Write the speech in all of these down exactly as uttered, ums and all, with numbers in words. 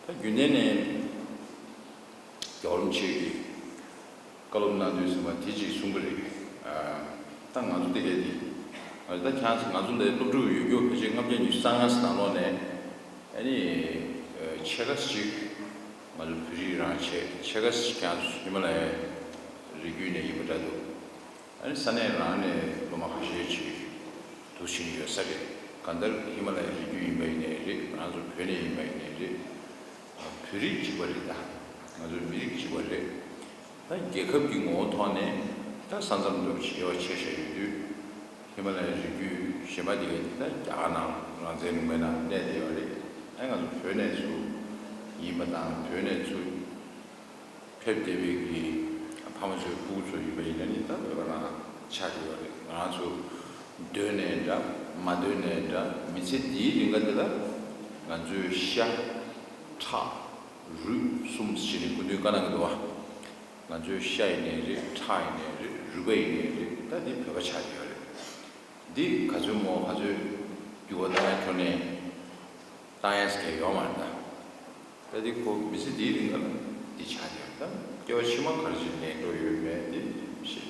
ད་རྒྱུན་ལྡན་ནས་རྒྱལ་བ་རིན་པོ་ཆེ་གིས་བཀའ་སློབ་གནང་དུས་ཙམ་པ་དེ་གཅིག་གསུངས་པ་རེད། ཨ། ད་ང་ཚོ་དེ་གས་དེ། ད་ཁྱེད་ང་ཚོ་འདི་སློབ་ཕྲུག་ཡོད་རྒྱུ་ཕལ་ཆེར་ལྔ་བརྒྱ་ཉི་ཤུ་རྩ་ལྔ་ནང་ལོགས་ནས། ཨ་ནི་ཕྱེད་ཀ་ཅིག་ང་ཚོ་བོད་རིགས་རང་བྱས། ཕྱེད་ཀ་ཅིག་ཁྱེད་ཚོ་ཧི་མ་ལ་ཡའི་རི་རྒྱུད་ནས་ཡིན་པ་འདྲ་འདུག་ཨ་ནི་ས་གནས་རང་ནས་སློབ་མ་ཁ་ཤས་ཅིག་འདུག་སེ་ཡོད་ས་རེད། གང་ལྟར་ཧི་མ་ལ་ཡའི་རི་རྒྱུད་ཡིན་པ་ཡིན་ནའི་རེད། ང་ཚོ་བོད་ནས་ཡིན་པ་ཡིན་ནའི་རེད། བོད་རིགས་གཅིག་པ་རེད། ད་ང་ཚོ་མི་རིགས་གཅིག་པ་རེད། ད་རྒྱལ་ཁབ་ཀྱི་ངོ་བོ་ཐོག་ནས་ད་ས་མཚམས་འདྲ་བོ་ཞེ་བ་ཆེ་ཤོས་ཡོད་དུས། ཧི་མ་ལ་ཡའི་རི་རྒྱུད་གཞན་པ་དེ་ག་དེ་ད་རྒྱ་གར་ནང་རང་བཙན་ལུང་པའི་ནང་གནས་བསྡད་ཡོད་རེད། ཨ། ང་ཚོ་བོད་ནས་ཚུར་ཡིན་པ་དང་། བོད་ནས་ཚུར་ཕེབས་བསྡད་པའི་གི་ཕ་མ་ཚོའི་སྤུ་གུ་ཚོ་ཡིན་པ་ཡིན་ན་ནི་ད་བོད་པ་རང་ཆགས་ཀྱི་ཡོད་རེད། ང་རང་ཚོ་འདོད་ནའི་འདྲ་མ་འདོད་ནའི་འདྲ། མི་ཚེ་འདིའི་རིང་ག་དེ་ལ་ང་ཚོའི་ཤ་ཁྲག་རུས་གསུམ་ཟེར་ནས་སྐུ་མདུན་བཀའ་གནང་གི་འདུག་བ། ང་ཚོའི་ཤ་ཡིན་ནའི་རེད། ཁྲག་ཡིན་ནའི་རེད། རུས་པ་ཡིན་ནའི་རེད། ད་འདི་བོད་པ་ཆགས་ཀྱི་ཡོད་རེད། འདི་ག་ཚོད་མོ་ག་ཚོད་འགྱུར་བ་བཏང་ཡ་ཁྱོན་ནས་བཏང་ཡ་ཟེར་མཁན་ཡོད་མ་རེད་ད། ད་འདི་ཁོ་མི་ཚེ་འདིའི་རིང་ལ་འདི་ཆགས་ཀྱི་ཡོད་རེད། ད་སྐྱེ་བ་ཕྱི་མ་ག་རེ་ཅིག་ལེན་འགྲོ་ཡོད་མེད་འདི་ཞིག་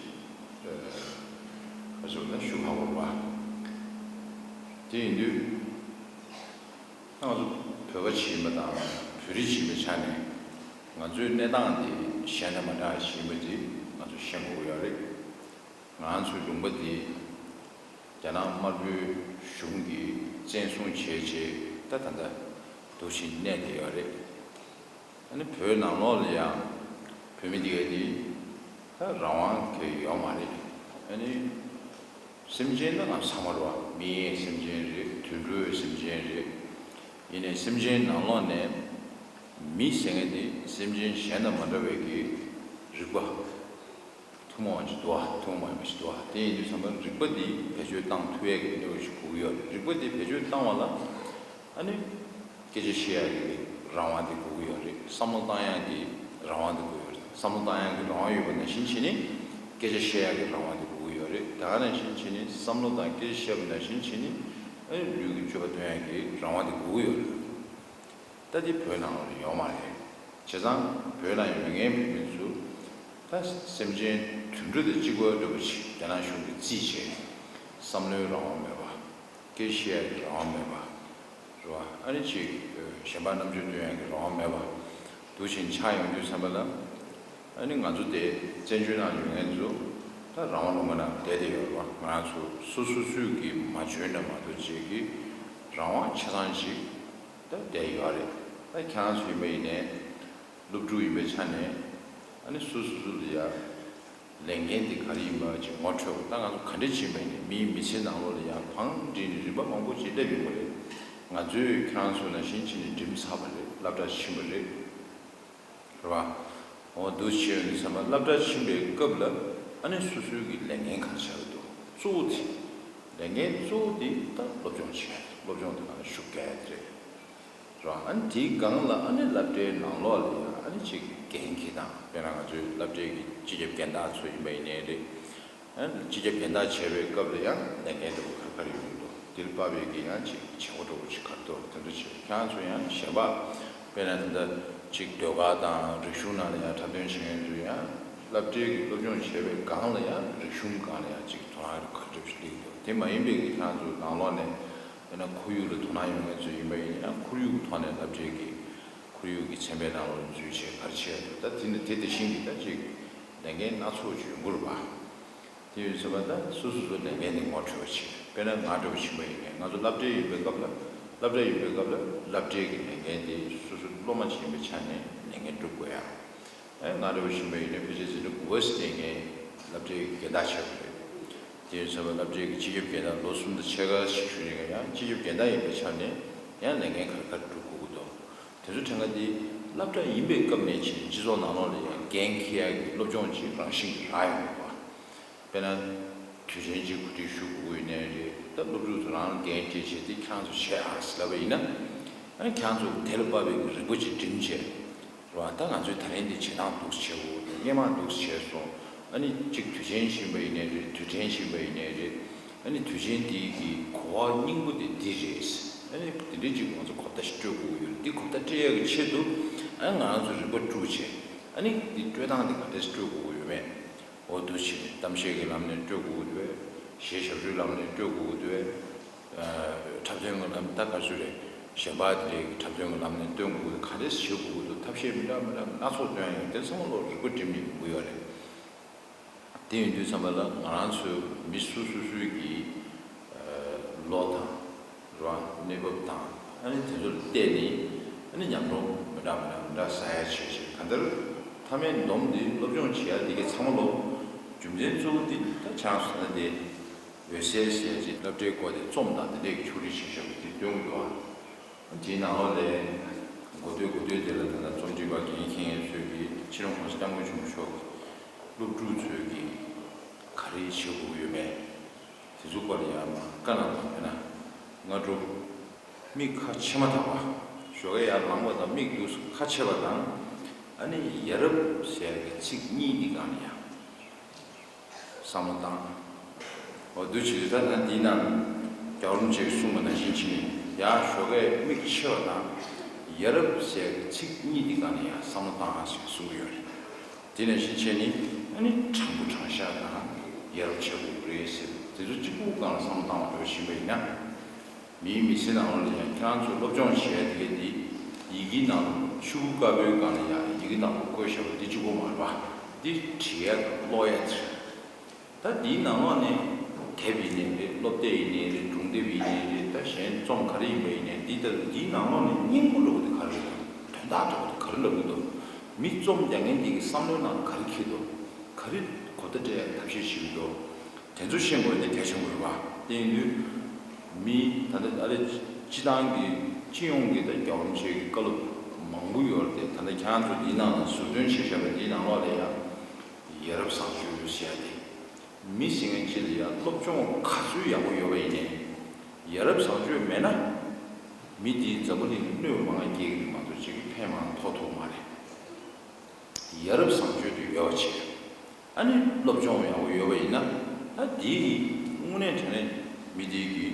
ག་ཚོད་ན་ཞུ་ཁག་པོ་རེད་པ། དེ་ཡིན་དུས་ང་ཚོ་བོད་པ་ཅིག་ཡིན་པ་དང་བོད་རིགས་ཅིག་ཡིན་པའི་ཆ་ནས་ང་ཚོའི་གནས་སྟངས་འདི་གཞན་དང་མ་འདྲ་བ་ཞིག་ཡིན་པ་འདི་ང་ཚོ་ཤེས་དགོས་ཀྱི་ཡོད་རེད། ང་ཚོའི་ལུང་པ་འདི་རྒྱ་ནག་དམར་པོའི་གཞུང་གིས་བཙན་བཟུང་བྱས་རྗེས་ད་ད་ལྟ་འདུག་སེ་གནས་བསྡད་ཡོད་རེད། ཨ་ནི་བོད་ནང་ལོགས་ལ་ཡང་བོད་མི་འདི་ག་འདི་ད་རང་དབང་གི་ཡོད་མ་རེད། ཨ་ནི་སེམས་ཅན་ད་ང་ཚང་མ་རེད་བ། མི་ཡི་སེམས་ཅན་རེད། དུད་འགྲོའི་སེམས་ཅན་རེད། ཡིན་ནའི་སེམས་ཅན་ནང་ལོགས་ནས་མི་ཟེར་མཁན་དེ་སེམས་ཅན་གཞན་དང་མ་འདྲ་བའི་གི་རིག་པ་ཐུན་མོང་བ་ཅིག་འདུག་བ། ཐུན་མོང་མ་ཡིན་པ་ཞིག་འདུག་བ། དེ་ཡིན་དུས་ཙམ་པ་རིག་པ་འདི་བེད་སྤྱོད་བཏང་ཐུབ་ཡས་ཀྱི་གནས་བབ་ཞིག་དགོས་ཀྱི་ཡོད་རེད། རིག་པ་འདི་བེད་སྤྱོད་བཏང་བ་ལ་ཨ་ནི་སྐད་ཆ་བཤད་ཡག་གི་རང་དབང་དེ་དགོས་ཀྱི་ཡོད་རེད། བསམ་བློ་བཏང་ཡག་གི་རང་དབང་དེ་དགོས་ཡོད་རེད། བསམ་བློ་བཏང་ཡག་གི་རང་དབང་ཡོད་པ་ནང་བཞིན་བྱས་ནས་སྐད་ཆ་བཤད་ཡག་གི་རང་དབང་དེ་དགོས་ཀྱི་ཡོད་རེད། ད་ག་ནང་བཞིན་བྱས་ནས་བསམ་བློ་དང་སྐད་ཆ་བཤད་པ་ནང་བཞིན་བྱས་ནས་ཨ་ནི་ལུས་ཀྱི་སྤྱོད་པ་སྟོན་ཡག་གི་རང་དབང་དེ་དགོས་ཀྱི་ཡོད་རེད། ད་དེ་བོད་ནང་ལ་ཡོད་མ་རེད། བྱས་ཙང་བོད་ནང་ཡོད་མཁན་བོད་མི་ཚོ་ད་སེམས་ཅན་དུད་འགྲོ་དང་གཅིག་པ་འདྲ་པོ་ཅིག་རྒྱ་ནག་གཞུང་གིས་རྩིས་བྱས། བསམ་བློའི་རང་དབང་མེད་པ། སྐད་ཆ་བཤད་ཡག་གི་རང་དབང་མེད་པ། རེད་བ། ཨ་ནི་ཅིག་གཞན་པ་རྣམ་དཔྱོད་སྟོན་ཡག་གི་རང་དབང་མེད་པ་འདུག་བཞིན་ཆགས་ཡོང་དུས་ཙམ་པ་ལ། ཨ་ནི་ང་ཚོ་དེ་བཙན་བྱོལ་ནང་ཡོད་མཁན་ཚོ་ད་རང་དབང་ལུང་པ་ནང་བསྡད་བསྡད་ཡོད་རེད་བ། ང་རང་ཚོ་སོ་སོ་སོས་ཀྱིས་མ་འཇོན་ན་མ་གཏོགས་བྱེད་ཀྱི་རང་དབང་ཆ་ཚང་ཅིག་ད་བསྡད་ཡོད་རེད། ད་ཁྱེད་རང་ཚོ་ཡིན་པ་ཡིན་ནའི་སློབ་ཕྲུག་ཡིན་པའི་ཆ་ནས་ཨ་ནི་སོ་སོ་སོ་ལ་ཡ་ལས་འགན་དེ་ག་རེ་ཡིན་པ་ཅིག་ངོ་འཕྲོད། ད་ང་ཚོ་ག་འདྲ་ཅིག་ཡིན་པ་ཡིན་ནའི་མིའི་མི་ཚེ་ནང་ལོགས་ལ་ཡ་བང་སྒྲིག་ནས་རིམ་པ་མང་པོ་ཅིག་སླེབས་ཡོང་གི་རེད། ང་ཚོས་ཁྱེད་རང་ཚོ་ནང་བཞིན་བྱས་ནས་འགྲིམ་ཚར་བ་རེད། སློབ་གྲྭ་ཕྱིན་པ་རེད། རེད་བ། འོ་འདུག་བྱས་ཡོང་དུས་ཙམ་པ་སློབ་གྲྭ་ཕྱིན་པའི་སྐབས་ལ་ཨ་ནི་སོ་སོའི་གི་ལས་འགན་ག་རེ་ཆགས་ཀྱི་འདུག་གཙོ་བོ་དེ། ལས་འགན་གཙོ་བོ་དེ་ད་སློབ་སྦྱོང་བྱེད་ཡ་རེད། སློབ་སྦྱོང་དེ་ནང་ལ་ཤུགས་རྒྱག་ཡ་དེ་རེད། རེད་བ། ཨ་ནི་དེའི་སྒང་ལ་ཨ་ནི་སློབ་གྲྭའི་ནང་ལོགས་ལ་ཡང་ཨ་ནི་ཅིག་འགན་འཁྱེར་སྟངས། དཔེར་ན་ང་ཚོའི་སློབ་གྲྭའི་གི་སྤྱི་ཁྱབ་རྒན་བདག་ཚོ་ཡིན་པ་ཡིན་ནའི་རེད། ཨ་ནི་སྤྱི་ཁྱབ་རྒན་བདག་བྱས་པའི་སྐབས་ལ་ཡང་ལས་འགན་འདྲ་པོ་ག་རེ་ག་རེ་ཡོང་གི་འདུག་དེ་ལ་དཔག་པའི་གི་ཡང་ཅིག་བྱེད་སྒོ་འདྲ་པོ་ཅིག་ག་རེ་འདུག་དེ་འདྲ་བྱས། ཁྱེད་རང་ཚོ་ཡང་གཞན་པ་དཔེར་ན་ད་ལྟ་ཅིག་ཟློས་གར་དང་རིག་གཞུང་ནང་ལ་ཡང་འཁྲབ་སྟོན་བྱེད་མཁན་ཚོ་ཡང་སློབ་གྲྭའི་གི་སློབ་སྦྱོང་བྱས་པའི་སྒང་ལ་ཡང་རིག་གཞུང་སྒང་ལ་ཡང་ཅིག་དོ་སྣང་ག་རེ་འདྲ་པོ་ཞིག་སླེབས་ཀྱི་འདུག་དེ་མ་ཡིན་པའི་གི་ཁྱེད་རང་ཚོ་ནང་ལོགས་ནས་དཔེར་ན་ཁོར་ཡུག་ལ་དོ་སྣང་ཡོད་མཁན་ཚོ་ཡིན་པ་ཡིན་ན་ཁོར་ཡུག་གི་ཐོག་ནས་སློབ་གྲྭའི་གི་ཁོར་ཡུག་གི་ཚན་པའི་ནང་ལོགས་འཛུལ་བྱས་ག་རེ་བྱས་འདུག་ད་དེ་ནི་དེ་དེ་བཞིན་གྱི་ད་ཅིག་ལས་འགན་སྣ་ཚོགས་ཅིག་ཡོང་གི་རེད་པ། དེ་ཡོད་ཚད་པ་ད་སོ་སོ་སོ་ལས་འགན་དེ་ངོ་འཕྲོད་པ་བྱེད། དཔེར་ན་ང་འདྲ་པོ་ཕྱིན་པ་ཡིན་ནའི་ང་ཚོ་སློབ་གྲྭའི་ཡིན་པའི་སྐབས་ལ་སློབ་གྲྭ་ཡིན་པའི་སྐབས་ལ་སློབ་གྲྭའི་གི་ལས་འགན་དེ་སོ་སོ་སློབ་མ་ཅིག་ཡིན་པའི་ཆ་ནས་ལས་འགན་སྒྲུབ་དགོས་ཡ། ཨེ་ང་འདྲ་པོ་ཕྱིན་པ་ཡིན་ནའི་ཕལ་ཆེར་ཟེར་ན་གུ་ཝེ་སི་ཊི་ངའི་སློབ་གྲྭའི་རྒན་བདག་ཆགས་པ་རེད། དེ་ཡིན་ཙང་སློབ་གྲྭའི་གི་སྤྱི་ཁྱབ་རྒན་བདག་ལོ་གསུམ་དང་ཕྱེད་ཀ་ཞིག་བཞུགས་ཡིན་ན་ཡང་སྤྱི་ཁྱབ་རྒན་བདག་ཡིན་པའི་ཆ་ནས་ཡང་ལས་འགན་ག་རེ་ག་རེ་སྒྲུབ་དགོས་ཀྱི་འདུག་དེ་ཚོ་ཕྲན་ག་དེ་སློབ་གྲྭ་ཡིན་པའི་སྐབས་ནས་ཕྱིན་སྤྱི་ཚོགས་ནང་ལོགས་ལ་ཡང་འགན་འཁྱེར་ཡག་གི་སློབ་སྦྱོང་ཅིག་རང་བཞིན་གྱིས་རག་ཡོང་གི་རེད་པ། དཔེར་ན། དུས་ཆེན་ཅིག་གོ་སྒྲིག་ཞུ་དགོས་ཀྱི་ཡོད་ནའི་རེད། ད་སློབ་ཕྲུག་ཚོ་རང་ལ་འགན་སྤྲད་བྱས་དེ་ཁྱེད་རང་ཚོ་བྱེད་ཨ་ཟེར་ལབ་པ་ཡིན་ན། ཨ་ནི་ཁྱེད་རང་ཚོ་དེ་ལ་དཔག་པའི་རིག་པ་ཅིག་བསྒྲིམས་བྱས། རེད་པ། ད་ང་ཚོས་ད་རིང་འདི་བྱེད་སྟངས་འདུག་སེ་བྱས་འོ། སྔོན་མ་འདུག་སེ་བྱས་སོང་། ཨ་ནི་གཅིག་དུས་ཆེན་ཞིག་ཡིན་པ་ཡིན་ནའི་རེད། དུས་དྲན་ཞིག་ཡིན་པ་ཡིན་ནའི་རེད། ཨ་ནི་དུས་ཆེན་འདི་གི་གོ་བ་སྙིང་པོ་དེ་འདི་རེད། ཨ་ནི་དེ་འདྲའི་ཅིག་ང་ཚོ་གོ་བརྡ་ཞིག་སྤྲོད་དགོས་ཀྱི་ཡོད་རེད། འདི་གོ་བརྡ་སྤྲད་ཡག་གི་ཆེད་དུ་ཨ་ནི་ང་རང་ཚོ་རིག་པ་དཀྲུགས་བྱས། ཨ་ནི་འདི་སྤྲོད་སྟངས་འདི་ག་འདྲས་སྤྲོད་དགོས་ཀྱི་ཡོད་མེད། འོ་འདུག་བྱས་ནས་གཏམ་བཤད་ཀྱི་ལམ་ནས་སྤྲོད་དགོས་ཀྱི་འདུག་གས། གཞས་ཞབས་བྲོའི་ལམ་ནས་སྤྲོད་དགོས་ཀྱི་འདུག་གས། འཁྲབ་སྟོན་གྱི་ལམ་ད་ག་ཚོད་རེད། གཞན་པ་དེ་འདྲའི་འཁྲབ་སྟོན་གྱི་ལམ་ནས་སྟོན་དགོས་ཀྱི་འདུག་ག་འདྲས་བྱེད་དགོས་ཀྱི་འདུག་ཐབས་ཤེས་མི་འདྲ་མི་འདྲ་སྣ་ཚོགས་སྟོན་ཡོང་། དེ་ཚང་མ་ལོ་རིག་པ་སྒྲིམ་ནས་ཡོང་གི་ཡོད་རེད། དེ་ཡིན་དུས་ཙམ་པ་ལ་ང་རང་ཚོའི་མི་སོ་སོ་སོའི་གི་ཨ་བློ་དང་། རེད་བ། གནས་བབ་དང་ཨ་ནི་དེ་ཚོར་བལྟས་ནས་ཨ་ནི་ཉམས་མྱོང་མི་འདྲ་མི་འདྲ་མི་འདྲ་ཟ་ཡ་བྱས་བྱས། གང་ལྟར་མཐའ་མའི་སྡོམ་འདི་སློབ་སྦྱོང་བྱེད་ཡ་འདི་གའི་ཚང་མ་ལོ་རྒྱུ་མཚན་གཙོ་བོ་འདི་ད་ཆང་སོང་ན་དེ་འོད་གསལ་ཟེར་ཡ་ཅིག་སློབ་གྲྭའི་སྐོར་དེ་རྩོམ་དང་དེ་འདྲས་ཀྱི་ཕྱོགས་སྒྲིག་བྱེད་བཞག་པ་འདི་སྟོན་གྱི་འདུག་ཨ། དེའི་ནང་ལོགས་ལ་འགོ་སྟོད་འགོ་སྟོད་དེ་ལ་ད་ལྟ་རྩོམ་སྒྲིག་པ་རྒན་མཁན་ཚོས་ཀྱིས་ཕྱི་ནང་གོང་ས་སྐྱབས་མགོན་ཆེན་པོ་མཆོག་གིས་སློབ་ཕྲུག་ཚོས་ཀྱིས་ག་རེ་བྱེད་དགོས་ཀྱི་ཡོད་མེད། དེ་ཚོ་སྐོར་ལ་ཡང་མ་བཀའ་གནང་བ་ཡིན་ན། སྔ་དྲོ་མིག་ཁ་ཕྱེ་མ་ཐག་པ་ཞོགས་ཀས་ཡར་ལངས་པ་དང་མིག་འདུག་ཁ་ཕྱེ་བ་དང་། ཨ་ནི་ཡ་རབས་ཟེར་ཡ་གི་ཚིག་གཉིས་འདི་སྒང་ལ་ཡང་བསམ་བློ་བཏང་། འོ་འདུག་བྱེད་དུས་ད་ལྟ་འདིའི་ནང་རྒྱལ་བ་རིན་པོ་ཆེས་གསུངས་པ་ནང་བཞིན་བྱས་ནས་ཡར་ཞོགས་ཀས་མིག་ཕྱེ་བ་དང་། ཡ་རབས་ཟེར་ཡ་གི་ཚིག་གཉིས་འདི་སྒང་ལ་ཡང་བསམ་བློ་བཏང་ཟེར་གསུང་གི་ཡོད་རེད། དེ་ནང་བཞིན་བྱས་ནས་ཨ་ནི་དྲང་པོ་དྲང་བཞག་དང་ཡ་རབས་བྱེད་དགོས་རེད་ཟེར། དེ་ཚོ་གཅིག་པུའི་སྒང་ལ་བསམ་བློ་བཏང་བ་འདྲ་བོ་ཞིག་ཡིན་པ་ཡིན་ན། མིའི་མི་ཚེ་ནང་ལོགས་ལ་ཡང་ཁྱེད་རང་ཚོས་སློབ་སྦྱོང་བྱེད་ཡ་དེ་ག་དེ་ཡི་གེའི་ནང་ལ་ཆུ་བུར་དཀར་པོའི་སྒང་ལ་ཡང་ཡི་གེ་ནག་པོ་བཀོད་བཞག་པ་འདི་གཅིག་པོ་མ་རེད་པ། འདི་བྲིས་ཡ་དང་ཀློག་ཡ་དེ་རེད། ད་འདིའི་ནང་ལོགས་ནས་དེབ་ཡིན་ནའི་རེད། སློབ་དེབ་ཡིན་ནའི་རེད། སྒྲུང་དེབ་ཡིན་ནའི་རེད། ད་གཞན་རྩོམ་ག་རེ་ཡིན་པ་ཡིན་ནའི་འདི་ལྟར་འདིའི་ནང་ལོགས་ནས་སྙིང་པོ་འདྲ་བོ་དེ་ག་རེ་རེད་དང་། དོན་དག་འདྲ་བོ་དེ་ག་རེ་ལབ་ཀྱི་འདུག་མི་རྩོམ་རྒྱག་མཁན་འདི་གི་བསམ་བློའི་ནང་ག་རེ་འཁྱེར་འདུག་ག་རེ་གོ་བརྡ་སྤྲད་ཡ་ཐབས་ཤེས་བྱེད་ཀྱི་འདུག་དེ་ཚོ་ཤེས་དགོས་དེ་གལ་ཆེན་པོ་རེད་པ། དེ་ཡིན་དུས་མི་ད་ལྟ་ཨ་རེ་སྤྱི་བཏང་གི་སྤྱི་ཡོངས་ཀྱི་ད་རྒྱལ་བ་རིན་པོ་ཆེ་གི་བཀའ་སློབ་མང་པོ་ཡོད་རེད་དེ། ད་ལྟ་ཁྱེད་རང་ཚོ་འདིའི་ནང་ལ་ཟུར་འདོན་བྱས་བཞག་པ་འདིའི་ནང་ལོགས་ལ་ཡང་ཡ་རབས་བཟང་སྤྱོད་ཟེར་ཡ་དེ། མི་ཟེར་མཁན་ཅིག་ལ་ཡང་སློབ་སྦྱོང་ག་ཚོད་ཡག་པོ་ཡོད་པ་ཡིན་ནའི་ཡ་རབས་བཟང་སྤྱོད་མེད་ན། མི་དེའི་འཛམ་བུ་གླིང་གནོད་པ་མང་བ་སྐྱེལ་གྱི་རེད་མ་གཏོགས་ཅིག་གི་ཕན་མང་ཐོགས་ཐུབ་མ་རེད། ཡ་རབས་བཟང་སྤྱོད་དེ་ཡོད་པ་བྱས། ཨ་ནི་སློབ་སྦྱོང་ཡག་པོ་ཡོད་པ་ཡིན་ན། ད་དེའི་དངོས་གནས་དྲང་གནས་མི་དེའི་གི་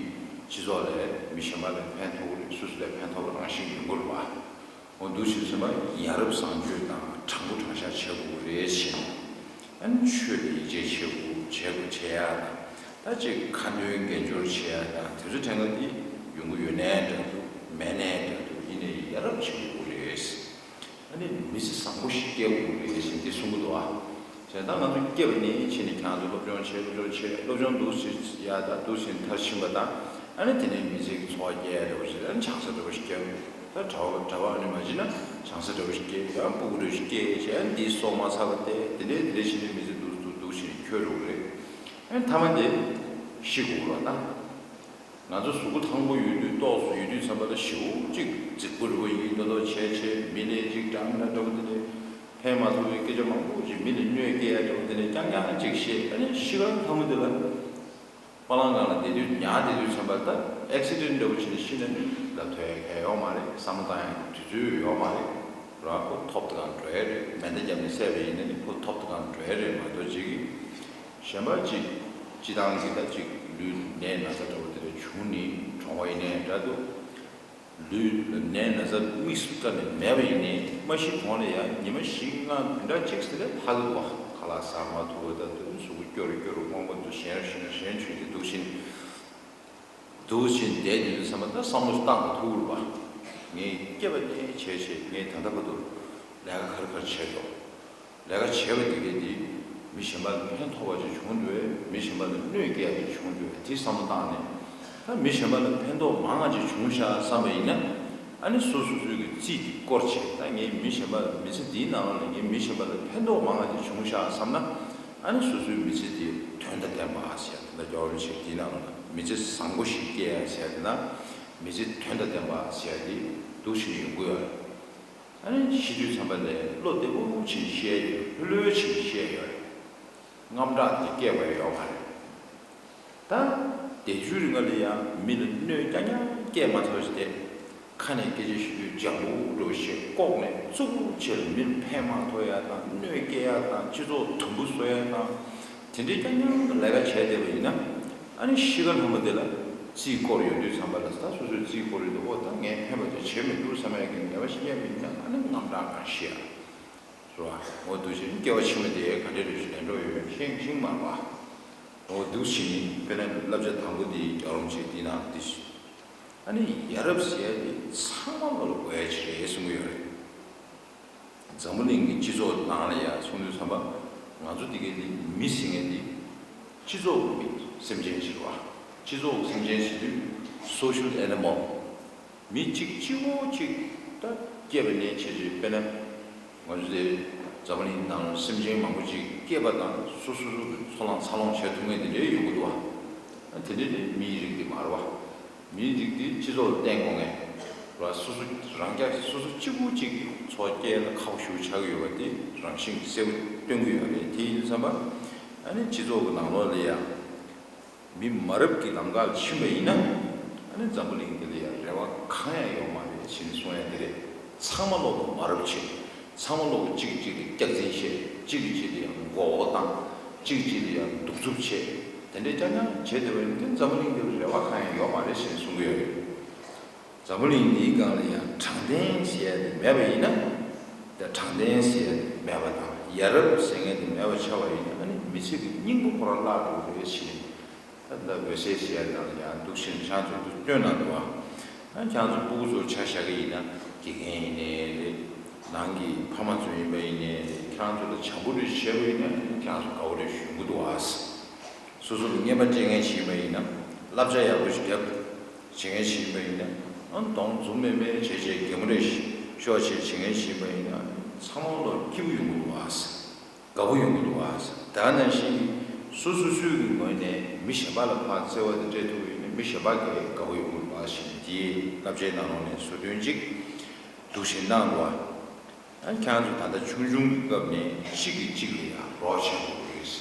སྤྱི་ཚོགས་ལ་མི་གཞན་པ་ལ་ཕན་ཐོགས་ཀྱི་རེད། སོ་སོ་ལ་ཕན་ཐོགས་པ་རང་བཞིན་ཡོང་གི་རེད་པ། འོ་འདུག་བྱས་ཙང་ཡ་རབས་བཟང་སྤྱོད་དང་དྲང་པོ་དྲང་བཞག་བྱེད་དགོས་རེད་ཟེར། ཨ་ནི་ཆོས་ལ་ཡིད་ཆེས་བྱེད་དགོས། བྱེད་དགོས་བྱེད་ཡ་དང་། ད་ཅིག་ཁ་འདོན་དགེ་སྦྱོར་བྱེད་ཡ་དང་དེ་ཚོ་དྲན་ག་དེ་ཡོང་གི་ཡོད་ནའི་འདྲ་འདུག་མེད་ནའི་འདྲ་འདུག་ཡིན་ནའི་ཡ་རབས་བྱེད་དགོས་རེད། ཨ་ནི་མི་ཚེ་བཟང་པོ་ཞིག་སྐྱེལ་དགོས་རེད་ཟེར་འདི་གསུང་གི་འདུག་ཨ། བྱས་ཙང་ང་ཚོ་སྐྱེས་པ་ནས་ཕྱིན་ནས་ཁྱེད་ཚོ་སློབ་སྦྱོང་བྱེད། སློབ་སྦྱོང་བྱེད། སློབ་སྦྱོང་འདུག་སེ་ཡ་ད་འདུག་སེ་མཐར་ཕྱིན་པ་དང་། ཨ་ནི་དེ་ནས་མི་ཚེ་གི་འཚོ་བ་སྐྱེལ་ཡ་འདྲ་བོ་ཞིག་ཨ་ནི་ཆང་ས་འདྲ་བོ་ཞིག་སྐྱེལ། ད་གྲྭ་བ་གྲྭ་བ་ཨ་ནི་མ་བྱིན་ན་ཆང་ས་འདྲ་བོ་ཞིག་སྐྱེལ། ཡང་སྤུ་གུ་འདྲ་བོ་ཞིག་སྐྱེལ་བྱས། ཨ་ནི་འདིའི་སྲོག་མ་ཚར་བ་དེ་དེ་འདྲས་དེ་འདྲས་བྱས་ནས་མི་ཚེ་འདུག་འདུག་འདུག་སེ་འཁྱོལ་འགྲོ་གི་རེད། ཨ་ནི་མཐའ་མ་དེ་ཤི་དགོས་རེད་ད། ང་ཚོ་གཟུགས་པོ་ཐང་པོ་ཡོད་དུས། ཏོག་ཙམ་ཡོད་དུས་ཙམ་པ་ལ་ཞེ་པོ་ཅིག་རྫིག་པོ་རུ་བ་ཡིན་མདོག་མདོག་བྱས་བྱས། མི་ལས་ཅིག་འདྲ་མི་འདྲ་འདྲ་པོ་དེ་འདྲས་ཕན་མ་ཐོགས་པའི་སྐད་ཆ་མང་པོ་ཅིག་མི་ལ་གནོད་སྐྱེལ་ཡ་འདྲ་པོ་དེ་འདྲས་རྐྱང་རྐྱང་ཅིག་བཤད། ཨ་ནི་ཤི་ཁར་ལྷ་མོ་དེ་ལ་པ་ལང་སྒང་ལ་བསྡད་དུས་ཉལ་བསྡད་དུས་ཙམ་པ་ལ་ད་ཨེག་སི་ཌེན་ཊི་འདྲ་པོ་བྱས་ནས་ཤི་ན་ནི་ལབ་ཐུབ་ཡ་གང་ཡང་ཡོད་མ་རེད། བསམ་བློ་བཏང་ཡ་དུས་ཚོད་ཡོད་མ་རེད། ར་ཁོ་ཐོབ་ཐང་འགྲོ་ཡ་རེད། མེ་མདའ་བརྒྱབ་ནས་བསད་པ་ཡིན་ན་ནི་ཁོ་ཐོབ་ཐང་འགྲོ་ཡ་རེད་མ་གཏོགས་ཅིག་གི་གཞན་པ་ཅིག་སྤྱི་བཏང་གི་ད་ཅིག་ལུས་ནད་ན་ཚ་འདྲ་པོ་དེ་འདྲ་བྱུང་ནས་གྲོངས་པ་ཡིན་ནའི་འདྲ་འདུག་ལུས་ནད་ན་ཚ་དམིགས་སུ་བཀར་ནས་མེད་པ་ཡིན་ནའི་མ་ཤི་གོང་ལ་ཡང་ཉི་མ་བཞི་ལྔ་བདུན་ཕྲག་གཅིག་ཙམ་ལ་ལྷག་གི་འདུག་ཁ་ལག་ཟ་མ་ཐུབ་པ་དང་དུ་གཟུགས་པོ་སྐྱོ་རུ་སྐྱོ་རུ་རྨོངས་པ་འདུག་གཞན་རུ་ཤི་ན་གཞན་བྱུང་སྟེ་འདུག་བཞིན། འདུག་བཞིན་བསྡད་དུས་ཙམ་པ་ད་བསམ་བློ་བཏང་དགོས་ཐུག་རུ་བ། ངས་སྐྱེ་བ་ནས་བྱས་བྱས་ངས་ད་ལྟ་བར་དུ་ལས་ཀ་ག་རེ་ག་རེ་བྱས་འདུག་ལས་ཀ་བྱས་པ་དེ་གས་དེ་མི་གཞན་པ་ལ་ཕན་ཐོགས་པ་ཅིག་བྱུང་འདུག་གས། མི་གཞན་པ་ལ་གནོད་སྐྱེལ་ཡ་ཅིག་བྱུང་འདུག་གས། དེ་བསམ་བློ་བཏང་ནས་ད་མི་གཞན་པ་ལ་ཕན་ཐོགས་མང་བ་ཅིག་བྱུང་ཤག་བསམ་པ་ཡིན་ན། ཨ་ནི་སོ་སོ་སོའི་གི་རྩིས་དེ་སྐོར་བྱས། ད་ངས་མི་གཞན་པ་ལ་མི་ཚེ་འདིའི་ནང་ལ་ངས་མི་གཞན་པ་ལ་ཕན་ཐོགས་མང་བ་ཅིག་བྱུང་ཤག་བསམ་ན། ཨ་ནི་སོ་སོའི་མི་ཚེ་དེ་དོན་དང་ལྡན་པ་ཟེར་ཡ་དེ་འདྲ། རྒྱལ་བ་རིན་པོ་ཆེས་འདིའི་ནང་ལ་མི་ཚེ་བཟང་པོ་ཞིག་སྐྱེལ་ཡ་ཟེར་ཡ་དེ་ན་མི་ཚེ་དོན་དང་ལྡན་པ་ཟེར་ཡ་དེ་འདུག་བཞིན་ཡོང་གི་ཡོད་རེད། ཨ་ནི་ཤི་དུས་ཙམ་པ་ལ་བློ་བདེ་པོ་བྱས་བཤད་ཡོད། ལྷོད་ལྷོད་བྱས་བཤད་ཡོད་རེད། དངངས་སྐྲག་དེ་སྐྱེ་བ་ཡོད་མ་རེད། ད་བསྡད་རྒྱུའི་རིང་ལ་ཡང་མི་ལ་གནོད་རྐྱང་རྐྱང་སྐྱེལ་མ་ཐུབ་ཅིག་སྟེ། ཁ་ནས་སྐད་ཆ་བཤད་དུས་འཇམ་པོ་འགྲོ་བཤད། ལྐོག་ནས་རྩུབ་པོ་བྱས་ལ་མི་ལ་ཕན་མ་ཐོགས་ཡ་དང་གནོད་སྐྱེལ་ཡ་དང་སྤྱི་ཚོགས་དུམ་བུ་བཟོ་ཡ་དང་། དེ་འདྲའི་རྐྱང་རྐྱང་གི་ལས་ཀ་བྱས་བསྡད་པ་ཡིན་ན། ཨ་ནི་ཤི་ཁ་ལྷ་མོ་དེ་ལ་ རྩིས་སྐོར་ཡོང་དུས་ཙམ་པ་ལ་ད་སོ་སོའི་རྩིས་སྐོར་ཡོད་དུས་ཨོ་ད་ངས་ཕན་པ་དེ་བྱས་མི་འདུག་བསམ་ཡག་གི་ངལ་བ་ཞིག་སླེབས་པ་ཡིན་ན་ཨ་ནི་དངངས་སྐྲག་གང་ཤེས་ཡ། རེད་བ། འོ་འདུག་ཅིང་སྐྱེ་བ་ཕྱི་མ་དེ་ག་འདྲ་རེ་ཞིག་ལེན་འགྲོ་ཡོད་མེད་ཤེས་ཤིང་མ་རེད་བ། འོ་འདུག་ཅིང་དཔེར་ན་བསླབ་བྱ་དང་པོ་དེ་རྒྱལ་བ་རིན་པོ་ཆེས་འདི་ནང་འདི་ཞིག་ཨ་ནི་ཡ་རབས་ཟེར་ཡ་དེ་ཚང་མ་ལོ་ལ་དགོས་ཡ་ཅིག་རེད་གསུང་གི་ཡོད་རེད། འཛམ་བུ་གླིང་གི་སྤྱི་ཚོགས་ནང་ལ་ཡ་སོང་དུས་ཙམ་པ་ང་ཚོ་འདི་གའི་འདི་མི་ཟེར་མཁན་འདི་སྤྱི་ཚོགས་ཀྱི་མི་སེམས་ཅན་ཅིག་རེད་བ། སྤྱི་ཚོགས་ཀྱི་སེམས་ཅན་ཟེར་དུས་social animal། མི་གཅིག་གཅིག་པོ་གཅིག་ད་སྐྱེས་པ་ནས་བྱས་རྗེས་དཔེར་ན་ང་ཚོ་དེ་འཛམ་བུ་གླིང་ནང་སེམས་ཅན་མང་པོ་ཅིག་སྐྱེས་པ་དང་སོ་སོ་སོ་གི་འཚོ་ལོངས་འཚར་ལོངས་བྱེད་ཐུབ་མཁན་དེ་འདྲའི་ཡོང་གི་འདུག་བ། དེ་འདྲ་དེ་མིའི་རིགས་དེ་མ་རེད་བ། མིའི་རིགས་དེ་སྤྱི་ཚོགས་ལ་བརྟེན་དགོས་ངེས། ར་སོ་སོ་རང་རྐྱ་སོ་སོ་གཅིག་པུ་གཅིག་གི་འཚོ་བ་སྐྱེལ་ན་ཁག་པོ་ཞེ་པོ་ཆགས་ཀྱི་ཡོད་པ་དེ་རང་བཞིན་གྱི་གསལ་པོ་སྟོན་གྱི་ཡོད་རེད། དེ་ཡིན་དུས་ཙམ་པ་ཨ་ནི་སྤྱི་ཚོགས་ཀྱི་ནང་ལོགས་ལ་ཡང་མི་མ་རབས་ཀྱི་ལམ་ཁ་ལ་ཕྱིན་པ་ཡིན་ན་ཨ་ནི་འཛམ་བུ་གླིང་འདི་ལ་ཡང་རེ་བ་གང་ཡང་ཡོད་མ་རེད་ཅེས་གསུང་ཡ་དེ་རེད། ཚང་མ་ལོག་གི་མ་རབས་བྱེད། ཚང་མ་ལོག་གི་གཅིག་གིས་གཅིག་ལ་སྐྱག་རྫུན་བཤད། གཅིག་གིས་གཅིག་ལ་ཡང་མགོ་བོ་བཏང་། གཅིག་གིས་གཅིག་ལ་ཡང་གདུག་རྩུབ་བྱེད། དེ་འདྲའི་རྐྱང་རྐྱང་བྱེད་བསྡད་པ་ཡིན་ན་འཛམ་བུ་གླིང་འདིར་རེ་བ་གང་ཡང་ཡོད་མ་རེད་ཅེས་གསུང་གི་ཡོད་རེད། འཛམ་བུ་གླིང་འདིའི་སྒང་ལ་ཡང་དྲང་བདེན་ཟེར་ཡ་དེ་མེད་པ་ཡིན་ན། དེ་དྲང་བདེན་ཟེར་ཡ་དེ་མེད་པ་དང་ཡ་རབས་ཟེར་མཁན་དེ་མེད་པ་ཆགས་པ་ཡིན་ན་ཨ་ནི་མི་ཚེ་གི་སྙིང་པོ་ཁོ་རང་བརླག་འགྲོ་གི་རེད་ཟེར་ནས། ད་ལྟ་འོད་ཟེར་ཟེར་ཡ་ནང་ལ་ཡང་འདུག་ཟེར་ནས་ཁྱེད་ཚོ་འདུག་སྟོན་གནང་འདུག་བ། ཨ་ཁྱེད་ཚོ་སྤུ་གུ་ཚོ་ཆ་བཞག་གི་ཡིན་ན་དགེ་རྒན་ཡིན་ནའི་རེད། ནང་གི་ཕ་མ་ཚོ་ཡིན་པ་ཡིན་ནའི་རེད། ཁྱེད་ཚོ་ལ་བྱམས་པོ་རེ་བྱས་པ་ཡིན་ན་ཁྱེད་ཚོ་དགའ་བོ་རེ་ཞུ་གི་འདུག་བ། སོ་སོ་ལ་བརྙས་པ་སྤྲད་མཁན་ཞིག་ཡིན་པ་ཡིན་ན། བསླབ་བྱ་ཡག་པོ་ཞིག་རྒྱབ། བྱེད་མཁན་ཞིག་ཡིན་པ་ཡིན་ན། ཨང་གདོང་འཛུམ་མེད་མེད་བྱས་བྱས་གད་མོ་རེ་ཤོར་བྱས་བྱེད་མཁན་ཞིག་ཡིན་པ་ཡིན་ན། ཚང་མ་ལོ་སྐྱིད་པོ་ཡོང་གི་འདུག་བ། དགའ་པོ་ཡོང་གི་འདུག་བ། ད་ནང་བཞིན་སོ་སོ་སོའི་གི་ངོས་ནས་མི་གཞན་པ་ལ་ཕར་བརྩེ་བ་དེ་སྤྲད་ཐུབ་པ་ཡིན་ན་མི་གཞན་པ་གིས་དགའ་པོ་ཡོང་གི་འདུག་བ་ཞེས་ནས་དེའི་བསླབ་བྱའི་ནང་ལོགས་ནས་ཟུར་འདོན་ཅིག་འདུག་བཞིན་གནང་འདུག་བ། ཨ་ཁྱེད་ཚོ་ད་ལྟ་ཆུང་ཆུང་གི་སྐབས་ནས་གཅིག་གིས་གཅིག་ལ་ཡང་རོགས་བྱེད་དགོས་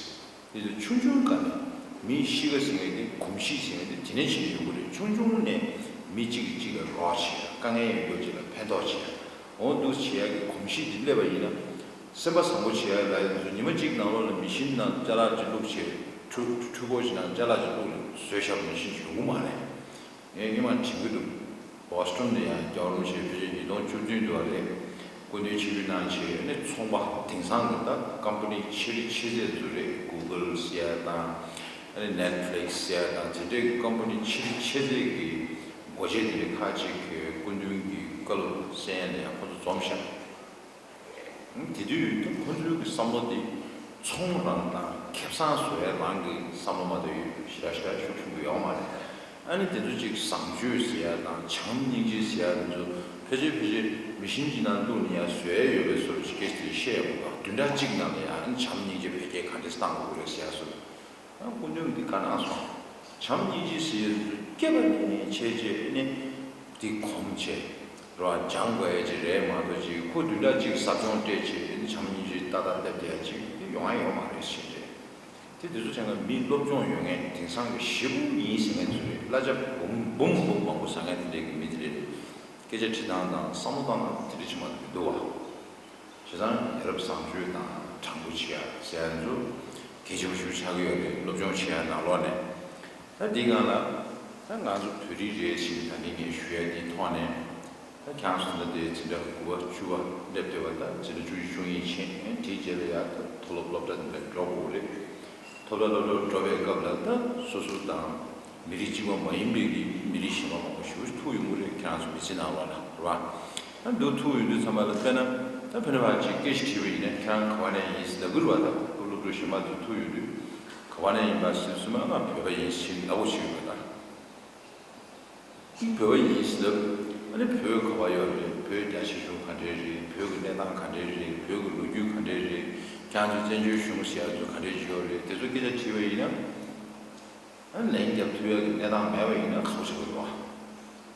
ཀྱི་རེད། དེ་ཚོ་ཆུང་ཆུང་སྐབས་ནས་མིའི་གཤིས་ཀ་ཟེར་མཁན་དེ་གོམས་གཤིས་ཟེར་མཁན་དེ་དེ་ནས་བྱས་ནས་ཡོང་གི་རེད། ཆུང་ཆུང་ནས་མི་གཅིག་གིས་གཅིག་ལ་རོགས་བྱེད། དཀའ་ངལ་ཡོད་མཁན་ཅིག་ལ་ཕན་ཐོགས་བྱེད། འོ་འདུག་བྱེད་ཡག་གི་གོམས་གཤིས་དེ་སླེབས་པ་ཡིན་ན། སེམས་པ་བཟང་པོ་བྱེད་ཡག་ལ་ཡིན་ཚོ་ཉི་མ་གཅིག་ནང་ལོགས་ལ་མི་ཤིན་ནང་ཅ་ལག་ཅིག་བླུགས་བྱས། འཕྲུལ་འཕྲུལ་འཁོར་ཞིག་ནང་ཅ་ལག་ཅིག་བླུགས་ནས་བཟོས་བཞག་པ་ནང་བཞིན་ཡོང་གི་མ་རེད། ངས་སྔོན་མ་དྲན་གྱི་འདུག་བྷོ་སི་ཊོན་དུ་ཡང་རྒྱལ་བ་རིན་པོ་ཆེ་ཕལ་ཆེར་ཉིས་སྟོང་བཅུ་བདུན་དུ་བ་རེད། སྐུ་མདུན་ཆིབས་བསྒྱུར་གནང་བྱས་ནས་ཚོང་པ་དེང་སང་གི་ད་ཀམ་པ་ནི་ཆེ་རིགས་ཆེ་ཚད་ཚོ་རེད། གུ་གལ་ཟེར་ཡ་དང་། ཨ་ནི་ནེཊ་ཕི་ལིག་སི་ཟེར་ཡ་དང་དེ་འདྲའི་ཀམ་པ་ནི་ཆེ་རིགས་ཆེ་ཚད་ཀྱི་སྒོ་འབྱེད་དེ་འདྲ་ཁག་ཅིག་གིས་སྐུ་མདུན་གྱི་བཀའ་སློབ་གསན་ཡ་ནས་ཡང་ཁོ་ཚོ་འཛོམས་ཤག་དེ་དུས་ད་ཁོ་ཚོའི་གི་བསམ་བློ་དེ་ཚོང་རང་དང་ཁེ་བཟང་བཟོ་ཡ་རང་གི་བསམ་བློ་མ་གཏོགས་ཡོད་ཞེ་དྲག་ཞེ་དྲག་ཤུགས་ཆུང་གི་ཡོད་མ་རེད། ཨ་ནི་དེ་ཚོ་ཅིག་བཟང་སྤྱོད་ཟེར་ཡ་དང་བྱམས་སྙིང་རྗེ་ཟེར་ཡ་དེ་ཚོ་ཕལ་ཆེར་ཕལ་ཆེར་མི་ཤིན་ཅིག་ནང་བླུགས་ནས་ཡ་བཟོ་ཡ་ཡོད་པའི་བཟོ་འདྲ་ཅིག་སྐད་ཆ་དེ་བཤད་ཡ་དགོས་པ། བདུན་ཕྲག་གཅིག་ནང་ལ་ཡ་ཨ་ནི་བྱམས་སྙིང་རྗེ་བེད་སྐྱེད་ག་འདྲས་བཏང་དགོས་རེད་ཟེར་ཡ་བཟོ། ཨ་སྐུ་མདུན་འདི་བཀའ་གནང་སོང་། བྱམས་སྙིང་རྗེ་ཟེར་ཡས་སྐྱེས་པ་ནས་བྱས་རྗེས་ནི་འདི་གོམས་བྱས་རོགས་སྦྱང་དགོས་ཡས་ཅིག་རེད་མ་གཏོགས་ཅིག་ཁོ་བདུན་ཕྲག་གཅིག་ཟབ་སྦྱོང་སྤྲད་བྱས་ནི་བྱམས་སྙིང་རྗེ་ཏག་ཏག་སླེབས་བསྡད་ཡ་ཅིག་འདི་ཡོང་ཡ་ཡོད་མ་རེད་ཟེར་རེད། དེ་དེ་ཚོ་བྱས་ན་མི་སློབ་སྦྱོང་ཡོད་མཁན་དེང་སང་གི་ཞེ་པོ་ཡིན་ཟེར་མཁན་ཚོ་རེད། གླ་ཆ་འབུམ་འབུམ་འབུམ་མང་པོ་ཟ་མཁན་དེ་འདྲས་ཀྱི་མི་དེ་འདྲས་རེད། སྐད་ཆ་དྲི་སྟངས་དང་བསམ་བློ་བཏང་སྟངས་དེ་འདྲས་ཅིག་མ་གཏོགས་མི་འདུག་བ། བྱས་ཙང་ཡ་རབས་བཟང་སྤྱོད་དང་དྲང་པོ་བྱེད་ཡ་ཟེར་ཡ་ཚོ་གལ་ཆེན་པོ་ཞིག་ཆགས་ཀྱི་ཡོད་རེད། སློབ་སྦྱོང་བྱེད་ཡ་ནང་ལོགས་ནས། ད་འདི་སྒང་ལ་ད་ང་ཚོ་བོད་རིགས་རེད་ཟེར་ནས་ད་ནི་ངས་ཞུ་ཡ་འདིའི་ཐོག་ནས་ད་ཁྱེད་རང་ཚོ་ད་ལྟའི་འཛིན་གྲྭ་དགུ་པ་བཅུ་པ་སླེབས་བསྡད་པ་ད་འཛིན་གྲྭ་བཅུ་གཅིག་བཅུ་གཉིས་ཕྱིན་དེའི་རྗེས་ལ་ཡ་ད་མཐོ་སློབ་སློབ་གྲྭ་འདི་འདྲ་འགྲོ་དགོས་རེད། ཐོབ་ཐང་སློབ་གྲྭར་འགྲོ་བའི་སྐབས་ལ་ད་སོ་སོ་དང་མི་རིགས་གཅིག་པ་མ་ཡིན་པའི་གི་མི་རིགས་གཞན་པ་མང་པོ་ཞེ་པོ་ཅིག་ཐུག་ཡོང་གི་རེད། ཁྱེད་རང་ཚོ་མི་ཚེ་ནང་ལོགས་ལ་རེད་བ། ད་འདུག་ཐུག་ཡོང་དུས་ཙམ་པ་ལ་དཔེར་ན་ད་ཕ་ནི་བ་ཅིག་སྐད་ཆ་དྲིས་པ་ཡིན་ན་ཁྱེད་རང་ག་བ་ནས་ཡིན་ཟེར་ལབ་ཀྱི་རེད་བ། ད་སློབ་གྲྭ་གཞན་པ་ཚོ་ཐུག་ཡོང་དུས་ག་བ་ནས་ཡིན་པ་ཟེར་དུས་ཙམ་པ་ང་བོད་པ་ཡིན་ཟེར་ལབ་དགོས་ཀྱི་ཡོད་པ་ད། འདི་བོད་པ་ཡིན་ཟེར་ལབ། ཨ་ནི་བོད་ག་པར་ཡོད་རེད། བོད་རྒྱ་ཆེ་གཞུང་ག་འདྲས་རེད། བོད་ཀྱི་གནས་སྟངས་ག་འདྲས་རེད། བོད་ཀྱི་ལོ་རྒྱུས་ག་འདྲས་རེད། ཁྱེད་ཚོ་བཙན་བྱོལ་གཞུང་ཟེར་ཡག་ཚོ་ག་འདྲས་ཡོད་རེད། དེ་ཚོ་སྐད་ཆ་དྲིས་པ་ཡིན་ན། ཨ་ལན་རྒྱབ་ཐུབ་ཡག་གི་གནས་སྟངས་མེད་པ་ཡིན་ན་ཁག་པོ་ཆགས་ཀྱི་འདུག་ཨ།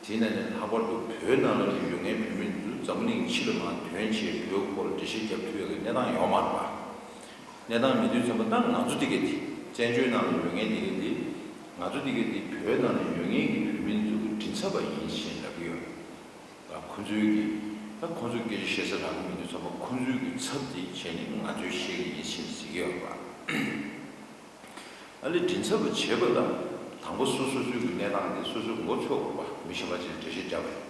དེ་ནས་ནི་ལྷག་པར་དུ་བོད་ནང་ལ་ཡོད་མཁན་བོད་མི་ཚོ་འཛམ་བུ་གླིང་ཕྱི་ལ་མར་ཐོན་བྱས་བོད་སྐོར་འགྲེལ་བཤད་རྒྱབ་ཐུབ་ཡག་གི་གནས་སྟངས་ཡོད་མ་རེད་པ། གནས་སྟངས་མེད་དུས་ཙམ་པ་ད་ང་ཚོ་འདི་ག་འདི་བཙན་བྱོལ་ནང་ལ་ཡོད་མཁན་འདི་ག་འདི་ང་ཚོ་འདི་ག་འདི་བོད་ནང་ལ་ཡོད་མཁན་གྱི་བོད་མི་ཚོ་གི་མགྲིན་ཚབ་པ་ཡིན་ཞེས་ལབ་ཀྱི་ཡོད། ད་ཁོ་ཚོའི་གི་ད་ཁོ་ཚོས་སྐད་ཆ་བཤད་ས་རག་གི་མེད་དུས་ཙམ་པ་ཁོ་ཚོའི་གི་ཚབ་དེ་བྱས་ནས་ང་ཚོས་བཤད་གི་ཡིན་ཞེས་ཟེར་གྱི་ཡོད་པ། ཨ་ལས་མགྲིན་ཚབ་པ་བྱེད་པ་ལ་ད་ དང་པོ་སོ་སོ་སོའི་གི་གནས་སྟངས་དེ་སོ་སོས་མགོ་ཚོད་དགོས་པ། མི་གཞན་པ་ཅིག་ལ་འགྲེལ་བཤད་རྒྱབ་པ་ཡིན།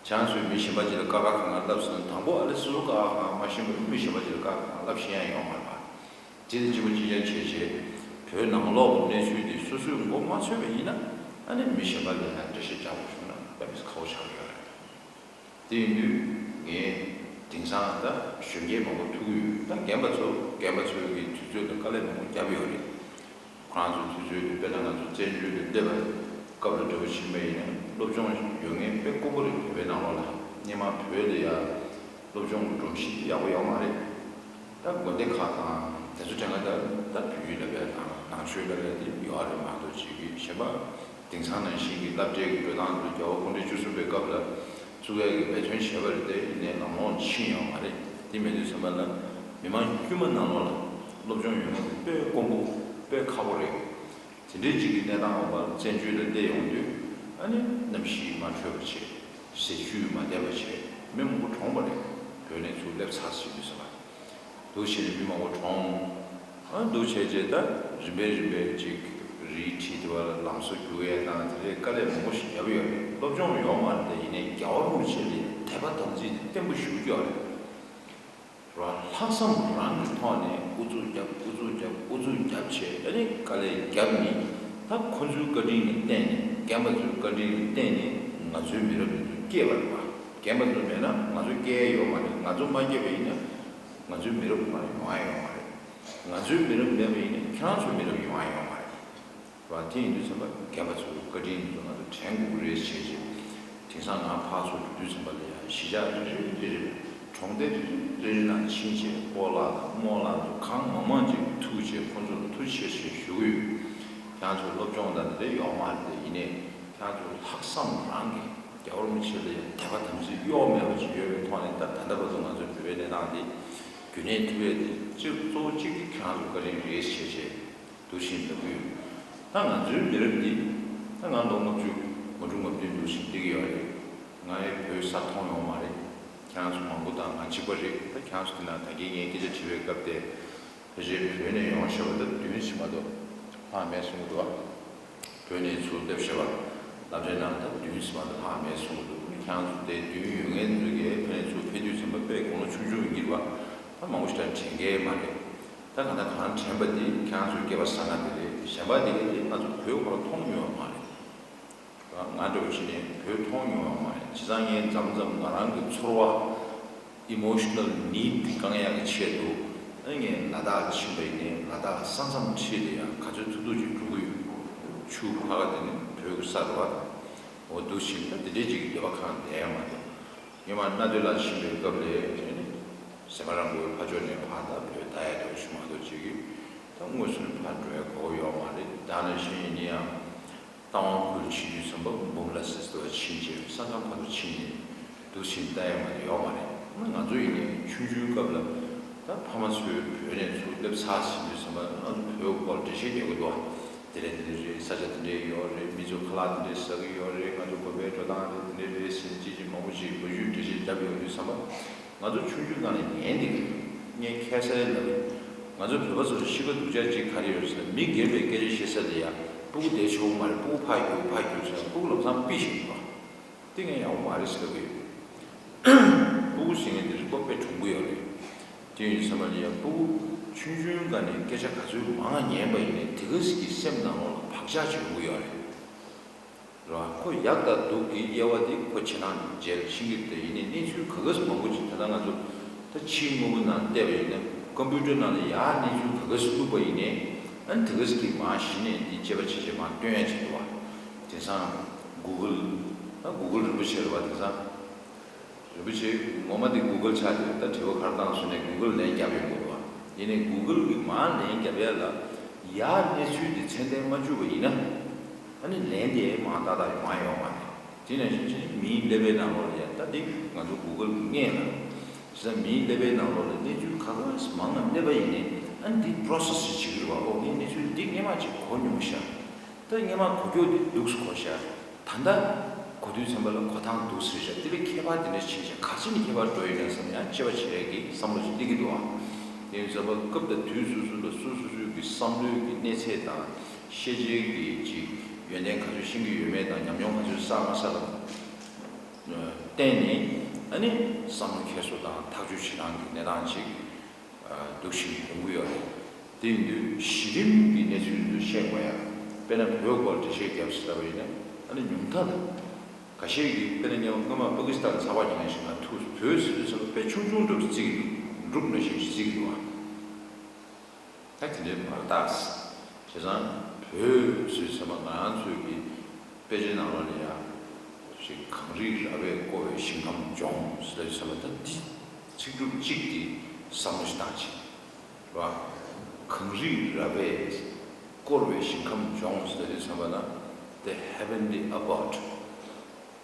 ཁྱེད་རང་ཚོས་མི་གཞན་པ་ཅིག་ལ་ཀ་ཁ་ག་ང་ལབ་སོང་། དང་པོ་ཨ་ལེ་སོ་སོ་ཀ་ཁ་ག་ང་མ་ཤེས་པར་མི་གཞན་པ་ཅིག་ལ་ཀ་ཁ་ག་ང་ལབ་ཤེས་ཡ་ཡོད་མ་རེད་པ། དེ་ནི་གཅིག་པ་གཅིག་རྐྱང་བྱས་བྱས། བོད་ནང་ལོགས་ཀྱི་གནས་ཚུལ་དེ་སོ་སོས་མགོ་མ་ཚོས་པ་ཡིན་ན། ཨ་ནི་མི་གཞན་པ་ལ་ཡང་འགྲེལ་བཤད་རྒྱག་དགོས་བྱུང་ན་དཔེ་མི་སྲིད་ཁག་པོ་ཆགས་ཀྱི་ཡོད་རེད། དེ་ཡིན་དུས་ངས་དེང་སང་ད་གཞོན་སྐྱེས་མང་པོ་ཐུག་གི་ཡོད། ད་རྒན་པ་ཚོ་རྒན་པ་ཚོའི་གི་དུས་ཚོད་ལ་དཀའ་ལས་མང་པོ་བརྒྱབ་ཡོད་རེད། ཁོ་རང་ཚོའི་དུས་ཚོད་དེ་དཔེར་ན་ང་ཚོ་བཙན་བྱོལ་དུ་སླེབས་པ་སྐབས་ལ་འདྲ་པོ་ཕྱིན་པ་ཡིན་ན་སློབ་སྦྱོང་ཡོད་མཁན་དཔེ་དཀོན་པོ་རེད། བོད་པའི་ནང་ལོགས་ལ་སྔོན་མ་བོད་ལ་ཡ་སློབ་སྦྱོང་གི་སྒྲོམ་གཞི་དེ་ཡག་པོ་ཡོད་མ་རེད། ད་དགོན་སྡེ་ཁག་དང་དེ་ཚོ་དྲན་ཁ་ད་ད་བོད་ཡིག་ལབ་ཡ་དང་ནང་ཆོས་ལབ་ཡ་དེ་ཡོད་རེད་མ་གཏོགས་ཅིག་གི་གཞན་པ། དེང་སང་ནང་བཞིན་གྱི་སློབ་གྲྭའི་གི་འགྲོ་སྟངས་དེ་རྒྱལ་བ་སྐུ་ཕྲེང་བཅུ་གསུམ་པའི་སྐབས་ལ་བཙུགས་ཡ་གི་འབད་བརྩོན་བྱས་པ་རེད་དེ། ཡིན་ནའི་ནང་ལོགས་ཕྱིན་ཡོད་མ་རེད། དེ་མེད་དུས་ཙམ་པ་ལ་མི་མང་དཀྱུས་མ་ནང་ལོགས་ལ་སློབ་སྦྱོང་ཡོད་མཁན་དེ་དཔེ་དཀོན་པོ་དཔེ་ཁག་པོ་རེད། དེ་འདྲའི་ཅིག་གི་གནས་སྟངས་འོག་ལ་བཙན་བྱོལ་ལ་སླེབས་ཡོང་དུས། ཨ་ནི་གནམ་གཤིས་མ་འཕྲོད་པ་བྱས། ཟས་བཅུད་མ་བསྡད་པ་བྱས། མི་མང་པོ་གྲོངས་པ་རེད། བོད་ནས་ཚུར་སླེབས་ཚར་ཟིན་དུས་ཙམ་པ། འདུག་བྱས་ནས་མི་མང་པོ་གྲོངས། ཨ་འདུག་བྱས་བྱས་ད་རིམ་པས་རིམ་པས་ཅིག་རིགས་ཁྲིད་དེ་བ་ལ་ལམ་བཟོ་རྒྱུག་ཡས་དང་དེ་འདྲའི་དཀའ་ལས་མང་པོ་ཞིག་བརྒྱབ་ཡོད་རེད། སློབ་སྦྱོང་ཡོད་མ་རེད། དེ་ཡིན་ནའི་རྒྱལ་བ་རིན་པོ་ཆེ་ལ་དད་པ་དམ་ཚིག་དེ་བརྟན་པོ་ཞེ་པོ་ཅིག་ཡོད་རེད། རང་ལྷག་བསམ་རང་གི་ཐོག་ནས་ཨུ་ཚུགས་རྒྱབ་ཨུ་ཚུགས་རྒྱབ་ཨུ་ཚུགས་རྒྱབ་བྱས། ཨ་ནི་དཀའ་ལས་བརྒྱབ་ནས་ད་ཁོ་ཚོའི་བཀའ་དྲིན་ལ་བརྟེན་ནས། རྒན་པ་ཚོའི་བཀའ་དྲིན་ལ་བརྟེན་ནས་ང་ཚོའི་མི་རབས་འདི་ཚོ་སྐྱེས་པ་རེད་པ། རྒན་པ་ཚོ་མེད་ན་ང་ཚོ་སྐྱེ་ཡ་ཡོད་མ་རེད། ང་ཚོ་མ་སྐྱེས་པ་ཡིན་ན་ང་ཚོའི་མི་རབས་མར་ཡོང་ཡ་ཡོད་མ་རེད། ང་ཚོའི་མི་རབས་མེད་པ་ཡིན་ན་ཁྱེད་རང་ཚོའི་མི་རབས་ཡོང་ཡ་ཡོད་མ་རེད། རེད་བ། དེ་ཡིན་དུས་ཙམ་པ་རྒན་པ་ཚོའི་བཀའ་དྲིན་དེ་ཚོ་ང་ཚོ་དྲན་དགོས་ཀྱི་རེད་བྱས་བྱས། དེང་སང་ང་ཕར་ཚུར་འགྲོ་དུས་ཙམ་པ་ལ་ཡང་གཞིས་ཆགས་རེ་རེ་རེ་རེ། གྲོང་སྡེ་རེ་རེ་རེ་རེ་ནང་ཕྱིན་བྱས་སྤོ་ལགས་དང་རྨོ་ལགས་ཚོ་གང་མང་མང་ཅིག་ཐུག་བྱས་ཁོང་ཚོ་ལ་ཐུགས་རྗེ་ཆེ་ཞུ་གི་ཡོད། ཁྱེད་རང་ཚོ་སློབ་སྦྱོང་དང་དེ་འདྲ་ཡོད་མ་རེད། ཡིན་ནའི་ཁྱེད་རང་ཚོ་ལྷག་བསམ་རང་གིས་རྒྱལ་བ་རིན་པོ་ཆེ་ལ་ཡང་དད་པ་དམ་ཚིག་གཡོ་མེད་པ་ཅིག་ཡོད་པའི་ཐོག་ནས། ད་ད་ལྟ་བར་དུ་ང་ཚོའི་བོད་པའི་གནས་སྟངས་འདི་རྒྱུན་གནས་ཐུབ་ཡས་དེ་སྤྱིར་གཙོ་བོ་གཅིག་དེ་ཁྱེད་རང་ཚོ་བཀའ་དྲིན་རེད་བྱས་བྱས། འདུག་བཞིན་ལབ་ཀྱི་ཡོད། ད་ང་ཚོའི་མི་རབས་འདི། ད་ང་ལོ་ལྔ་བཅུ་ང་དྲུག་ང་བདུན་འདུག་བཞིན་སླེབས་ཀྱི་ཡོད་རེད། ང་ཡི་བོད་ས་མཐོང་ཡོང་མ་རེད། ཁྱེད་རང་ཚོ་མང་པོ་དང་ང་གཅིག་པ་རེད། ད་ཁྱེད་རང་ཚོ་དེ་ན་ད་གིན་ངས་སྐད་ཆ་དྲི་བའི་སྐབས་དེ། ཕལ་ཆེར་བོད་ནས་ཡོང་བཞག་པ་ད་བདུན་ཙམ་མ་གཏོགས་ལྷག་མེད་གསུང་གི་འདུག་ཨ། བོད་ནས་ཚུར་སླེབས་བཞག་པ་སློབ་གྲྭའི་ནང་ད་བདུན་ཙམ་མ་གཏོགས་ལྷག་མེད་གསུང་གི་འདུག་ཁྱེད་རང་ཚོ་དེ་བདུན་ཡོད་མཁན་ཚོ་གིས་ཕ་ནས་ཚུར་ཕེབས་དུས་ཙམ་པ་དཔེ་དགུང་ལོ་ཆུང་ཆུང་ཡིན་གྱི་རེད་པ། ད་མང་པོ་ཞིག་ད་དྲན་གྱི་མ་རེད། ད་གང་ལྟར་གང་དྲན་པ་དེ་ཁྱེད་རང་ཚོའི་སྐལ་བ་བཟང་ང་དེ་རེད། གཞན་པ་དེ་གས་དེ་ང་ཚོ་བོད་ཁོ་རང་མཐོང་མྱོང་བ་མ་རེད། ང་འདྲ་བོ་བྱས་ནས་བོད་མཐོང་མྱོང་བ་མ་རེད། བྱས་ཙང་ངས་མཚམས་མཚམས་ང་རང་གི་ཚོར་བ། emotional need དེ་བསྐང་ཡག་གི་ཆེད་དུ། ཨ་ངས་ལ་དྭགས་ཕྱིན་པ་ཡིན་ནའི་ལ་དྭགས་ས་མཚམས་འཁྲིས་ལ་ཡང་ག་ཚོད་ཐུབ་ཐུབ་ཅིག་འགྲོ་གི་ཡོད། ཆུ་ཕར་ཁ་དེ་ནི་བོད་ཀྱི་ས་རེད་པ། འོ་འདུག་བཞིན་ད་དེ་འདྲའི་ཅིག་འདོད་པ་ཁེངས་བསྡད་ཡ་མ་གཏོགས། སྔོན་མ་མནའ་སྡོད་ལ་ཕྱིན་པའི་སྐབས་ལ་ཨ་ནི་སེ་མ་ར་མགོའི་ཕ་ཕྱོགས་ནས་ཕར་ད་བོད་ད་ཡ་འགྲོ་ཞུ་མ་གཏོགས་བྱེད་ཀྱི། ད་དངོས་སུ་ནི་ཕར་འགྲོ་ཡ་གོ་ཡོད་མ་རེད། ད་ནང་བཞིན་ཡིན་ན་ཡང་རྟ་དབང་ཁུལ་ཕྱིན་དུས་ཙམ་པ་འབུམ་རམས་པ་སི་སི་ཏུ་བ་ཕྱིན་བྱས་ས་མཚམས་ཕར་ཚུར་ཕྱིན་ནས་འདུག་ཕྱིན་ལྟ་ཡ་མ་གཏོགས་ཡོད་མ་རེད། ང་ང་ཚོ་ཡིན་ནའི་ཆུང་ཆུང་སྐབས་ལ་ད་ཕ་མ་ཚོས་བོད་ནས་ཚུར་སླེབས་ཚར་ཕྱིན་དུས་ཙམ་པ་ང་ཚོ་བོད་སྐོར་འགྲེལ་བཤད་རྒྱག་གི་འདུག་དེ་ལས་དེ་འདྲ་རེད། ས་ཆ་དེ་འདྲ་ཡོད་རེད། མི་ཚོ་ཁ་ལག་དེ་འདྲ་ཟ་གི་ཡོད་རེད། ང་ཚོ་དགོན་པའི་འགྲོ་སྟངས་རེད། དེ་འདྲ་རེད་ཟེར་ཅིག་ཅིག་མང་པོ་ཞིག་འགྲེལ་བཤད་འགྲེལ་བཤད་བརྒྱབ་ཡོང་དུས་ཙམ་པ། ང་ཚོ་ཆུང་ཆུང་སྒང་ནས་ཉན་བསྡད་ཀྱི་ཡོད། ངས་ཁ་སང་ལབ་ཡིན། ང་ཚོ་བོད་པ་ཚོ་ལ་གཤིས་ཀ་སྡུག་ཅག་ཅིག་ག་རེ་ཡོད་ཟེར་ན། མི་རྒན་པའི་སྐད་ཆ་བཤད་ས་ལ་ཡ་སྤུ་གུ་བསྡད་ཆོག་གི་མ་རེད། སྤུ་གུ་ཕར་རྒྱུགས་ཕར་རྒྱུགས་ཟེར་ན་སྤུ་གུ་ལམ་སང་ཕྱིན་ཡོང་གི་རེད། དེ་ངས་ཡག་པོ་མ་རེད་ཟེར་ལབ་ཀྱི་ཡོད། སྤུ་གུ་ཟེར་མཁན་དེ་རིག་པ་དཔེ་གྲུང་པོ་ཡོད་རེད། དེ་ཡིན་དུས་ཙམ་པ་ལ་ཡ་སྤུ་གུ་ཆུང་ཆུང་སྒང་ནས་སྐད་ཆ་ག་ཚོད་མང་ང་ཉན་པ་ཡིན་ནའི་དེ་ག་ཟིག་གི་སེམས་ནང་ལོགས་ལ་བག་ཆགས་ཅིག་ཡོང་གི་ཡོད་རེད། རེད་བ། ཁོ་ཡག་དང་སྡུག་གི་དབྱེ་བ་དེ་ཁོ་ཕྱི་ནང་རྗེས་ལ་ཤེས་ཀྱི་རེད། ཡིན་ནའི་གནས་ཚུལ་ག་ག་ཟིག་མང་པོ་ཅིག་ད་ལྟ་ང་ཚོ་ད་ཕྱིའི་དངོས་པོ་ནང་བལྟས་པ་ཡིན་ན་ཀམ་པུ་ཊར་ནང་ལ་ཡར་གནས་ཚུལ་ག་ག་ཟིག་བླུགས་པ་ཡིན་ནའི་ཨ་ནི་དེ་ག་ཟིག་གིས་མར་གཞི་ནས་འདི་དཔྱད་པ་བྱས་བྱས་མར་སྟོན་ཡ་ཅིག་འདུག་བ། དེང་སང་གུ་གུལ། ད་གུ་གུལ་རིན་པོ་ཆེ་རེད་བ། དེང་སང་རིན་པོ་ཆེ་ངོ་མ་དེ་གུ་གུལ་ཆགས་ཀྱི་རེད། ད་དྲི་བ་ག་རེ་བཏང་སོང་ནས་གུ་གུལ་ལན་རྒྱབ་ཡོང་གི་འདུག་བ། ཡིན་ནའི་གུ་གུལ་གིས་མར་ལན་རྒྱབ་ཡ་ལ་ཡར་གནས་ཚུལ་དེ་ཚད་ལྡན་མ་བཅུག་པ་ཡིན་ན་ཨ་ནི་ལན་དེ་མར་ཏག་ཏག་མར་ཡོང་བ་རེད། དེ་ནང་བཞིན་ཅིག་མིའི་ཀླད་པའི་ནང་ལོགས་ལ་ཡ་ད་དེ་ང་ཚོ་གུ་གུལ་གིས་བརྙས་ན། བྱས་ཙང་མིའི་ཀླད་པའི་ནང་ལོགས་ལ་གནས་ཚུལ་ག་ག་ཟིག་མང་ང་སླེབས་པ་ཡིན་ནའི་ཨ་ནི་འདི་པོ་རོ་སེ་སི་ཅིག་བྱེད་ཀྱི་རེད་བ། ཨོ་ངས་གནས་ཚུལ་འདི་སྔོན་མ་ཅིག་གོ་མྱོང་ཤག་ད་སྔོན་མ་གོ་རྒྱུ་འདི་འདུག་སེ་གོ་ཤག་ད་ལྟ་གོ་དུས་ཙམ་པ་ལ་གོ་སྟངས་འདུག་སེ་རེད་ཤག་དེ་ལས་ཁྱད་པར་དེ་འདྲ་ཕྱིན་ཤག་ག་རེ་བྱས་ནས་ཁྱད་པར་འགྲོ་ཡོད་ན་བསམ་ཡང་དཔྱད་པ་བྱེད་ཡས་ཀྱི་བསམ་བློ་ཞིག་སླེབས་ཀྱི་འདུག་ཨ། དེ་ཡིན་ཙམ་པ་སྐབས་དང་དུས་སོ་སོ་ལ་སོ་སོ་སོའི་གི་བསམ་བློའི་གི་གནས་ཚད་དང་ཤེས་བྱའི་གི་ཅིག་ ཡོན་ཏན་ག་ཚོད་ཤེས་ཀྱི་ཡོད་མེད་དང་ཉམས་མྱོང་ག་ཚོད་བསགས་མ་བསགས་ལ་བརྟེན་ནས་ཨ་ནི་བསམ་བློ་འཁྱེར་སོ་དང་ཐག་གཅོད་བྱེད་སྟངས་ཀྱི་གནས་སྟངས་ཅིག་འདུག་བཞིན་ཡོང་གི་ཡོད་རེད། དེ་ཡིན་དུས་གཞི་རིམ་གྱི་གནས་ཚུལ་འདི་ཚོ་ཤེས་དགོས་ཡ། དཔེར་ན་བོད་སྐོར་འགྲེལ་བཤད་བརྒྱབ་ཟེར་བ་ཡིན་ན་ཨ་ནི་ཉུང་མཐའ་ལ་ཁ་ཤས་ཀྱིས་དཔེར་ན་སྔོན་མ་པ་ཀི་སི་ཐན་ཚགས་པར་ཉན་ཞིག་ན་ཐུག་བོད་ཟེར་དུས་ཙམ་པ་དཔེ་ཆུང་ཆུང་འདྲ་བོ་བརྩི་གི་འདུག་འབྲུག་ནང་བཞིན་ཞིག་བརྩི་གི་འདུག་ཨ། ད་དེ་འདྲའི་མ་རེད་ད། བྱས་ཙང་བོད་ཟེར་དུས་ཙམ་པ་ང་རང་ཚོའི་གི་དཔེ་ཆའི་ནང་ལོགས་ལ་ཡ་ཞིག་གངས་རིའི་ར་བས་བསྐོར་བའི་ཞིང་ཁམས་ལྗོངས་ཟེར་དུས་ཙམ་པ་ད་འདི་ཚིག་གྲུབ་གཅིག་འདི་བསམ་བློ་ཞིག་བཏང་ཆེ། ར། གངས་རིའི་ར་བས་བསྐོར་བའི་ཞིང་ཁམས་ལྗོངས་ཟེར་དུས་ཙམ་པ་ན། The heavenly abode,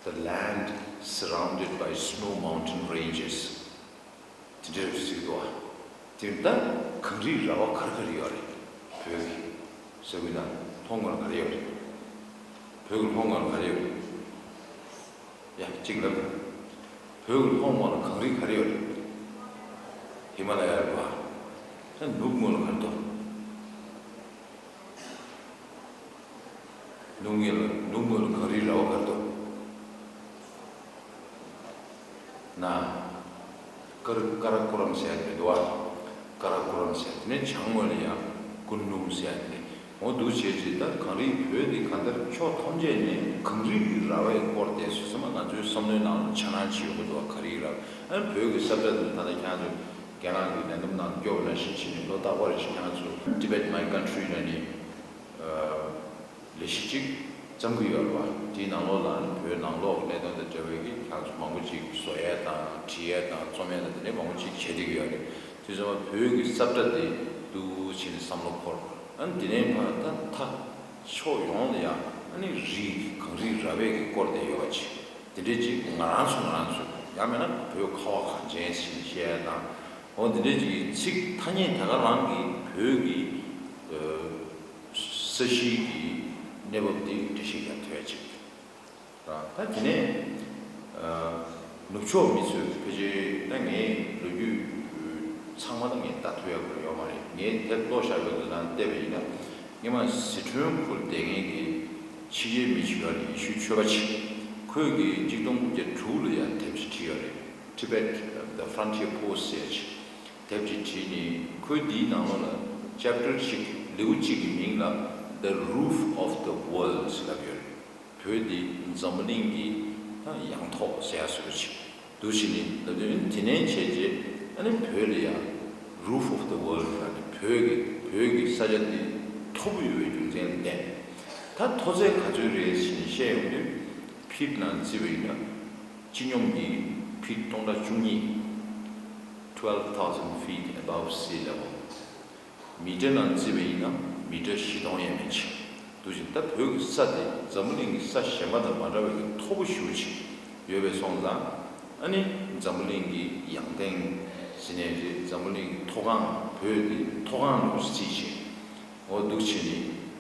the land surrounded by snow mountain ranges. དེ་འདྲའི་ཟེར་གྱི་འདུག་བ། དེ་ད་གངས་རིའི་ར་བ་ག་རེ་ག་རེ་ཡོད་རེད། བོད་ཀྱི་ཟེར་བའི་ནང་ལྷོ་ངོས་ལ་ག་རེ་ཡོད་རེད། བོད་ཀྱི་ལྷོ་ངོས་ལ་ག་རེ་ཡོད་རེད། ཡ་གཅིག་ལབ། བོད་ཀྱི་ལྷོ་ངོས་ལ་གངས་རི་ག་རེ་ཡོད་རེད། ཧི་མ་ལ་ཡ་རེད་བ། ད་ནུབ་ངོས་ལ་ག་རེ་འདུག་ནུབ་ངོས་ལ་ནུབ་ངོས་ལ་གངས་རིའི་ར་བ་ག་རེ་འདུག་ན། ཀར་ཀ་ར་ཀོ་རམ་ཟེར་ཡ་དེ་འདུག་བ། ཀ་ར་ཀོ་རམ་ཟེར་ཡ་དེ་ནས་བྱང་ངོས་ལ་ཡང་ཀུན་ལུང་ཟེར་ཡ་དེ་འོ་འདུག་བྱས་རྗེས་ད་གངས་རིའི་བོད་འདི་གང་ལྟར་ཕྱོགས་ཐམས་ཅད་ནས་གངས་རིའི་ར་བས་བསྐོར་ཏེ་ཟེར་ཙམ་པ་ང་ཚོའི་བསམ་བློའི་ནང་ལ་འཆར་སྣང་ཅིག་ཡོང་གི་འདུག་བ། གངས་རིའི་ར་བ། ཨ་ནི་བོད་ཀྱི་ས་བཀྲ་འདི་ད་ལྟ་ཁྱེད་རང་ཚོས་རྒན་ལགས་ཀྱི་ལས་བསྡོམས་ནང་སྐྱོར་བ་ནང་བཞིན་བྱས་ནས་ལོ་རྟག་པར་ཅིག་ཁྱེད་རང་ཚོ་Tibet My Country ལ་ནི། ལས་གཞི་གཅིག་བརྩམས་ཀྱི་ཡོད་རེད་བ། དེའི་ནང་ལོགས་ལ་བོད་ནང་ལོགས་གནད་དོན་དང་འབྲེལ་བའི་གི་ཁྱེད་ཚོ་མང་པོ་ཅིག་བཟོ་ཡས་དང་བྲིས་ཡས་དང་རྩོམ་ཡས་དང་དེ་འདྲའི་མང་པོ་ཅིག་བྱས་བསྡད་ཀྱི་ཡོད་རེད། དེ་ཚོ་བོད་ཀྱི་ས་བཀྲ་དེ་འདུག་བྱས་ནས་བསམ་བློ་འཁོར། ཨ་ནི་དེ་ནས་ཕར་ད་མཐའ་ཕྱོགས་ཡོངས་ལ་ཡང་ཨ་ནི་རི་གངས་རིའི་ར་བས་གི་བསྐོར་ཏེ་ཡོད་པ་ཅིག་དེ་འདྲའི་ཅིག་ང་རང་ཚོ་ང་རང་ཚོ་ཡང་མིན་ན་བོད་ཁ་བ་གངས་ཅན་ཟེར་ནས་བཤད་ཡས་དང་འོ་དེ་འདྲའི་ཅིག་ཚིག་ཐ་སྙད་ད་ག་རང་གི་བོད་ཀྱི་ས་གཞིའི་གི་གནས་བབ་དེ་འགྲེལ་བཤད་རྒྱག་ཐུབ་ཡ་ཅིག་རེད། ད་དེ་ནས་ནུབ་ཕྱོགས་མི་ཚོས་ཕལ་ཆེར་ད་ངའི་ལོ་རྒྱུས་ཚང་མ་ད་ངས་ལྟ་ཐུབ་ཡ་ཁོ་ཡོད་མ་རེད། ངས་དེབ་ཀློག་བཞག་ཡོད་དེ་ནང་བལྟས་པ་ཡིན་ན་སྔོན་མ་ཟི་ཁྲོན་ཁུལ་བསྡད་མཁན་གྱི་ཕྱི་རྒྱལ་མི་ཞིག་ཡོད་རེད། ཡེ་ཤུའི་ཆོས་པ་ཅིག་ཁོས་ཀྱི་གཅིག་སྟོང་དགུ་བརྒྱ་དྲུག་ལ་ཡང་དེབ་ཅིག་བྲིས་ཡོད་རེད། Tibet, The Frontier Post ཟེར་ཅིག་དེབ་ཅིག་བྲིས་ནས་ཁོས་འདིའི་ནང་ལོགས་ལ་chapter གཅིག་ལེའུ་གཅིག་གི་མིང་ལ་The Roof of the World ཟེར་ལབ་ཡོད་རེད། བོད་འདི་འཛམ་བུ་གླིང་གི་ད་ཡང་ཐོག་ཟེར་ཡ་བཟོ་འདྲ་ཅིག་འདུག་བྱས་ནས་ལབ་དུས་དེ་ནས་བྱས་རྗེས་ཨ་ནི་བོད་ལ་ཡང་Roof of the World ལབ་ནས་བོད་ཀྱི་བོད་ཀྱི་ས་ཆ་འདི་མཐོ་པོ་ཡོད་པའི་རྒྱུ་མཚན་ལ་བརྟེན་ད་མཐོ་ཚད་ག་ཚོད་རེད་ཟེར་ནས་བཤད་ཡོང་དུས་ཕིཊ་ནང་བརྩིས་པ་ཡིན་ན། སྤྱི་སྙོམས་ཀྱི་ཕིཊ་སྟོང་ཕྲག་བཅུ་གཉིས། Twelve thousand feet above sea level. མི་ཊར་ནང་བརྩིས་པ་ཡིན་ན་མི་ཊར་བཞི་སྟོང་ཡས་མས་ཅིག་འདུག་ཅིང་། ད་བོད་ཀྱི་ས་དེ་འཛམ་བུ་གླིང་གི་ས་གཞན་པ་དང་མ་འདྲ་བའི་མཐོ་པོ་ཞེ་པོ་ཅིག་ཡོད་པའི་སོང་ཙང་ཨ་ནི་འཛམ་བུ་གླིང་གི་ཡང་སྟེང་ཟེར་ནའི་རེད། འཛམ་བུ་གླིང་གི་མཐོ་སྒང་བོད་དེ་མཐོ་སྒང་ལ་རྩིས་བྱས་འོ་འདུག་བྱས་ནས་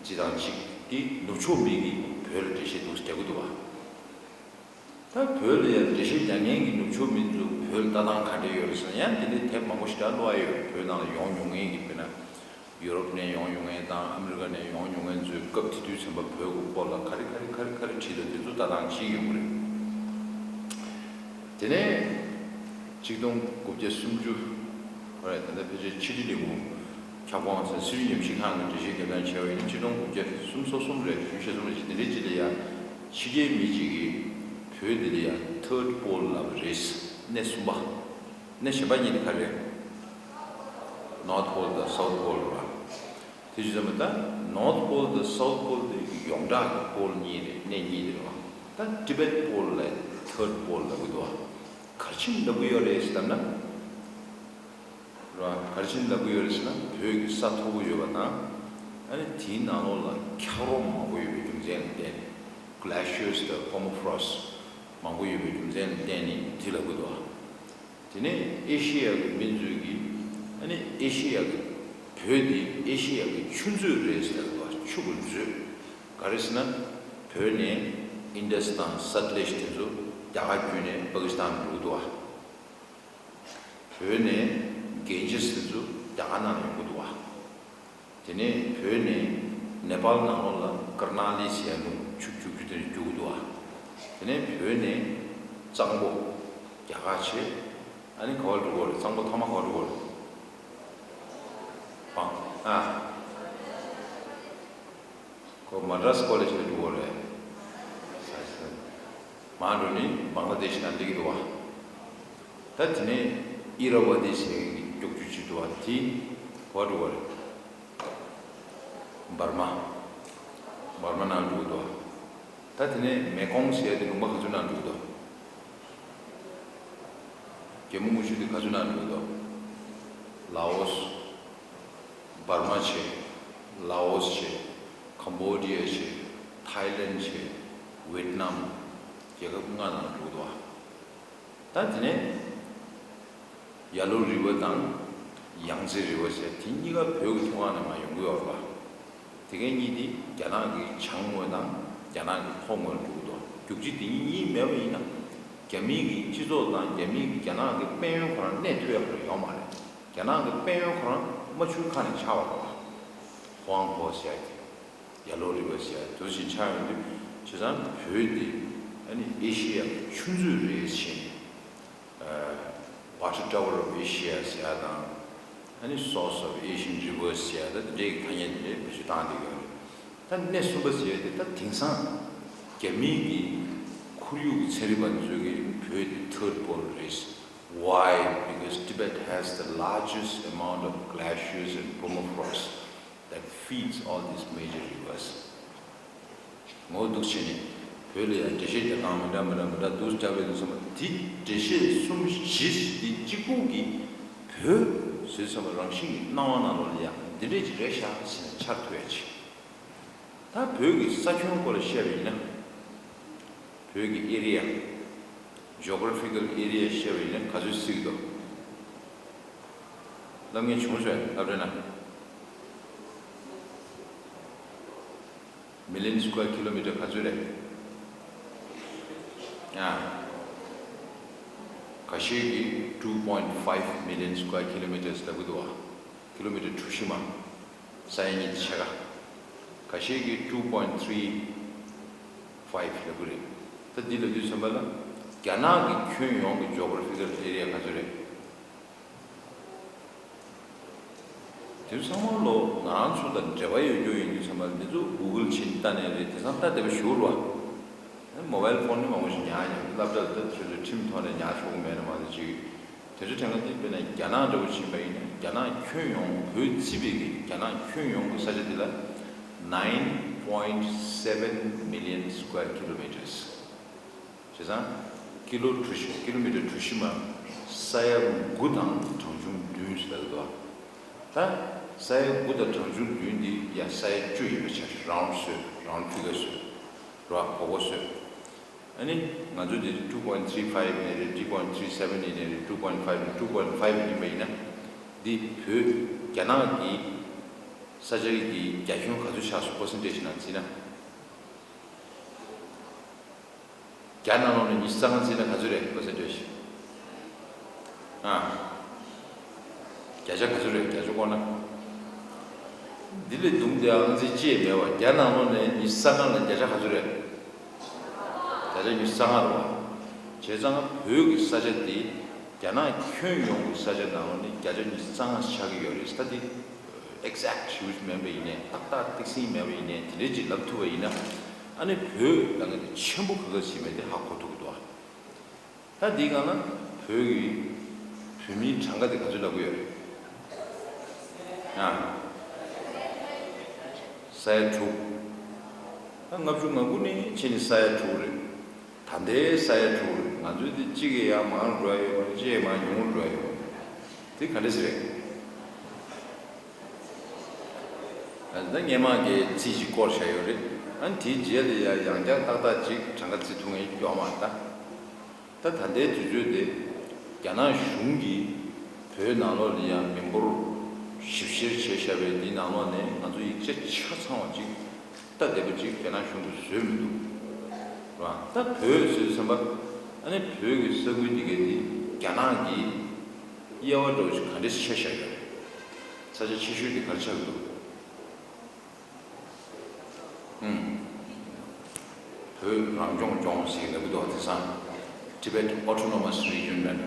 སྤྱི་དང་གཅིག་དེ་ནུབ་ཕྱོགས་མི་གིས་བོད་ལ་འགྲེལ་བཤད་འདུག་རྒྱག་གི་འདུག་བ། ད་བོད་ལ་ཡང་འགྲེལ་བཤད་རྒྱག་མཁན་གྱི་ནུབ་ཕྱོགས་མི་ཚོ་བོད་ལ་ལྟ་སྟངས་ག་འདྲ་ཡོད་རེད་ཟེར་ན། ཡང་དེ་འདྲའི་དེབ་མང་པོ་ཞིག་ད་ཀློག་ཡ་ཡོད། བོད་ནང་ལ་ཡོང་མྱོང་མཁན་གྱི་དཔེར་ན་ཡུ་རོབ་ནས་ཡོང་མྱོང་མཁན་དང་ཨ་མི་རི་ཀ་ནས་ཡོང་མྱོང་མཁན་ཚོས་སྐབས་དེ་དུས་ཙམ་པ་བོད་ཀྱི་སྐོར་ལ་ག་རེ་ག་རེ་ག་རེ་ག་རེ་བྲིས་འདུག་དེ་ཚོ་ལྟ་སྟངས་གཅིག་ཡོང་གི་རེད། དེ་ནས་གཅིག་སྟོང་དགུ་བརྒྱ་སུམ་ཅུ་རེད། ད་ལྟ་ཕལ་ཆེར་ཕྱི་དྲིལ་ལས་ཁུངས་ཁྱབ་ཁོངས་ཚན་སྲིད་ཉམས་ཞིབ་ཁང་གི་འགྲེལ་བཤད་རྒྱབ་སྟངས་བྱས་པ་ཡིན་ན་ཆིག་སྟོང་དགུ་བརྒྱ་སུམ་ཅུ་སོ་གསུམ་རེད། ཞུ་ཤེས་སོང་། ཅིག་དེ་འདྲའི་ཅིག་ལ་ཡ་ཕྱི་རྒྱལ་མི་ཅིག་གིས་བོད་འདི་ལ་ཡ་Third Pole ལབ་རེད། གནས་གསུམ་པ། གནས་གཞན་པ་གཉིས་དེ་ག་རེ་རེད། North Pole དང་South Pole རེད་བ། དེ་བྱས་ཙང་ད་North Pole དང་South Pole དེ་ཡོངས་གྲགས་ཀྱི་pole གཉིས་རེད། གནས་གཉིས་རེད་བ། ད་Tibet Pole ལ་Third Pole ལབ་ཀྱི་འདུག་བ། ག་རེ་བྱས་ནས་ལབ་ཀྱི་ཡོད་རེད་ཟེར་ལབ་ན། རེད་བ། ག་རེ་བྱས་ནས་ལབ་ཀྱི་ཡོད་རེད་ཟེར་ན། བོད་ཀྱི་ས་མཐོ་པོ་ཡོད་པ་དང་། ཨ་ནི་དེའི་ནང་ལོགས་ལ་འཁྱགས་རོམ་མང་པོ་ཡོད་པའི་རྒྱུ་མཚན་ལ་བརྟེན། Glaciers དང་permafrost མང་པོ་ཡོད་པའི་རྒྱུ་མཚན་ལ་བརྟེན་ནས་དེ་ལབ་ཀྱི་འདུག་བ། དེ་ནས་ཨེ་ཤེ་ཡ་གི་མི་ཚོས་ཀྱིས་ཨ་ནི་ཨེ་ཤེ་ཡ་གི་བོད་འདི་ཨེ་ཤེ་ཡ་གི་ཆུ་མཛོད་རེད་ཟེར་བ། ཆུ་གི་མཛོད། ག་རེ་ཟེར་ན། བོད་ནས་ཨིན་ཌས་དང་སད་ལེཇ་དེ་ཚོ་རྒྱ་གར་བརྒྱུད་ནས་པ་ཀི་སི་ཐན་འགྲོ་གི་འདུག་བ། བོད་ནས་གན་ཇིས་དེ་ཚོ་རྒྱ་གར་ནང་ལ་ཡོང་གི་འདུག་བ། དེ་ནས་བོད་ནས་ནེ་པཱལ་ནང་ལོགས་ལ་ ཀར་ན་ལི་ཟེར་ཡ་ནུ་ཆུ་རྒྱུག་རྒྱུ་དེ་ནས་རྒྱུག་གི་འདུག་ཨ། དེ་ནས་བོད་ནས་གཙང་པོ་རྒྱ་གར་བྱས། ཨ་ནི་ག་བར་འགྲོ་གི་རེད། གཙང་པོ་ཐ་མ་ག་བར་འགྲོ་གི་རེད། བང་ཨ། ཁོ་མ་ཌྲ་སི་ཀོ་ལེ་ཇི་ལ་འགྲོ་གི་རེད། མར་འགྲོ་ནི་བང་ལ་དེ་ཤི་ནང་སླེབས་ཀྱི་འདུག་བ། ད་དེ་ནས་ཨི་ར་བ་ཏི་ཟེར་གྱི་མགྱོགས་ཆུ་ཅིག་འདུག་བ། དེ་ག་བར་འགྲོ་གི་རེད། འབར་མ། འབར་མ་ནང་འགྲོ་གི་འདུག་བ། ད་དེ་ནས་མེ་ཀོང་ཟེར་ཡ་དེ་ལུང་པ་ག་ཚོད་ནང་འགྲོ་གི་འདུག་རྒྱལ་མོ་རྔུལ་ཆུ་དེ་ག་ཚོད་ནང་འགྲོ་གི་འདུག་ལའོ་སི། འབར་མ་བྱས། ལའོ་སི་བྱས། ཀམ་བོ་ཌི་ཡ་བྱས། ཐའི་ལེན་ཌི་བྱས། ཝེད་ནམ། རྒྱལ་ཁབ་ལྔ་ནང་འགྲོ་གི་འདུག་བ། ད་དེ་ནས་ཡ་ལོ་རི་བར་དང་ཡང་ཙེ་རི་བར་ཟེར་དེ་གཉིས་ཀ་བོད་ཀྱི་ཐོག་ཁ་ནས་མར་ཡོང་གི་ཡོད་རེད་པ། དེ་ག་གཉིས་དེ་རྒྱ་ནག་གི་བྱང་ངོས་དང་རྒྱ་ནག་གི་ལྷོ་ངོས་ལ་འགྲོ་གི་འདུག་རྒྱུག་ཁྱི་དེ་གཉིས་གཉིས་མེད་པ་ཡིན་ན། རྒྱ་མིའི་གི་སྤྱི་ཚོགས་དང་རྒྱ་མིའི་གི་རྒྱ་ནག་གི་དཔལ་ཡོན་ཁོ་རང་གནས་ཐུབ་ཡག་ཁོ་རང་ཡོད་མ་རེད། རྒྱ་ནག་གི་དཔལ་ཡོན་ཁོ་རང་རྨ་ཆུའི་ཁ་ནས་ཆགས་པ་རེད་པ། ཧོང་ཧོ་ཟེར་ཡག་གི། ཡ་ལོ་རི་བར་ཟེར་ཡ་དེ་བཞིན་ཆགས་ཡོང་དུས། བྱས་ཙང་བོད་འདི་ཨ་ནི་ཨེ་ཤི་ཡ་གི་ཆུ་མཛོད་རེད་ཟེར་ནས། Water Tower of Asia ཟེར་ཡ་དང་། ཨ་ནི་Source of Asian Rivers ཟེར་ཡ་ད་དེ་འདྲའི་ཐ་སྙད་དེ་འདྲའི་བེད་སྤྱོད་བཏང་བསྡད་ཡོད་རེད། ད་གནས་གསུམ་པ་ཟེར་ཡ་དེ་ད་དེང་སང་རྒྱ་མིའི་གི་ཁོར་ཡུག་ཚན་རིག་པ་ཚོས་ཀྱི་བོད་དེ་third pole རེད། Why? Because Tibet has the largest amount of glaciers and permafrost that feeds all these major rivers. ངོ་ཐུག་བྱས་ནས་བོད་ལ་ཡང་འགྲེལ་བཤད་རྒྱག་སྟངས་མི་འདྲ་མི་འདྲ་མི་འདྲ་འདུག་རྒྱབ་པའི་དུས་ཙམ་པ་འདི་འགྲེལ་བཤད་གསུམ་བཞི་འདི་གཅིག་པུ་གིས་བོད་ཟེར་ཙམ་པ་རང་བཞིན་གྱི་སྣང་བ་ནང་ལོགས་ལ་ཡང་འདི་འདྲས་ཅིག་རེད་ཤག་ཟེར་ནས་འཆར་ཐུབ་ཡ་ཆེ། ད་བོད་ཀྱི་ས་ཁྱོན་སྐོར་ལ་བཤད་པ་ཡིན་ན། བོད་ཀྱི་area, geographical area བཤད་པ་ཡིན་ན་ག་ཚོད་བརྩི་གི་འདུག་ལབ་མཁན་བྱུང་སོང་ངས་ལབ་རེད་ན། Million square kilometer ག་ཚོད་རེད། ཨ། ཁ་ཤས་ཀྱིས་two point five million square kilometers ལབ་ཀྱི་འདུག་བ། ཀི་ལོ་མི་ཊར་གྲུ་བཞི་མ། ས་ཡ་གཉིས་ཕྱེད་ཀ་ཁ་ཤས་ཀྱིས་two point three five ལབ་ཀྱི་རེད། ད་འདི་ལབ་དུས་ཙམ་པ་ལ་རྒྱ་ནག་གི་ཁྱོན་ཡོངས་ཀྱི་geographical area ག་ཚོད་རེད། དེ་ཚང་མ་ལོ་ང་རང་ཚོ་དང་འབྲེལ་བ་ཡོད་རྒྱུ་ཡིན་དུས་ཙམ་པ་ལ་འདི་ཚོ་Google བྱས་ནས་ལྟ་ནས་རེད། དེང་སང་ལྟ་བདེ་པོ་ཞིག་རེད་བ། Mobile phone ནི་མང་པོ་ཞིག་ཉར་ཡོང་། སློབ་གྲྭ་ལ་ད་ཁྱོད་ཚོས་ཁྲིམས་ཐོག་ནས་ཉར་ཆོག་གི་མེད་ན་མ་གཏོགས་ཅིག་དེ་ཚོ་དྲན་ག་འདི་དཔེར་ན་རྒྱ་ནག་འདྲ་པོ་ཕྱིན་པ་ཡིན་ན་རྒྱ་ནག་ཁྱོན་ཡོངས་བོད་བརྩིས་པའི་གི་རྒྱ་ནག་ཁྱོན་ཡོངས་ཀྱི་ས་ཆ་འདི་ལ་nine point seven million square kilometers བྱས་ཙང་ཀི་ལོ་གྲུ་བཞི་ཀི་ལོ་མི་ཊར་གྲུ་བཞི་མ་ས་ཡ་དགུ་དང་གྲངས་ཆུང་བདུན་ཟེར་ལ་འདུག་ད་ས་ཡ་དགུ་དང་གྲངས་ཆུང་བདུན་འདི་ཡ་ས་ཡ་བཅུ་ཡིན་པ་ཆ་round བཟོས། round figure བཟོས་ར་གོ་གོ་བཟོས། ཨ་ནི་ང་ཚོ་འདི་two point three five ནས་རེད། three point three seven ཡིན་ནས་རེད། two point five ནས་two point five ཡིན་པ་ཡིན་ན། འདི་བོད་རྒྱ་ནག་གི་ས་ཆ་གི་རྒྱ་ཁྱོན་ག་ཚོད་ཆགས་སོང་percentage ནང་བརྩིས་ན། རྒྱ་ནང་ལོགས་ནས་ཉི་ཤུ་རྩ་ལྔ་བརྩིས་ན་ག་ཚོད་རེད་percentage། ཨ། བརྒྱ་ཆ་ག་ཚོད་རེད། བརྒྱ་ཆ་བཀོད་ན། འདི་ལས་སྡུག་དེ་ཨང་རྩིས་ཅི་ཡང་མེད་པ། རྒྱ་ནང་ལོགས་ནས་ཉི་ཤུ་རྩ་ལྔ་ལ་བརྒྱ་ཆ་ག་ཚོད་རེད། བརྒྱ་ཆ་ཉི་ཤུ་རྩ་ལྔ་རེད་བ། བྱས་ཙང་བོད་ཀྱི་ས་ཆ་འདི་རྒྱ་ནག་ཁྱོན་ཡོངས་ཀྱི་ས་ཆ་ནང་ལོགས་ནས་བརྒྱ་ཆ་ཉི་ཤུ་རྩ་ལྔ་ཆགས་ཀྱི་ཡོད་རེད། ད་འདི་exact ཞུ་མེད་པ་ཡིན་ནའི་ཏག་ཏག་ཏིག་སིང་མེད་པ་ཡིན་ནའི་དེ་འདྲའི་ཅིག་ལབ་ཐུབ་པ་ཡིན་ན། ཨ་ནི་བོད་ལབ་མཁན་དེ་ཆེན་པོ་ག་ག་ཞིག་མེད་དེ་ཧ་གོ་ཐུབ་ཀྱི་འདུག་ད་འདིའི་སྒང་ལ་བོད་ཀྱི་བོད་མིའི་གྲངས་ཀ་དེ་ག་ཚོད་ལབ་ཀྱི་ཡོད་རེད། ཨ། ས་ཡ་དྲུག་ད་ལྔ་བཅུ་ང་དགུ་ནས་ཕྱིན་ནས་ས་ཡ་དྲུག་རེད། ད་ལྟའི་ས་ཡ་དྲུག་རེད། ང་ཚོའི་དེ་གཅིག་གིས་ཡང་མང་རུ་འགྲོ་ཡ་ཡོད་མ་རེད། གཅིག་གིས་མང་ཉུང་རུ་འགྲོ་ཡ་ཡོད་མ་རེད། དེ་ག་འདྲ་ཞིག་རེད། ད་སྔས་མ་གི་རྩིས་ཅིག་བསྐོར་བཞག་ཡོད་རེད། ཨ་ནི་དེའི་རྗེས་ལ་ཡང་ཡང་བསྐྱར་ཏག་ཏག་ཅིག་གྲངས་ཀ་བརྩི་ཐུབ་མཁན་ཡོད་མ་རེད་ད། ད་ད་ལྟའི་དུས་ཚོད་དེ་རྒྱ་ནག་གཞུང་གིས་བོད་ནང་ལོགས་ལ་ཡང་མི་འབོར་ཞིབ་བཤེར་བྱས་བཞག་པའི་འདི་ནང་ལོགས་ནས་ང་ཚོ་ཡིག་ཆ་ཆ་ཚང་བ་ཅིག་ལྟ་བདེ་པོ་ཅིག་རྒྱ་ནག་གཞུང་གིས་བཟོས་མི་འདུག་ར། ད་བོད་ཟེར་དུས་ཙམ་པ་ཨ་ནི་བོད་ཀྱི་ས་ཁུལ་འདི་གའི་འདི་རྒྱ་ནག་གིས་དབྱེ་བ་འདྲ་བོ་ཞིག་ག་འདྲས་ཕྱེ་བཞག་ཡོད་རེད། ས་ཆ་ཆེ་ཤོས་འདི་ག་རེ་ཆགས་ཀྱི་འདུག་ཨུམ། བོད་རང་སྐྱོང་ལྗོངས་ཟེར་ལབ་ཀྱི་འདུག་དེང་སང་Tibet Autonomous Region་ལབ་ནས།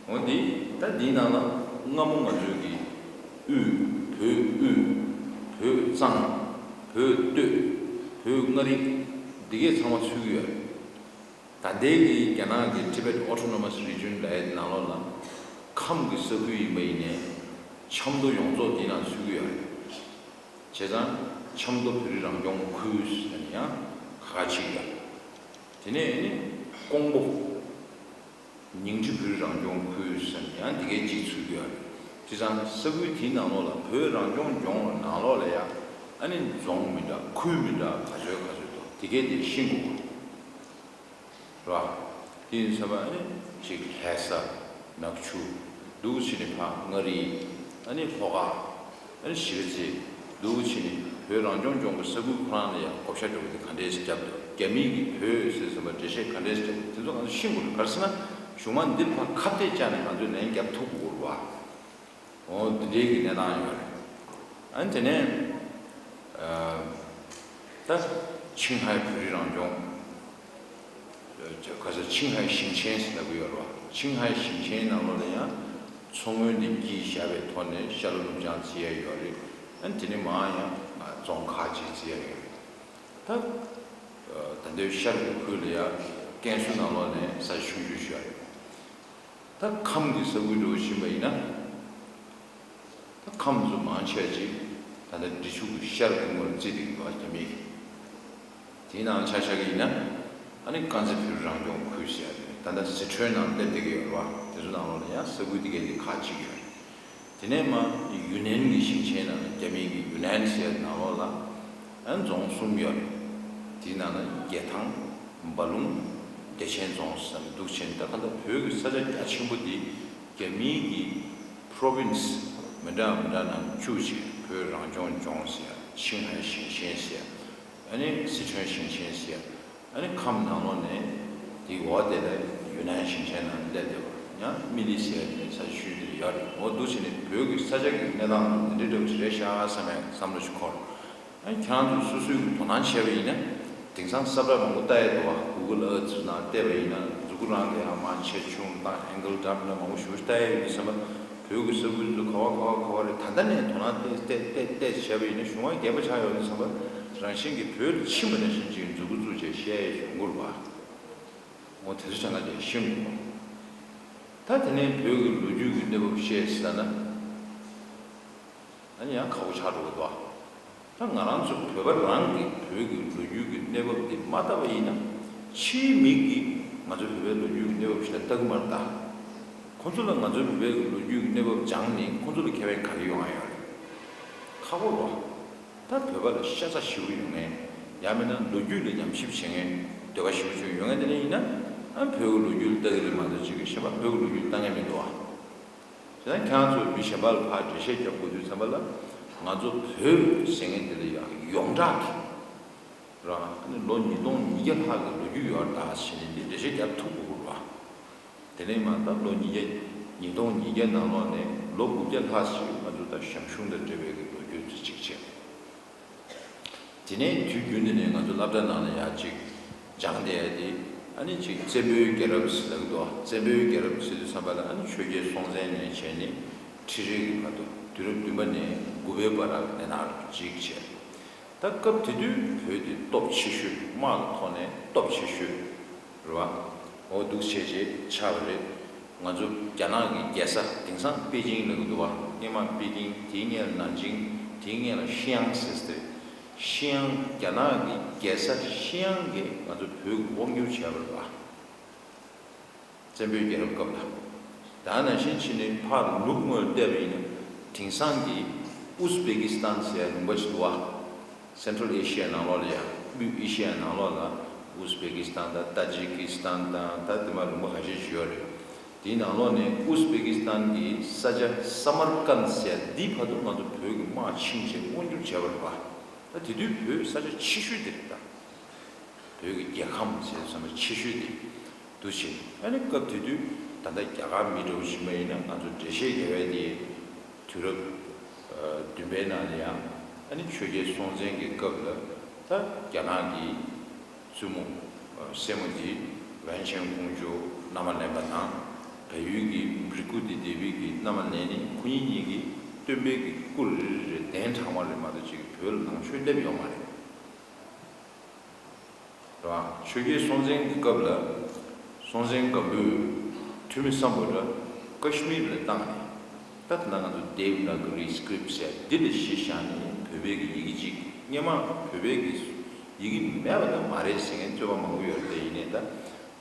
འོ་འདི་ད་འདིའི་ནང་ལ་སྔ་མོ་ང་ཚོའི་གི་དབུས་བོད་དབུས་བོད་གཙང་བོད་སྟོད་བོད་མངའ་རིས་འདི་གས་ཚང་མ་ཚུད་ཀྱི་ཡོད་རེད། ད་ལྟའི་གི་རྒྱ་ནག་གི་Tibet Autonomous Region་ལབ་ཡའི་ནང་ལོགས་ལ་ཁམས་ཀྱི་ས་ཁུལ་ཡིན་པ་ཡིན་ནའི་ཆབ་མདོ་ཡོངས་རྫོགས་འདི་ནང་ཚུད་ཀྱི་ཡོད་རེད། བྱས་ཙང་ཆབ་མདོ་བོད་རིགས་རང་སྐྱོང་ཁུལ་ཟེར་ནས་ཡང་ཁ་ཁ་ཕྱེ་གི་ཡོད་རེད། དེ་ནས་ནི་ཀོང་པོ་ཉིང་ཁྲི་བོད་རིགས་རང་སྐྱོང་ཁུལ་ཟེར་ནས་ཡང་འདི་གའི་གཅིག་ཚུད་ཀྱི་ཡོད་རེད། བྱས་ཙང་ས་ཁུལ་དེའི་ནང་ལོགས་ལ་བོད་རང་སྐྱོང་ལྗོངས་ནང་ལོགས་ལ་ཡང་ཨ་ནི་རྫོང་མི་འདྲ་ཁུལ་མི་འདྲ་ག་ཚོད་ག་ཚོད་འདུག་དེ་གའི་དེ་ཤེས་དགོས་རེད་བ། དེ་ཡིན་ཙང་ཨ་ནི་ཅིག་ལྷ་ས་ནག་ཆུ་འདུག་ཕྱིན་ནས་ཕར་མངའ་རིས་ཨ་ནི་ལྷོ་ཁ་ཨ་ནི་གཞིས་རྩེ་འདུག་ཕྱིན་ནས་བོད་རང་སྐྱོང་ལྗོངས་ཀྱི་ས་ཁུལ་ཁོ་རང་ལ་ཡང་བགོ་བཤའ་འགྲོ་གི་དེ་ག་འདྲས་སེ་བརྒྱབ་འདུག་རྒྱ་མིས་ཀྱི་བོད་ཟེར་ཟིན་པ་འགྲེལ་བཤད་ག་འདྲས་སེ་བརྒྱབ་འདུག་དེ་ཚོ་ང་ཚོ་ཤེས་དགོས་རེད། ག་རེ་ཟེར་ན་གཞུག་མ་འདིར་ཕར་ཁ་གཏད་བཅག་ནས་ང་ཚོས་ལན་བརྒྱབ་ཐུབ་དགོས་རེད་བ། འོ་འདི་འདྲའི་གི་གནས་སྟངས་ཡོད་རེད། ཨ་ནི་དེ་ནས་ཨ་ད་ཆིང་ཧའེ་བོད་རིགས་རང་སྐྱོང་ཁ་ས་ཆིང་ཧའེ་ཞིང་ཆེན་ཟེར་ལབ་ཀྱི་ཡོད་རེད་བ། ཆིང་ཧའེ་ཞིང་ཆེན་ནང་ལོགས་ལ་ཡང་མཚོ་སྔོན་དེ་དཀྱིལ་བཞག་པའི་ཐོག་ནས་ཤར་ལྷོ་ནུབ་བྱང་བརྩི་ཡ་ཡོད་རེད། ཨ་ནི་དེ་ནས་མར་ཡང་རྫོང་ཁག་ཅིག་བརྩི་ཡ་ཡོད་རེད། ད་ད་ལྟའི་ཤར་གྱི་ཁུལ་ལ་ཡང་ཀན་སུའུ་ནང་ལོགས་ནས་ས་ཆ་ཆུང་ཆུང་ཞིག་ཡོད་རེད། ད་ཁམས་ཀྱི་ས་ཁུལ་འགྲོ་བཞིན་པ་ཡིན་ན། ད་ཁམས་ཚོ་མང་ཆེ་ཅིག་ད་ལྟ་འབྲི་ཆུ་གི་ཤར་གྱི་ངོས་ལ་བརྩིས་བསྡད་ཀྱི་འདུག་རྒྱ་མིས། དེའི་ནང་ཆ་བཞག་གི་ཡིན་ན། ཨ་ནི་དཀར་མཛེས་བོད་རིགས་རང་སྐྱོང་ཁུལ་ཟེར་ཡ་དེ་ད་ལྟ་སི་ཁྲོན་ནང་སླེབས་བསྡད་ཀྱི་ཡོད་རེད་བ། དེ་ཚོ་ནང་ལོགས་ལ་ཡང་ས་ཁུལ་དེ་གའི་དེ་ཁག་གཅིག་ཡོད་རེད། དེ་ནས་མར་ཡུན་ནན་གྱི་ཞིང་ཆེན་ནང་ལ་རྒྱ་མིའི་གི་ཡུན་ནན་ཟེར་ཡ་ནང་ལོགས་ལ་ཨ་ནི་རྫོང་གསུམ་ཡོད་རེད། དེའི་ནང་ན་རྒྱལ་ཐང་། འབའ་ལུང་། བདེ་ཆེན་རྫོང་ཟེར་ནས་འདུག་ཕྱིན། ད་ག་ད་བོད་ཀྱི་ས་ཆ་རྒྱ་ཆེན་པོ་འདི་རྒྱ་མིའི་གི་པྲོ་བིན་སི་མི་འདྲ་མི་འདྲ་ནང་བཅུག་བྱས་བོད་རང་སྐྱོང་ལྗོངས་ཟེར་ཡ། ཆིང་ཧའེ་ཞིང་ཆེན་ཟེར་ཡ། ཨ་ནི་སི་ཁྲོན་ཞིང་ཆེན་ཟེར་ཡ། ཨ་ནི་ཁམས་ནང་ལོགས་ནས་དེའི་འོག་དེ་ལ་ཡུན་ནན་ཞིང་ཆེན་ནང་སླེབས་བསྡད་པ། ཡང་སྨི་ལི་ཟེར་ཡ་དེ་ས་ཆ་ཆུང་དེ་ཡོད་རེད། འོ་འདུག་བྱས་ནས་བོད་ཀྱི་ས་ཆ་གི་གནས་སྟངས་འདི་འདྲའི་འདྲ་བོ་ཅིག་རེད་ཤག་བསམ་ཡ་བསམ་བློ་ཞིག་འཁོར། ཨ་ནི་ཁྱེད་རང་ཚོས་སོ་སོའི་གི་དོ་སྣང་བྱས་པ་ཡིན་ན། དེང་སང་ས་བཀྲ་མང་པོ་ལྟ་ཡ་འདུག་བ། གུ་གལ་ཨར་ཐི་ནང་བལྟས་པ་ཡིན་ན་གཟུགས་པོ་རང་གི་ཡང་མར་ཆེ་ཆུང་དང་ཨེང་གལ་འདྲ་མི་འདྲ་མང་པོ་ཞེ་པོ་ཅིག་ལྟ་ཡ་ཡོད་དུས་ཙམ་པ། བོད་ཀྱི་ས་ཁུལ་ཚོ་ག་བ་ག་བ་ག་བ་རེད། ད་ལྟ་ནས་དོ་སྣང་བལྟས་བལྟས་བལྟས་བྱས་པ་ཡིན་ན་གཞུང་བ་རྒན་པ་ཆགས་ཡོང་དུས་ཙམ་པ། རང་བཞིན་གྱིས་བོད་ལ་ཕྱིན་པ་ནང་བཞིན་ཅིག་མཛུབ་གུ་བཙུགས་བྱས་བཤད་ཡ་ཡོང་གི་རེད་བ། འོ་དེ་ཚོ་བྱས་ན་དེ་ཤེས་དགོས་པ། ད་དེ་ནས་བོད་ཀྱི་ལོ་རྒྱུས་ཀྱི་གནས་བབ་བཤད་ཟེར་ན། ཨ་ནི་ཡང་ཁག་པོ་ཆགས་འགྲོ་གི་འདུག་ད་ང་རང་ཚོ་བོད་པ་རང་གིས་བོད་ཀྱི་ལོ་རྒྱུས་ཀྱི་གནས་བབ་འདི་མ་བལྟ་བ་ཡིན་ན། ཕྱིའི་མི་གིས་ང་ཚོ་བོད་པའི་ལོ་རྒྱུས་ཀྱི་གནས་བབ་ཞིག་ལ་ལྟ་གི་མ་རེད་ད། ཁོ་ཚོ་ལ་ང་ཚོའི་བོད་པའི་ལོ་རྒྱུས་ཀྱི་གནས་བབ་སྦྱངས་ནས་ཁོ་ཚོ་ལ་ཁེ་ཕན་ག་རེ་ཡོང་ཡ་ཡོད་རེད། ཁག་པོ་རེད་བ། ད་བོད་པ་ལ་ཤ་ཚ་ཞེ་པོ་ཡོད་མཁན། ཡང་མིན་ན་ལོ་རྒྱུས་ལ་ཉམས་ཞིབ་བྱེད་མཁན་འདོད་པ་ཞེ་པོ་ཅིག་ཡོད་མཁན་དེ་འདྲ་ཡིན་ན། ཨ་བོད་ཀྱི་ལོ་རྒྱུས་ལ་ལྟ་གི་རེད་མ་གཏོགས་ཅིག་གཞན་པ་བོད་ཀྱི་ལོ་རྒྱུས་ལ་ལྟ་མཁན་མི་འདུག་བ། དེ་ནས་ཁྱེད་རང་ཚོས་མི་གཞན་པ་ལ་ཕར་འགྲེལ་བཤད་རྒྱབ་དགོས་དུས་ཙམ་པ་ལ། ང་ཚོ་བོད་ཟེར་མཁན་དེ་ལ་ཡང་ཡོངས་གྲགས་ཀྱི་རང་ཨ་ནི་ལོ་ཉིས་སྟོང་ཉིས་བརྒྱ་ལྷག་གི་ལོ་རྒྱུས་ཡོད་རེད་ད་ཟེར་ནས་འདི་འགྲེལ་བཤད་རྒྱབ་ཐུབ་དགོས་ཀྱི་རེད་བ། དེ་ནས་མ་ད་ལོ་ཉིས་བརྒྱ་ཉིས་སྟོང་ཉིས་བརྒྱ་ནང་ལོགས་ནས་ལོ་དགུ་བརྒྱ་ལྷག་ཞིག་ང་ཚོ་ད་ཞང་ཞུང་དང་འབྲེལ་བའི་གི་ལོ་རྒྱུས་དེ་གཅིག་བྱས། དེ་ནས་དུས་རྒྱུན་དུ་ནས་ང་ཚོ་སློབ་གྲྭ་ནང་ལ་ཡང་ཅིག་སྦྱངས་བསྡད་ཡ་དེ། ཨ་ནི་ཅིག་བཙན་པོའི་རྒྱལ་རབས་ཟེར་གི་འདུག་བཙན་པོའི་རྒྱལ་རབས་ཟེར་དུས་ཙམ་པ་ལ་ཨ་ནི་ཆོས་རྒྱལ་སྲོང་བཙན་ནས་བྱས་ནས་ཁྲི་རལ་གྱི་བར་དུ་དུས་རབས་བདུན་པ་ནས་དགུ་པའི་བར་ལ་གནས་སྟངས་གཅིག་བྱས། ད་སྐབས་དེ་དུས་བོད་དེ་སྟོབས་ཆེ་ཤོས། དམག་གི་ཐོག་ནས་སྟོབས་ཆེ་ཤོས་རེད་བ། འོ་འདུག་བྱས་བྱས་ཆགས་པ་རེད། ང་ཚོ་རྒྱ་ནག་གི་རྒྱལ་ས་དེང་སང་པེ་ཅིང་ལབ་ཀྱི་འདུག་བ། སྔོན་མ་པེ་ཅིང་། དེའི་སྔོན་ལ་ནན་ཅིང་། དེའི་སྔོན་ལ་ཤི་ཡང་ཟེར་ཏེ། ཤི་ཡང་རྒྱ་ནག་གི་རྒྱལ་ས་ཤི་ཡང་གིས་ང་ཚོ་བོད་ཀྱི་དབང་བསྒྱུར་བྱས་པ་རེད་བ། བཙན་པོའི་རྒྱལ་རབས་སྐབས་ལ། ད་ནང་བཞིན་བྱས་ནས་ཕར་ནུབ་ངོས་བལྟས་པ་ཡིན་ན། དེང་སང་གི་ཨུ་ཛི་བེ་ཀི་སི་ཐན་ཟེར་ཡ་ལུང་པ་ཞིག་འདུག་བ། སེན་ཊྲལ་ཨེ་ཤི་ཡའི་ནང་ལོགས་ལ་ཡ། དབུས་ཨེ་ཤི་ཡའི་ནང་ལོགས་ལ་ཨུ་ཛི་བེ་ཀི་སི་ཐན་དང་ཏ་ཇི་ཀི་སི་ཐན་དང་ད་དེ་མ་ལུང་པ་ཁ་ཤས་ཤིག་ཡོད་རེད། དེའི་ནང་ལོགས་ནས་ཨུ་ཛི་བེ་ཀི་སི་ཐན་གྱི་ས་ཆ་ས་མར་ཀན་ཟེར་ཡ་འདི་བར་དུ་ང་ཚོ་བོད་ཀྱི་དམག་ཕྱིན་བྱས་དབང་བསྒྱུར་བྱས་པ་རེད་པ། ད་དེ་དུས་བོད་ས་ཆ་ཆེ་ཤོས་དེ་རེད་ད། བོད་ཀྱི་རྒྱལ་ཁམས་ཟེར་ས་མ་ཆེ་ཤོས་དེ། འདུག་བྱས། ཨ་ནི་སྐབས་དེ་དུས་ད་ལྟ་རྒྱ་གར་མི་འདྲ་བོ་ཞིག་མ་ཡིན་ན་ང་ཚོ་འགྲེལ་བཤད་རྒྱག་ཡ་དེ། དུས་རབས་ཨ་བདུན་པའི་ནང་ལ་ཡང་ཨ་ནི་ཆོས་རྒྱལ་སྲོང་བཙན་གྱི་སྐབས་ལ་ད་རྒྱ་ནག་གི་བཙུན་མོ་ སྲས་མོ་འདི་ཝན་ཆེན་ཀོང་ཇོ་མནའ་མ་ལེན་པ་དང་། བལ་ཡུལ་གྱི་བྲི་ཀུ་ཏི་དེ་བི་གི་མནའ་མ་ལེན་ནས་ཁོ་གཉིས་གཉིས་ཀྱིས་སྟོན་པའི་གི་སྐུ་རེ་རེ་རེ་གདན་དྲངས་པ་རེད་མ་གཏོགས་ཅིག་བོད་ལ་ནང་ཆོས་སླེབས་ཡོད་མ་རེད། རེད་བ། ཆོས་རྒྱལ་སྲོང་བཙན་གྱི་སྐབས་ལ་སྲོང་བཙན་སྒམ་པོས་ཐུ་མི་སམ་བྷོ་ཊ་ཀ་ཤི་མིར་ལ་བཏང་ནས། ད་ད་ལྟ་ང་ཚོ་Devanagari script ཟེར་འདི་ལ་གཞི་བཞག་ནས་བོད་པའི་གི་ཡི་གེ་གཅིག་སྔོན་མ་བོད་པའི་གི་ཡི་གེ་མེད་པ་ད་མ་རེད་ཟེར་མཁན་རྩོད་པ་མང་པོ་ཡོད་རེད། དེ་ཡིན་ནའི་ད་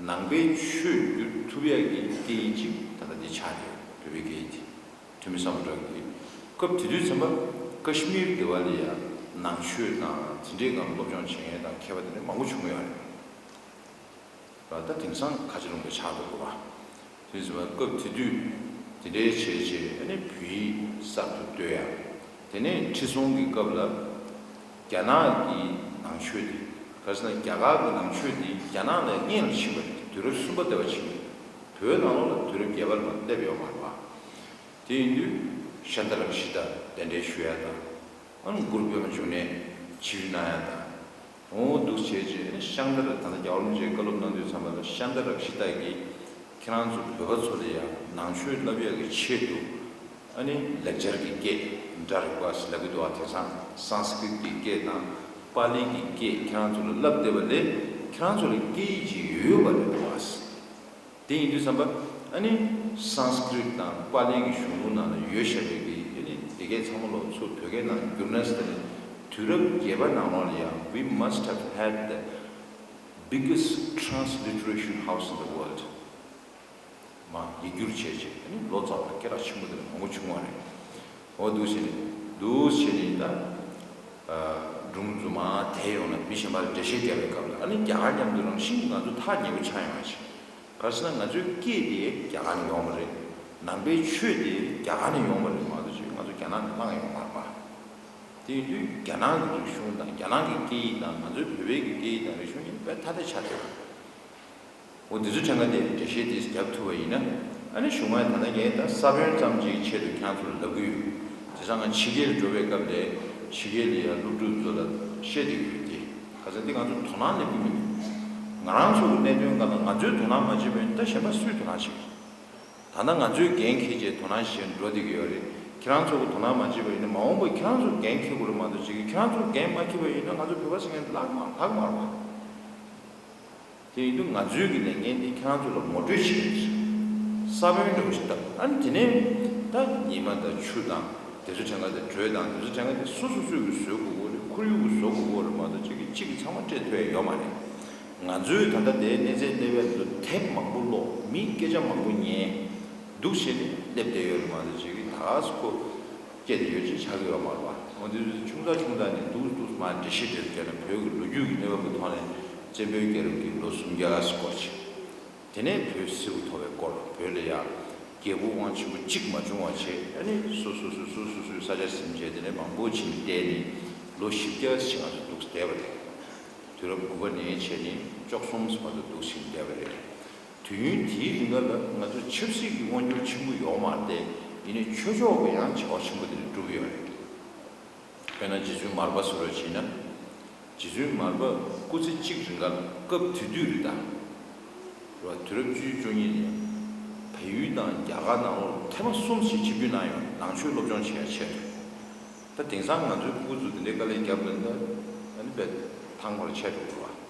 ནང་པའི་ཆོས་བསྒྱུར་ཐུབ་ཡག་གི་སྐད་ཡིག་ཅིག་ད་ལྟ་འདི་ཆགས་ཡོད། བོད་པའི་སྐད་ཡིག་འདི། ཐུ་མི་སམ་བྷོ་ཊ་གིས། སྐབས་དེ་དུས་ཙམ་པ་ཀ་ཤི་མིར་དེ་བ་ལ་ཡ་ནང་ཆོས་དང་དེ་འདྲའི་སྒང་སློབ་སྦྱོང་བྱེད་མཁན་དང་མཁས་པ་དེ་འདྲ་མང་པོ་བྱུང་ཡོད་རེད། ད་དེང་སང་ཁ་ཆེ་ལུང་པའི་ཆགས་འགྲོ་དགོས་པ། དེ་ཙམ་པ་སྐབས་དེ་དུས་དེ་འདྲའི་བྱས་བྱས་ཨ་ནི་བོད་ཡིག་གསར་དུ་བཏོད་ཡ། དེ་ནས་ཁྲི་སྲོང་གི་སྐབས་ལ་རྒྱ་ནག་གི་ནང་ཆོས་དེ། ག་རེ་ཟེར་ན་རྒྱ་གར་གྱི་ནང་ཆོས་དེ་རྒྱ་ནག་ལ་སྔོན་ལ་ཕྱིན་པ་རེད། དུས་རབས་གསུམ་པ་དེ་བ་ཕྱིན་པ་རེད། བོད་ནང་ལོགས་ལ་དུས་རབས་བརྒྱད་པ་ལ་སླེབས་ཡོད་མ་རེད་པ། དེ་ཡིན་དུས་ཤཱནྟ་རཀྵི་ཏ་གདན་འདྲེན་ཞུ་ཡ་དང་། ཨ་ནི་གུ་རུ་པདྨ་འབྱུང་གནས་ཆིབས་བསྒྱུར་གནང་ཡ་དང་། འོ་འདུག་བྱས་རྗེས་ཨ་ནི་ཤཱནྟ་ར་ད་ལྟ་རྒྱལ་བ་རིན་པོ་ཆེའི་བཀའ་སློབ་གནང་དུས་ཙམ་པ་ལ་ཤཱནྟ་རཀྵི་ཏ་གིས་ཁྱེད་རང་ཚོ་བོད་པ་ཚོ་ལ་ཡང་ནང་ཆོས་བསླབ་ཡག་གི་ཆེད་དུ་ཨ་ནི་ལེགས་སྦྱར་གྱི་སྐད་འདྲ་རིག་པ་ཟེར་ལབ་ཀྱི་འདུག་བ། དེང་སང་སཾ་སྐྲྀཏ་གི་སྐད་དང་པཱ་ལི་གི་སྐད་ཁྱེད་རང་ཚོ་ལ་བསླབ་བསྡད་པ་ལས་ཁྱེད་རང་ཚོ་ལ་སྐད་ཡིག་ཅིག་ཡོད་ཡོད་པ་རེད་འདུག་བ། དེ་ཡིན་དུས་ཙམ་པ་ཨ་ནི་སཾ་སྐྲྀཏ་དང་པཱ་ལི་གི་གཞུང་ལུགས་ནང་ལ་ཡོད་བཞག་པའི་གི་ཨ་ནི་དེ་གའི་ཚང་མ་ལོག་ཚུར་བོད་སྐད་ནང་བསྒྱུར་ན་ཟེར་ནས་དུས་རབས་བརྒྱད་པ་ནང་ལོགས་ལ་ཡང་we must have had the biggest transliteration house in the world། མ་ཡིག་སྒྱུར་བྱས་བྱས་ཨ་ནི་ལོ་ཙཱ་བ་སྐད་གྲགས་ཆེན་པོ་དེ་འདྲ་མང་པོ་བྱུང་བ་རེད། འོ་འདུག་བྱས་ནས་འདུག་བྱས་ནས་ད་སྒྲུང་རྫུན་མ་དེ་ཡོང་ན་མི་གཞན་པ་ལ་འགྲེལ་བཤད་རྒྱབ་པའི་སྐབས་ལ་ཨ་ནི་རྒྱ་གར་མཉམ་དུ་རང་བཞིན་གྱིས་ང་ཚོ་ཐག་ཉེ་པོ་ཆགས་ཡོང་བ་ཞིག་ག་རེ་ཟེར་ན་ང་ཚོའི་སྐད་དེ་རྒྱ་གར་ནས་ཡོང་བ་རེད། ནང་པའི་ཆོས་དེ་རྒྱ་གར་ནས་ཡོང་བ་རེད་མ་གཏོགས་ཅིག་ང་ཚོ་རྒྱ་ནག་ནས་བླངས་ཡོང་མ་རེད་པ། དེ་ཡིན་དུས་རྒྱ་ནག་གི་རིག་གཞུང་དང་རྒྱ་ནག་གི་སྐད་ཡིག་དང་ང་ཚོའི་བོད་པའི་གི་སྐད་ཡིག་དང་རིག་གཞུང་གཉིས་དཔེ་ཐ་དད་ཆགས་བསྡད་པ་རེད། འོ་འདི་ཚོ་ཕྲན་ཁ་དེ་འགྲེལ་བཤད་དེ་རྒྱབ་ཐུབ་པ་ཡིན་ན་ཨ་ནི་གཞུག་མ་ད་ལྟ་ངས་ད་ས་བོན་ཙམ་གྱི་ཆེད་དུ་ཁྱེད་རང་ཚོ་ལ་ལབ་ཀྱི་ཡོད། དེ་ཚང་ང་ཕྱི་རྒྱལ་འགྲོ་བའི་སྐབས་ལ་ཕྱི་རྒྱལ་ལ་ཡང་སློབ་ཕྲུག་ཚོ་ལ་བཤད་བསྡད་ཀྱི་ཡོད་དེ། ག་ཚོད་འདི་ང་ཚོ་དོ་སྣང་སླེབས་ཀྱི་མི་འདུག་ང་རང་ཚོ་གི་གནད་དོན་སྒང་ལ་ང་ཚོས་དོ་སྣང་མ་བྱེད་པ་ཡིན་ན་ད་གཞན་པ་སུས་དོ་སྣང་བྱེད་ཀྱི། ད་ལྟ་ང་ཚོས་འགན་འཁྱེར་བྱས་དོ་སྣང་བྱེད་འགྲོ་བསྡད་ཀྱི་ཡོད་རེད། ཁྱེད་རང་ཚོ་གི་དོ་སྣང་མ་བྱེད་པ་ཡིན་ན་མ་འོངས་པར་ཁྱེད་རང་ཚོ་འགན་འཁྱེར་དགོས་རེད་མ་གཏོགས་ཅིག་གིས་ཁྱེད་རང་ཚོ་འགན་མ་འཁྱེར་བ་ཡིན་ན་ང་ཚོ་བོད་པ་ཟེར་མཁན་ལྷག་མ་ལྷག་མ་རེད་བ། དེ་ཡིན་དུས་ང་ཚོའི་གི་ལས་འགན་འདི་ཁྱེད་རང་ཚོ་ལ་ངོ་སྤྲོད་བྱེད་ཀྱི་རེད། ས་བོན་འདྲ་བོ་ཞིག་བཏབ། ཨ་ནི་དེ་ནས་ད་ཉི་མ་དང་ཆུ་དང་དེ་ཚོ་ཕྲན་ཁ་དེ་དྲོད་དང་དེ་ཚོ་ཕྲན་ཁ་དེ་སོ་སོ་སོས་གི་བཟོ་དགོས་གོ་རེད། ཁོར་ཡུག་གི་བཟོ་དགོས་གོ་རེད་མ་གཏོགས་གཅིག་གིས་གཅིག་གིས་ཚང་མ་སྤྲད་ཐུབ་ཡ་ཡོད་མ་རེད། ང་ཚོས་ད་ལྟ་དེའི་གནས་ཚད་སླེབས་ཡ་དེ་ཚོ་དེབ་མང་པོ་ཀློག་མིའི་སྐད་ཆ་མང་པོ་ཉན་འདུག་བྱས་ནས་སླེབས་བསྡད་ཡོད་རེད་མ་གཏོགས་གཅིག་གིས་ད་ག་སེ་ཁོ་སྐད་དེ་ཡོད་ཅེས་ཆགས་ཀྱི་ཡོད་མ་རེད་བ། འོ་དེ་ཚོ་ཆུང་ཙག་ཆུང་ཙག་ནས་འདུག་འདུག་མར་འགྲེལ་བཤད་དེ་ཚོ་བརྒྱབ་ན་བོད་ཀྱི་ལོ་རྒྱུས་ཀྱི་གནས་བབ་ཀྱི་ཐོག་ནས་བཙན་པོའི་རྒྱལ་རབས་ཀྱི་ལོ་སུམ་བརྒྱ་སྐོར་ཅིག་དེ་ནས་བོད་སིལ་བུ་མཐོ་བའི་སྐོར། བོད་ལ་ཡ་རྒྱལ་པོ་དབང་ཆེན་པོ་གཅིག་མ་བྱུང་བ་བྱས། ཨ་ནི་སོ་སོ་སོ་སོ་སོ་སོའི་ས་ཆ་ཟིན་བྱས་དེ་ནས་མང་པོ་ཕྱིན་བསྡད་ནས་ལོ་བཞི་བརྒྱ་ཞིག་ང་ཚོ་འདུག་བསྡད་པ་རེད། དུས་རབས་དགུ་པ་ནས་བྱས་ནས་བཅུ་གསུམ་བར་དུ་འདུག་ཕྱིན་བསྡད་པ་རེད། དུས་ཡུན་དེའི་རིང་ག་ལ་ང་ཚོ་ཆབ་སྲིད་ཀྱི་དབང་སྒྱུར་ཆེན་པོ་ཡོད་མ་རེད་དེ། ཡིན་ནའི་ཆོས་ཕྱོགས་ཀྱི་ཡང་བྱ་བ་ཆེན་པོ་དེ་འདྲ་བསྒྲུབས་ཡོད་རེད། དཔེར་ན་རྗེ་བཙུན་མར་པ་ཟེར་བ་བྱས་ན། རྗེ་བཙུན་མར་པ་སྐུ་ཚེ་གཅིག་རིང་ག་ལ་སྐབས་དེ་དུས་རེད་ད། རེད་བ། དུས་རབས་བཅུ་བཅུ་གཉིས་ནས་བལ་ཡུལ་དང་རྒྱ་གར་ནང་ལོགས་ལ་ཐེངས་མ་གསུམ་ཞིག་ཆིབས་བསྒྱུར་གནང་ཡོད། ནང་ཆོས་སློབ་སྦྱོང་བྱེད་ཡ་ཆེད་དུ། ད་དེང་སང་ང་ཚོའི་སྤུ་གུ་ཚོ་དེ་འདྲའི་དཀའ་ལས་བརྒྱབ་པ་ཡིན་ན་ཨ་ནི་དཔེ་ཐང་མར་ཆད་འགྲོ་གི་རེད་བ།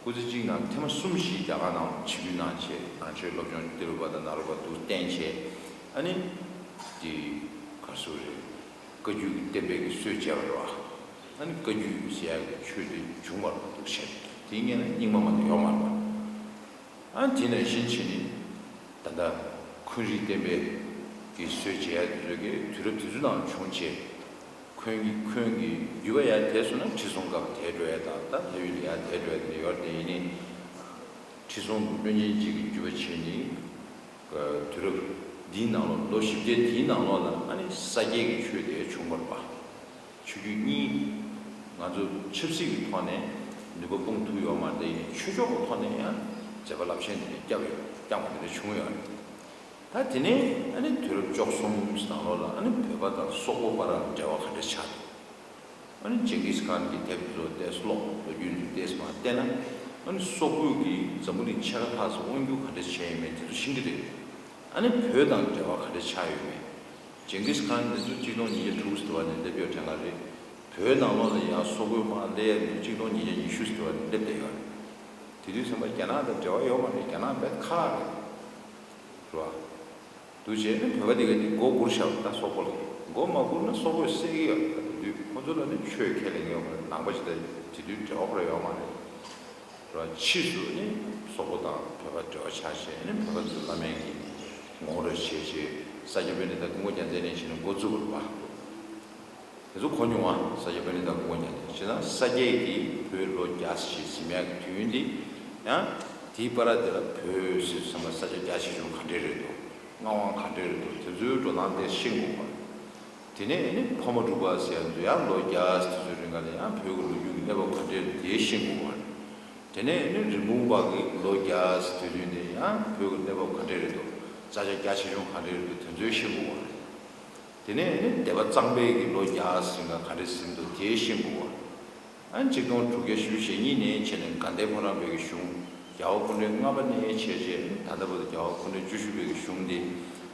སྐུ་ཚེ་གཅིག་ནང་ཐེངས་མ་གསུམ་ཞིག་རྒྱ་གར་ནང་ཆིབས་བསྒྱུར་གནང་བྱས། ནང་ཆོས་སློབ་སྦྱོང་ཏི་རུ་པ་དང་ནཱ་རོ་པ་འདུག་བསྟན་བྱས། ཨ་ནི་དེ་ག་རེ་ཟེར་དགོས་རེད། བཀའ་བརྒྱུད་ཀྱི་བསྟན་པའི་གི་སྲོལ་བཅད་པ་རེད་བ། ཨ་ནི་བཀའ་བརྒྱུད་ཟེར་ཡག་གི་ཆོས་དེ་བྱུང་བ་རེད་འདུག་བྱས། དེའི་སྔོན་ལ་རྙིང་མ་མ་གཏོགས་ཡོད་མ་རེད་བ། ཨ་ནི་དེ་ནང་བཞིན་བྱས་ནས་ད་ལྟ་འཁོན་རིགས་བསྟན་པའི་གི་སྲོལ་བཅད་ཡག་དེ་ཚོ་གི་དུས་རབས་དེ་ཚོ་ནང་བྱུང་བྱས། འཁོན་གྱི་འཁོན་གྱི་བརྒྱུད་པ་ཡར་དེད་སོང་ན་ཁྲི་སྲོང་སྐབས་དེད་འགྲོ་ཡ་དང་། ད་ལྷ་ཡུལ་ལ་ཡར་དེད་འགྲོ་ཡ་དེ་ཡོད་རེད་དེ། ཡིན་ནའི་ཁྲི་སྲོང་གི་བློན་ཆེན་གཅིག་གི་བརྒྱུད་པ་བྱས་ནས་དུས་རབས་འདིའི་ནང་ལོགས་ལོ་བཞི་བརྒྱ་དེའི་ནང་ལོགས་ལ་ཨ་ནི་ས་སྐྱའི་གི་ཆོས་དེ་བྱུང་བ་རེད་པ། ཆོས་བརྒྱུད་གཉིས་ང་ཚོ་ཆབ་སྲིད་ཀྱི་ཐོག་ནས་ནུས་པ་སྤུངས་ཐུབ་ཡོད་མ་རེད་དེ། ཡིན་ནའི་ཆོས་ཕྱོགས་ཀྱི་ཐོག་ནས་ཡང་མཛད་པ་རླབས་ཆེན་དེ་འདྲ་བསྐྱངས་ཡོད། བསྐྱངས་པ་དེ་འདྲ་བྱུང་ཡོད་རེད། ད་དེ་ནས་ཨ་ནི་དུས་རབས་བཅུ་གསུམ་ནང་ལོགས་ལ་ཨ་ནི་བོད་པ་དང་སོག་པོ་བར་འབྲེལ་བ་ག་འདྲ་ཆགས་འདུག་ཨ་ནི་ཇིང་གིས་ཁཱན་གྱི་དེབ་དེ་ཚོ་ཏོག་ཙམ་ཀློག་ལོ་རྒྱུས་འདི་ཏོག་ཙམ་མར་བལྟས་ན། ཨ་ནི་སོག་པོས་ཀྱིས་འཛམ་བུ་གླིང་ཕྱེད་ཀ་ལྷག་ཙམ་དབང་སྒྱུར་ག་འདྲས་བྱས་ཡོད་མེད་དེ་ཚོ་ཤེས་ཀྱི་རེད། ཨ་ནི་བོད་དང་འབྲེལ་བ་ག་འདྲས་ཆགས་ཡོད་མེད། ཇིང་གིས་ཁཱན་དེ་ཚོ་གཅིག་སྟོང་ཉིས་བརྒྱ་དྲུག་ཙམ་དུ་བ་ནས་སླེབས་ཡོད་དྲན་ག་རེད། བོད་ནང་ལོགས་ལ་ཡང་སོག་པོའི་དམག་སླེབས་ཡ་འདུག་གཅིག་སྟོང་ཉིས་བརྒྱ་ཉི་ཤུ་ཙམ་དུ་བ་ནས་སླེབས་བསྡད་ཡོད་རེད། དེ་དུས་ཙམ་པ་རྒྱ་ནག་དང་འབྲེལ་བ་ཡོད་མ་རེད། རྒྱ་ནག་རྦད་ཁག་རེད། རེད་བ། འདུག་བྱས་ནས་བོད་པ་དེ་ག་དེ་མགོ་སྒུར་བཞག་ད་སོག་པོ་ལ་མགོ་མ་སྒུར་ན་སོག་པོས་བསད་ཀྱི་ཡོད་རེད། ད་དེ་དུས་ཁོ་ཚོ་ལ་ནི་ཆོས་ཁས་ལེན་གྱི་ཡོད་མ་རེད། ནང་པ་ཞིག་ད་དེ་དུས་འབྲེལ་བ་ཁོ་ར་ཡོད་མ་རེད། རེད་བ། ཕྱིས་སུ་ནི་སོག་པོ་དང་བོད་པ་འབྲེལ་བ་ཆགས་བྱས་ནི་བོད་པ་ཚོས་བླ་མའི་གི་ངོ་ར་བྱས་བྱས་ས་སྐྱ་པཎྜི་ཏ་ཀུན་དགའ་རྒྱལ་མཚན་ནས་བྱས་ནས་འགོ་བཙུགས་པ་རེད་བ། དེ་ཚོ་གོ་མྱོང་བ། ས་སྐྱ་པཎྜི་ཏ་ཀུན་དགའ་རྒྱལ་མཚན་བྱས་ན་ས་སྐྱའི་གི་བོད་ལོ་བརྒྱ་ཞིག་ཟིན་ཡག་གི་དུས་ཡུན་འདི་ཡང་དེའི་བར་དེ་ལ་བོད་ཟེར་ཙམ་པ་ས་སྐྱ་བརྒྱ་ཆེ་ཆུང་ག་འདྲས་རེད་འདུག་མངའ་དབང་ག་འདྲས་རེད་འདུག་དེ་ཚོའི་འགྲོ་སྟངས་དེ་ཤེས་དགོས་པ། དེ་ནས་ནི་ཕ་མ་འབྲུག་པ་ཟེར་ཡ་ཚོ་ཡང་ལོ་བརྒྱ་དེ་ཚོའི་རིང་ག་ལ་ཡང་བོད་ཀྱི་ལོ་རྒྱུས་ཀྱི་གནས་བབ་ག་འདྲས་རེད་དེ་ཤེས་དགོས་པ། དེ་ནས་ནི་རིན་སྤུངས་པ་གི་ལོ་བརྒྱ་ཟེར་དུས་ནས་ཡང་བོད་ཀྱི་གནས་བབ་ག་འདྲས་རེད་འདུག་ས་ཆ་རྒྱ་ཆེ་ཆུང་ག་འདྲས་རེད་འདུག་དེ་ཚོའི་ཤེས་དགོས་པ་རེད། དེ་ནས་ནི་སྡེ་པ་གཙང་པའི་གི་ལོ་བརྒྱ་ཟིན་ག་ག་འདྲས་ཟིན་འདུག་དེ་ཤེས་དགོས་པ། ཨ་ནི་ཆིག་སྟོང་དྲུག་བརྒྱ་བཞི་བཅུ་ཞེ་གཉིས་ནས་བྱས་ནས་དགའ་ལྡན་ཕོ་བྲང་པའི་གི་གཞུང་རྒྱལ་བ་སྐུ་ཕྲེང་ལྔ་པ་ནས་བྱས་རྗེས་ད་ལྟ་བར་དུ་རྒྱལ་བ་སྐུ་ཕྲེང་བཅུ་བཞི་པའི་གི་གཞུང་འདི་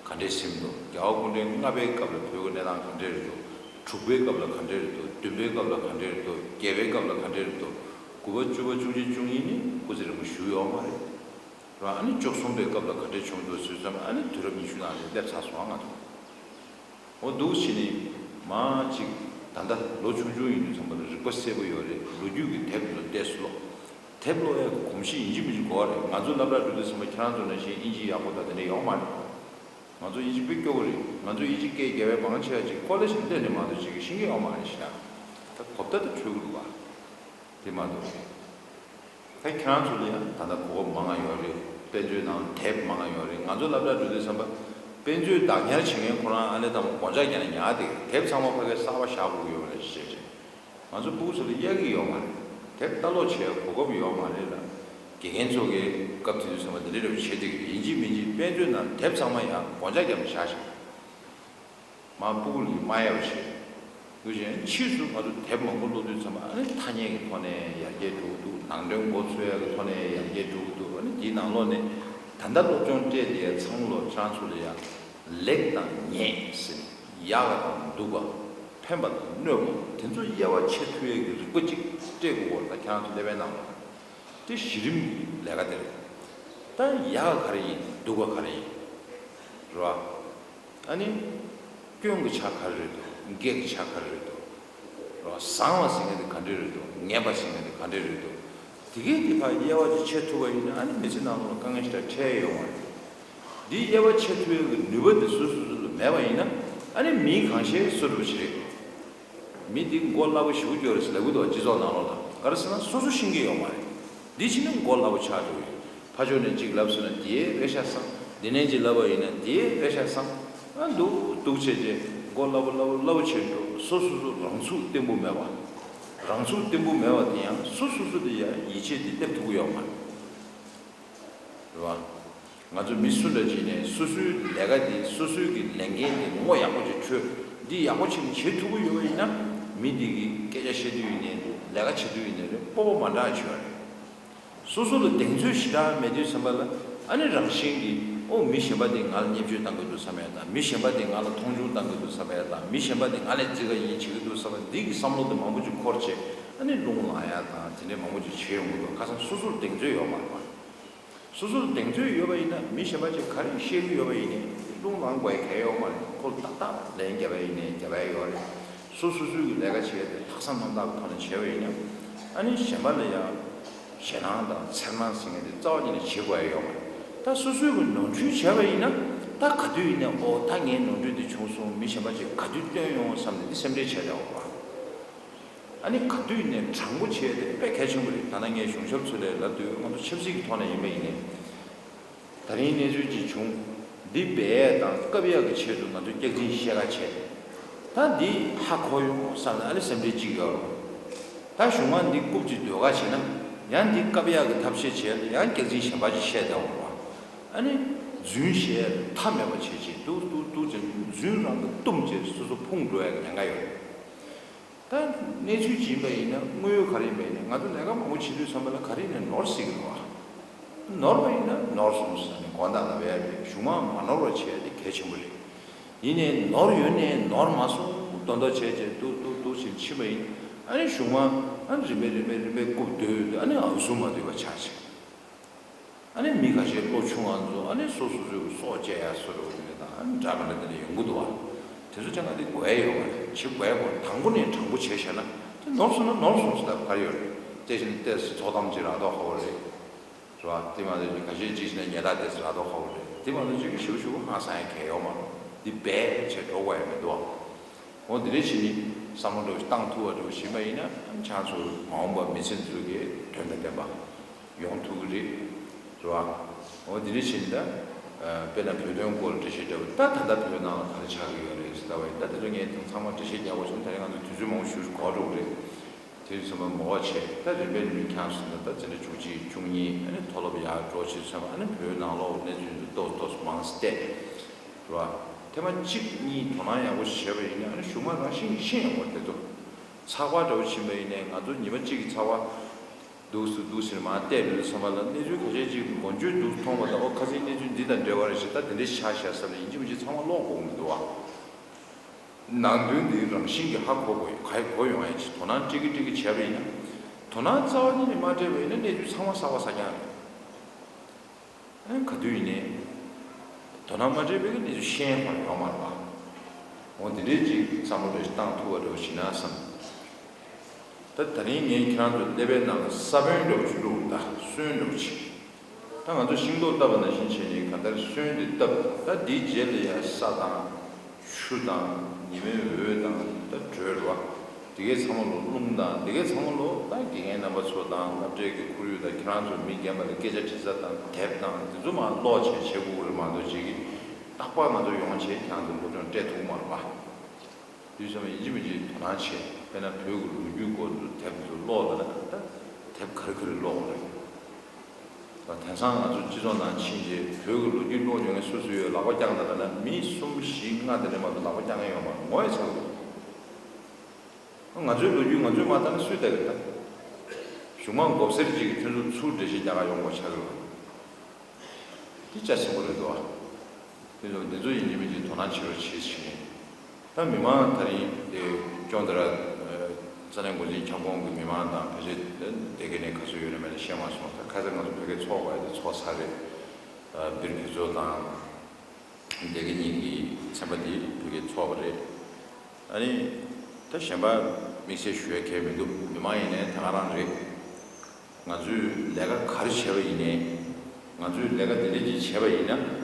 ག་འདྲས་ཟིན་འདུག་རྒྱལ་བ་སྐུ་ཕྲེང་ལྔ་པའི་སྐབས་ལ་བོད་ཀྱི་གནས་སྟངས་ག་འདྲས་རེད་འདུག་དྲུག་པའི་སྐབས་ལ་ག་འདྲས་རེད་འདུག་བདུན་པའི་སྐབས་ལ་ག་འདྲས་རེད་འདུག་བརྒྱད་པའི་སྐབས་ལ་ག་འདྲས་རེད་འདུག་དགུ་པ་བཅུ་པ་བཅུ་གཅིག་བཅུ་གཉིས་ནི་སྐུ་ཚེ་རིང་པོ་བཞུགས་ཡོད་མ་རེད། རང་ཨ་ནི་བཅུ་གསུམ་པའི་སྐབས་ལ་ག་འདྲས་བྱུང་འདུག་ཟེར་ཙམ་ཨ་ནི་དུས་རབས་ཉི་ཤུ་ནང་ལ་སླེབས་ཚར་སོང་ང་ཚོ། འོ་འདུག་བྱས་ནས་མ་གཅིག་ད་ལྟ་ལོ་ཆུང་ཆུང་ཡིན་དུས་ཙམ་པ་ལ་རིག་པ་གསལ་པོ་ཡོད་རེད། ལོ་རྒྱུས་ཀྱི་དེབ་ཚོ་ཏོག་ཙམ་ཀློག་དེབ་ཀློག་ཡག་གི་གོམས་གཤིས་ཡིན་གཅིག་མིན་གཅིག་དགོས་རེད། ང་ཚོ་སློབ་གྲྭ་འགྲོ་དུས་ཙམ་པ་ཁྱེད་རང་ཚོ་ནང་བཞིན་དབྱིན་ཇི་ཡག་པོ་དང་དེ་འདྲ་ཡོད་མ་རེད། ང་ཚོ་དབྱིན་ཇི་དཔེ་སྐྱོ་པོ་རེད། ང་ཚོ་དབྱིན་ཇི་སྐད་རྒྱབ་པའི་མང་ཆེ་བ་ཅིག་ཀོ་ལེ་ཇི་སླེབས་ནས་མ་གཏོགས་ཅིག་ཤེས་ཀྱི་ཡོད་མ་རེད་ཤག་ད་གོ་བརྡ་དེ་འཕྲོད་ཀྱི་འདུག་ག་དེ་མ་གཏོགས། ད་ཁྱེད་རང་ཚོ་ལ་ཡང་ད་ལྟ་གོ་སྐབས་མང་ང་ཡོད་རེད། དཔེ་མཛོད་ནང་དེབ་མང་ང་ཡོད་རེད། ང་ཚོ་སློབ་གྲྭ་འགྲོ་དུས་ཙམ་པ་དཔེ་མཛོད་བདག་ཉར་བྱེད་མཁན་ཁོ་རང་ཨ་ནེ་དང་པོ་སྒོ་ལྕགས་བརྒྱབ་ནས་ཉར་བསྡད་ཀྱི་རེད། དེབ་ཚང་མ་ཕ་གིར་གསར་པ་བཞག་དགོས་ཀྱི་ཡོད་རེད་ཞེས་རེད། ང་ཚོ་སྤུ་གུ་ཚོ་ལ་གཡར་གྱི་ཡོད་མ་རེད། དེབ་ལྟ་ཀློག་བྱེད་ཡ་གོ་སྐབས་ཡོད་མ་རེད་ལ། དགེ་རྒན་ཚོ་གིས་སྐབས་དེ་དུས་ཚང་མ་འདི་འདྲའི་རེ་བ་བྱེད་བསྡད་ཀྱི་རེད། ཡིན་གཅིག་མིན་གཅིག་དཔེ་མཛོད་ནང་དེབ་ཚང་མ་ཡང་སྒོ་ལྕགས་བརྒྱབ་ནས་བཞག་བཞག་མ་སྤུ་གུ་ལ་མ་གཡར་བ་བྱེད། འདུག་ཅན་ཕྱིས་སུ་ང་ཚོ་དེབ་མང་པོ་ཀློག་དུས་ཙམ་པ་ཨ་ནི་ཐ་སྙད་ཀྱི་ཐོག་ནས་ཡར་རྒྱས་འགྲོ་གི་འདུག་ནང་དོན་མགོ་ཚོས་ཡག་གི་ཐོག་ནས་ཡར་རྒྱས་འགྲོ་གི་འདུག་ཨ་ནི་དེའི་ནང་ལོགས་ནས་ད་ལྟ་སློབ་སྦྱོང་སྤྲད་བསྡད་ཡ་ཚང་མ་ལོ་ཁྱེད་རང་ཚོ་ལ་ཡ་ལེགས་དང་ཉེས་ཟེར་ནས་ཡག་པ་དང་སྡུག་པ་ཕན་པ་དང་གནོད་པ་དེ་ཚོ་དབྱེ་བ་ཕྱེ་ཐུབ་ཡ་གི་རིག་པ་ཅིག་སྤྲད་དགོས་པ་ད་ཁྱེད་རང་ཚོ་ཀླད་པའི་ནང་ལ་དེ་གཞི་རིམ་གྱི་ལས་ཀ་དེ་རེད། ད་ཡག་ག་རེ་ཡིན་སྡུག་པ་ག་རེ་ཡིན་རེད་བ། ཨ་ནི། སྐྱོན་གྱི་ཆ་ག་རེ་རེད་འདུག་སྒེག་གི་ཆ་ག་རེ་རེད་འདུག་རོ། བཟང་བ་ཟེར་མཁན་དེ་ག་འདྲས་རེད་འདུག་ངན་པ་ཟེར་མཁན་དེ་ག་འདྲས་རེད་འདུག་དེ་གས་དེ་ཕར་དབྱེ་བ་ཅིག་ཕྱེ་ཐུབ་པ་ཡིན་ན་ཨ་ནི་མི་ཚེ་ནང་ལོགས་ལ་དཀའ་ངལ་ཞིག་ད་འཕྲད་ཡོང་བ་རེད། འདི་དབྱེ་བ་ཕྱེ་ཐུབ་ཡག་གི་ནུས་པ་དེ་སོ་སོ་སོ་ལ་མེད་པ་ཡིན་ན་ཨ་ནི་མི་གང་ཤེས་སུ་རུ་ཞིག་རེད། མི་འདི་མགོ་སླ་པོ་ཞེ་པོ་ཅིག་ཡོད་རེད་ཟེར་ལབ་ཀྱི་འདུག་སྤྱི་ཚོགས་ནང་ལོགས་ལ། ག་རེ་ཟེར་ན་སོ་སོ་ཤེས་ཀྱི་ཡོད་མ་རེད། འདི་ཕྱིན་ན་མགོ་སླ་པོ་ཆགས་འགྲོ་གི་ཡོད། ཕར་ཕྱོགས་ནས་གཅིག་ལབ་སོང་ན་དེ་རེད་ཤག་བསམ། འདི་ནས་གཅིག་ལབ་པ་ཡིན་ན་དེ་རེད་ཤག་བསམ། ཨ་འདུག་འདུག་བྱས་རྗེས་མགོ་སླ་པོ་སླ་པོ་སླ་པོ་བྱས་འགྲོ། སོ་སོ་སོ་རང་ཚུགས་བརྟན་པོ་མེད་པ། རང་ཚུགས་བརྟན་པོ་མེད་པ་དེ་ཡང་སོ་སོ་སོ་དེ་ཡང་ཡིད་ཆེས་དེ་སླེབས་ཐུབ་ཀྱི་ཡོད་མ་རེད། རེད་བ། ང་ཚོ་མི་སུ་འདྲ་ཅིག་ནས་སོ་སོའི་ལས་ཀ་འདི་སོ་སོའི་གི་ལས་འགན་འདི་ངོ་ཡག་པོ་ཅིག་འཕྲོད། འདི་ཡག་པོ་ཅིག་བྱེད་ཐུབ་ཀྱི་ཡོད་པ་ཡིན་ན། མི་འདི་གི་སྐད་ཆ་བཤད་དུས་ཡིན་ནའི་ལས་ཀ་བྱེད་དུས་ཡིན་ནའི་རེད། སྤོབས་པ་མ་འདྲ་བྱེད་པ་རེད། སོ་སོ་ལ་གདེང་ཚོད་ཞེ་དྲག་མེད་དུས་ཙམ་པ་ལ་ཨ་ནི་རང་བཞིན་གྱིས་ཨོ་མི་གཞན་པ་འདི་ང་ལ་བརྙས་བཅོས་བཏང་གི་འདུག་བསམ་ཡ་དང་། མི་གཞན་པ་འདི་ང་ལ་མཐོང་ཆུང་བཏང་གི་འདུག་བསམ་ཡ་དང་། མི་གཞན་པ་འདི་ང་ལས་ཙི་ག་ཡིན་བྱེད་ཀྱི་འདུག་བསམ་ཡ་འདི་གི་བསམ་བློ་འདི་མང་པོ་ཅིག་འཁོར་བྱས་ཨ་ནི་རླུང་ལངས་ཡ་དང་དེ་འདྲའི་མང་པོ་ཅིག་བྱེད་ཡོང་གི་འདུག་ཁ་སང་སོ་སོར་གདེང་ཚོད་ཡོད་མ་རེད་པ། སོ་སོར་གདེང་ཚོད་ཡོད་པ་ཡིན་ན་མི་གཞན་པ་ཅིག་ག་རེ་བཤད་ཀྱི་ཡོད་པ་ཡིན་ནའི་རླུང་ལངས་དགོས་ཡ་གང་ཡང་ཡོད་མ་རེད། ཁོ་ཏག་ཏག་ལན་རྒྱབ་ཡ་ཡིན་ནའི་རྒྱབ་ཡ་ཡོད་རེད། སོ་སོ་སོའི་གི་ལས་ཀ་བྱེད་ཡ་དེ་ལྷག་བསམ་རྣམ་དག་གི་ཐོག་ནས་བྱས་པ་ཡིན་ན་ཨ་ནི་གཞན་པ་ལ་ཡང་ཞེད་སྣང་དང་འཚེར་སྣང་ཟེར་མཁན་དེ་རྩ་བ་ཉིད་ནས་བྱེད་དགོས་ཡ་ཡོད་མ་རེད། ད་སོ་སོའི་གི་ནོར་འཁྲུལ་བྱས་པ་ཡིན་ན་ད་ག་དུས་ཡིན་ནའི་ཨོ་ད་ངའི་ནོར་འཁྲུལ་དེ་བྱུང་སོང་། མི་གཞན་པ་ཅིག་ག་དུས་སྟོན་ཡོང་བསམ་ནས་འདི་སེམས་ཁྲལ་བྱས་བསྡད་ཡོད་པ། ཨ་ནི་ག་དུས་ནས་དྲང་པོ་བྱས་ཏེ་དཔེ་གལ་ཆེན་པོ་རེད། ད་ནང་ངས་གཞུང་ཞབས་ཚོ་ལས་ལབ་དུས་ང་ཚོ་ཆབ་སྲིད་ཀྱི་ཐོག་ནས་ཡིན་པ་ཡིན་ནའི། ད་རིང་གནས་ཚུལ་ཅིག་བྱུང་། འདི་སྦས་ཡས་དང་བཀབ་ཡས་ཀྱི་ཆེད་དུ་ང་ཚོ་སྐྱག་རྫུན་བཤད་ག་བྱས། ད་འདི་ཧ་གོ་ཡོང་བསམ་ནས་ཨ་ནི་སེམས་ཁྲལ་གཅིག་ཡོད་རེད། ད་གཞུག་མ་འདི་རྐུབ་ཅིག་སྡོད་ག་བྱས་ན་ཡང་འདི་བཀབ་ཡས་ཀྱི་ཐབས་ཤེས་བྱས་ཡང་སྐྱག་རྫུན་གཞན་པ་ཅིག་བཤད་བསྡད་ཡོང་རེད་བ། ཨ་ནི་རྫུན་བཤད་མཐའ་མེད་པ་བྱས་བྱས་འདུག་འདུག་འདུག་བྱས་རྫུན་རང་གིས་བཏུམས་བྱས་སོ་སོ་ཕུང་འགྲོ་ཡས་ཀྱི་ཉེན་ཁ་ཡོད་རེད། ད་གནས་ཚུལ་ཅིག་ཡིན་པ་ཡིན་ན། དངོས་ཡོད་ག་རེ་ཡིན་པ་ཡིན་ན། ང་ཚོ་ལས་ཀ་མང་པོ་བྱེད་དུས་ཙམ་པ་ལ་ག་རེ་ཡིན་ན་ནོར་སྲིད་ཀྱི་རེད་བ། ནོར་བ་ཡིན་ན་ནོར་སོང་ཟེར་ནས་དགོངས་དག་ལབ་ཡ་རེད། གཞུག་མ་མ་ནོར་བ་བྱས་ཏེ་གལ་ཆེན་པོ་རེད། ཡིན་ནའི་ནོར་ཡོད་ནའི་ནོར་མ་སོང་མདོག་མདོག་བྱས་བྱས་འདུག་འདུག་འདུག་བྱས་ཕྱིན་པ་ཡིན། ཨ་ནི་གཞུག་མ་ཨ་ནི་རིམ་པས་རིམ་པས་རིམ་པས་རྐུབ་རྡོལ་དུས་ཨ་ནི་ཨ་ཟུག་མ་འདུས་པ་ཆགས་ཆེ། ཨ་ནི་མི་ཁ་ཤས་བློ་ཆུང་བ་ཚོ་ཨ་ནི་སོ་སོ་སོའི་སྲོག་བཅད་ཡ་སོ་རུ་ཡོད་དང་ཨ་ནི་འདྲ་མི་འདྲ་དེ་འདྲ་ཡོང་གི་འདུག་བ། དེ་ཚོ་ཅང་ག་དེ་དགོས་ཡ་ཡོད་མ་རེད། བྱེད་དགོས་ཡ་དགོས། དང་པོ་ནས་དྲང་པོ་བྱས་བཞག་ན་དེ་ནོར་སོང་ན་ནོར་སོང་ཟེར་ལབ་ག་རེ་ཡོད་རེད། དེ་བཞིན་ཏོག་ཙམ་ཐོག་གཏམ་ཅིག་རག་མདོག་ཁ་པོ་རེད། རེད་བ། དེ་མ་གཏོགས་ཁ་ཤས་ཅིག་བྱས་ན་ཉེས་རྡུང་དེ་ཚོ་རག་མདོག་ཁ་པོ་རེད། དེ་མ་གཏོགས་ཅིག་གི་ཞིབ་ཞིབ་ཧང་སང་ཡ་གལ་ཡོད་མ་རེད། འདི་རྦད་བྱས་འགྲོ་དགོས་ཡ་མི་འདུག་བ། འོ་འདི་འདྲས་བྱས་ནས་བསམ་བློ་འདྲ་བོ་ཞིག་བཏང་ཐུབ་པ་འདྲ་བོ་ཞིག་ཡིན་པ་ཡིན་ན་ཨ་ནི་ཆང་ཚོ་མ་འོངས་པ་མི་ཚེ་འདི་ཚོ་གི་དོན་དང་ལྡན་པ་ཡོང་ཐུབ་ཀྱི་རེད། རེད་བ། འོ་འདི་འདྲས་བྱས་ནས་ད། ཨ། དཔེར་ན་བོད་དོན་སྐོར་འགྲེལ་བཤད་བརྒྱབ་པ་ད་ད་ལྟ་བོད་ནང་ལ་ག་རེ་ཆགས་ཀྱི་ཡོད་རེད་ཟེར་ལབ་པ་ཡིན་ད། དེ་ཚོ་ངས་ཚང་མ་འགྲེལ་བཤད་རྒྱག་དགོས་བྱུང་། ད་རེས་ང་ཚོ་དུས་ཚོད་མང་པོ་ཞེ་པོ་ཞིག་འགོར་འགྲོ་གི་རེད། དེ་ཚོ་ཚང་མ་མ་འོ་བྱས་ད་རིམ་པས་རིམ་པས་ཁྱངས་སོང་ན་ད་འཛིན་གྲྭ་བཅུ་གཅིག་བཅུ་གཉིས་ཨ་ནི་མཐོ་སློབ་ཡར་འགྲོ་ཕྱིར་ཚང་མ་ཨ་ནི་བོད་ནང་ལོགས་གནས་ཚུལ་ཚོ་ཏོག་ཏོག་མང་སྟེ། རེད་བ། ཐེངས་མ་གཅིག་གཉིས་དོ་སྣང་ཡག་པོ་བྱས་པ་ཡིན་ན་ཨ་ནི་གཞུག་མ་རང་བཞིན་གྱིས་ཤེས་ཡོང་བ་དེ་ཚོ། ཚགས་པར་འདྲ་བོ་ཕྱིན་པ་ཡིན་ནའི་ང་ཚོ་ཉི་མ་གཅིག་གི་ཚགས་པར་འདུག་སུ་འདུག་ཟེར་མར་བལྟས་ཡོང་དུས་ཙམ་པ་ལ་གནས་ཚུལ་ཁ་ཤས་ཅིག་མགོ་མཇུག་འདུག་མཐོང་བ་དང་། ཨོ་ཁ་སང་གནས་ཚུལ་འདི་དང་འབྲེལ་བ་རེད་ཞེས་ད་དེ་འདྲའི་ཤ་ཤ་ས་ལ་ཡིན་གཅིག་མིན་གཅིག་ཚང་མ་ཀློག་དགོས་ཀྱི་མི་འདུག་བ། ནང་དོན་འདི་རང་བཞིན་གྱིས་ཧ་གོ་དགོས་ཡོད། ག་ཡི་གོ་ཡོང་ཡ་ཅིག་དོ་སྣང་སྤྲད་ཀྱི་སྤྲད་ཀྱི་བྱས་པ་ཡིན་ན། དོ་སྣང་རྩ་བ་ཉིད་ནས་མ་སྤྲད་པ་ཡིན་ན་གནས་ཚུལ་ཚང་མ་གསར་པ་གསར་རྐྱང་རེད། ཨ་ནི་ག་དུས་ཡིན་ནའི་དོ་སྣང་མ་སྤྲད་པའི་གནས་ཚུལ་ཤེས་ཡོང་མ་རེད་པ། འོ་དེ་འདྲའི་ཅིག་བསམ་བློ་རེ་ཞིག་བཏང་ཐུབ་པ་འདྲ་བོ་ཞིག་ན་བསམ། ད་ད་རིང་ངས་ཁྱེད་རང་ཚོ་ཀླད་པའི་ནང་ལ་ས་བོན་འདྲ་བོ་ཞིག་བླུགས་ད། སོན་འདྲ་བོ་ཅིག་ད་ང་ཚོ་ཤིང་ཏོག་བཏབ་པ་ནང་བཞིན་བྱས་ནས་གང་ལྟར་སོན་དེ་བཏབ། ད་དེའི་རྗེས་ལ་ཡང་ས་དང་། ཆུ་དང་། ཉི་མའི་འོད་དང་ད་དྲོད་རེད་བ། དེ་གའི་ཚང་མ་ལོ་རླུང་དང་དེ་གའི་ཚང་མ་ལོ་ད་དགེ་རྒན་རྣམ་པ་ཚོ་དང་སློབ་གྲྭའི་གི་ཁོར་ཡུག་དང་ཁྱེད་རང་ཚོ་མི་རྒན་པ་ལ་སྐད་ཆ་དྲི་ས་དང་དེབ་དང་དེ་ཚོ་མར་ཀློག་བྱས་བྱེད་དགོས་རེད་མ་གཏོགས་ཅིག་གིས་རྟག་པར་ང་ཚོ་ཡོང་བྱས་ཁྱེད་རང་ཚོ་སློབ་སྦྱོང་སྤྲད་ཐུབ་མ་རེད་པ། དུས་ཙམ་ཡིན་གཅིག་མིན་གཅིག་དོ་སྣང་བྱས། དཔེར་ན་བོད་ཀྱི་ལོ་རྒྱུས་སྐོར་དུ་དེབ་དེ་ཚོ་ཀློག་ལ་ན་ད་དེབ་ག་རེ་ག་རེ་ཀློག་དགོས་རེད། དེང་སང་ང་ཚོ་སྤྱི་ཚོགས་ནང་ཕྱིན་རྗེས་བོད་ཀྱི་ལོ་རྒྱུས་ཀློག་མྱོང་མཁན་སུ་སུ་ཡོད་ལག་པ་བརྐྱངས་དང་ལབ་ན་མི་གསུམ་བཞི་ལྔ་དེ་འདྲ་མ་གཏོགས་ལག་པ་བརྐྱངས་མཁན་ཡོད་མ་རེད། ངོ་ཡི་ཚ་གི་འདུག་ང་ཚོའི་ལོ་རྒྱུས་ང་ཚོས་མ་ལྟ་ན་སུས་ལྟ་གི་ད། གཞུག་མ་མགོ་སེར་ཅིག་གིས་ཁྱོད་ཚོ་ཚུར་འགྲེལ་བཤད་རྒྱག་ག་ཡོང་དགོས་ཆགས་ཀྱི་རེད། འདི་རྒྱ་ཆེན་པོ་རེད་དོ། དེ་ཚོ་འདི་ཚོ་ཡིན་གཅིག་མིན་གཅིག་དོ་སྣང་བྱེད་རོགས་བྱེད་ཞུ་ཡིན། ད་མི་མང་དེ་རིང་དེ་ཅོང་ཏི་ར་ས་གནས་འགོ་འཛིན་ཁྱབ་ཁོངས་ཀྱི་མི་མང་དང་ཕལ་ཆེར་སྡེ་དགེ་ནས་ག་ཚོད་ཡོད་ན་མེད་ན་ཤེས་མ་སོང་། ད་ཁ་སང་ང་ཚོ་བོད་སྐད་ཚོགས་པ་དེ་ཚོགས་ཚར་རེད། སྦིར་ཕུན་ཚོགས་དང་སྡེ་དགེ་གཉིས་ཀྱི་ཚན་པ་དེ་བོད་སྐད་ཚོགས་པ་རེད། ཨ་ནི་ད་གཞན་པ་དམིགས་བསལ་ཞུ་ཡ་གང་ཡང་མི་འདུག་མི་མང་ཡིན་ནའི་ད་ག་རང་རེད། ང་ཚོས་ལས་ཀ་ག་རེ་བྱས་པ་ཡིན་ནའི། ང་ཚོས་ལས་ཀ་འདི་འདྲ་ཅིག་བྱས་པ་ཡིན་ན།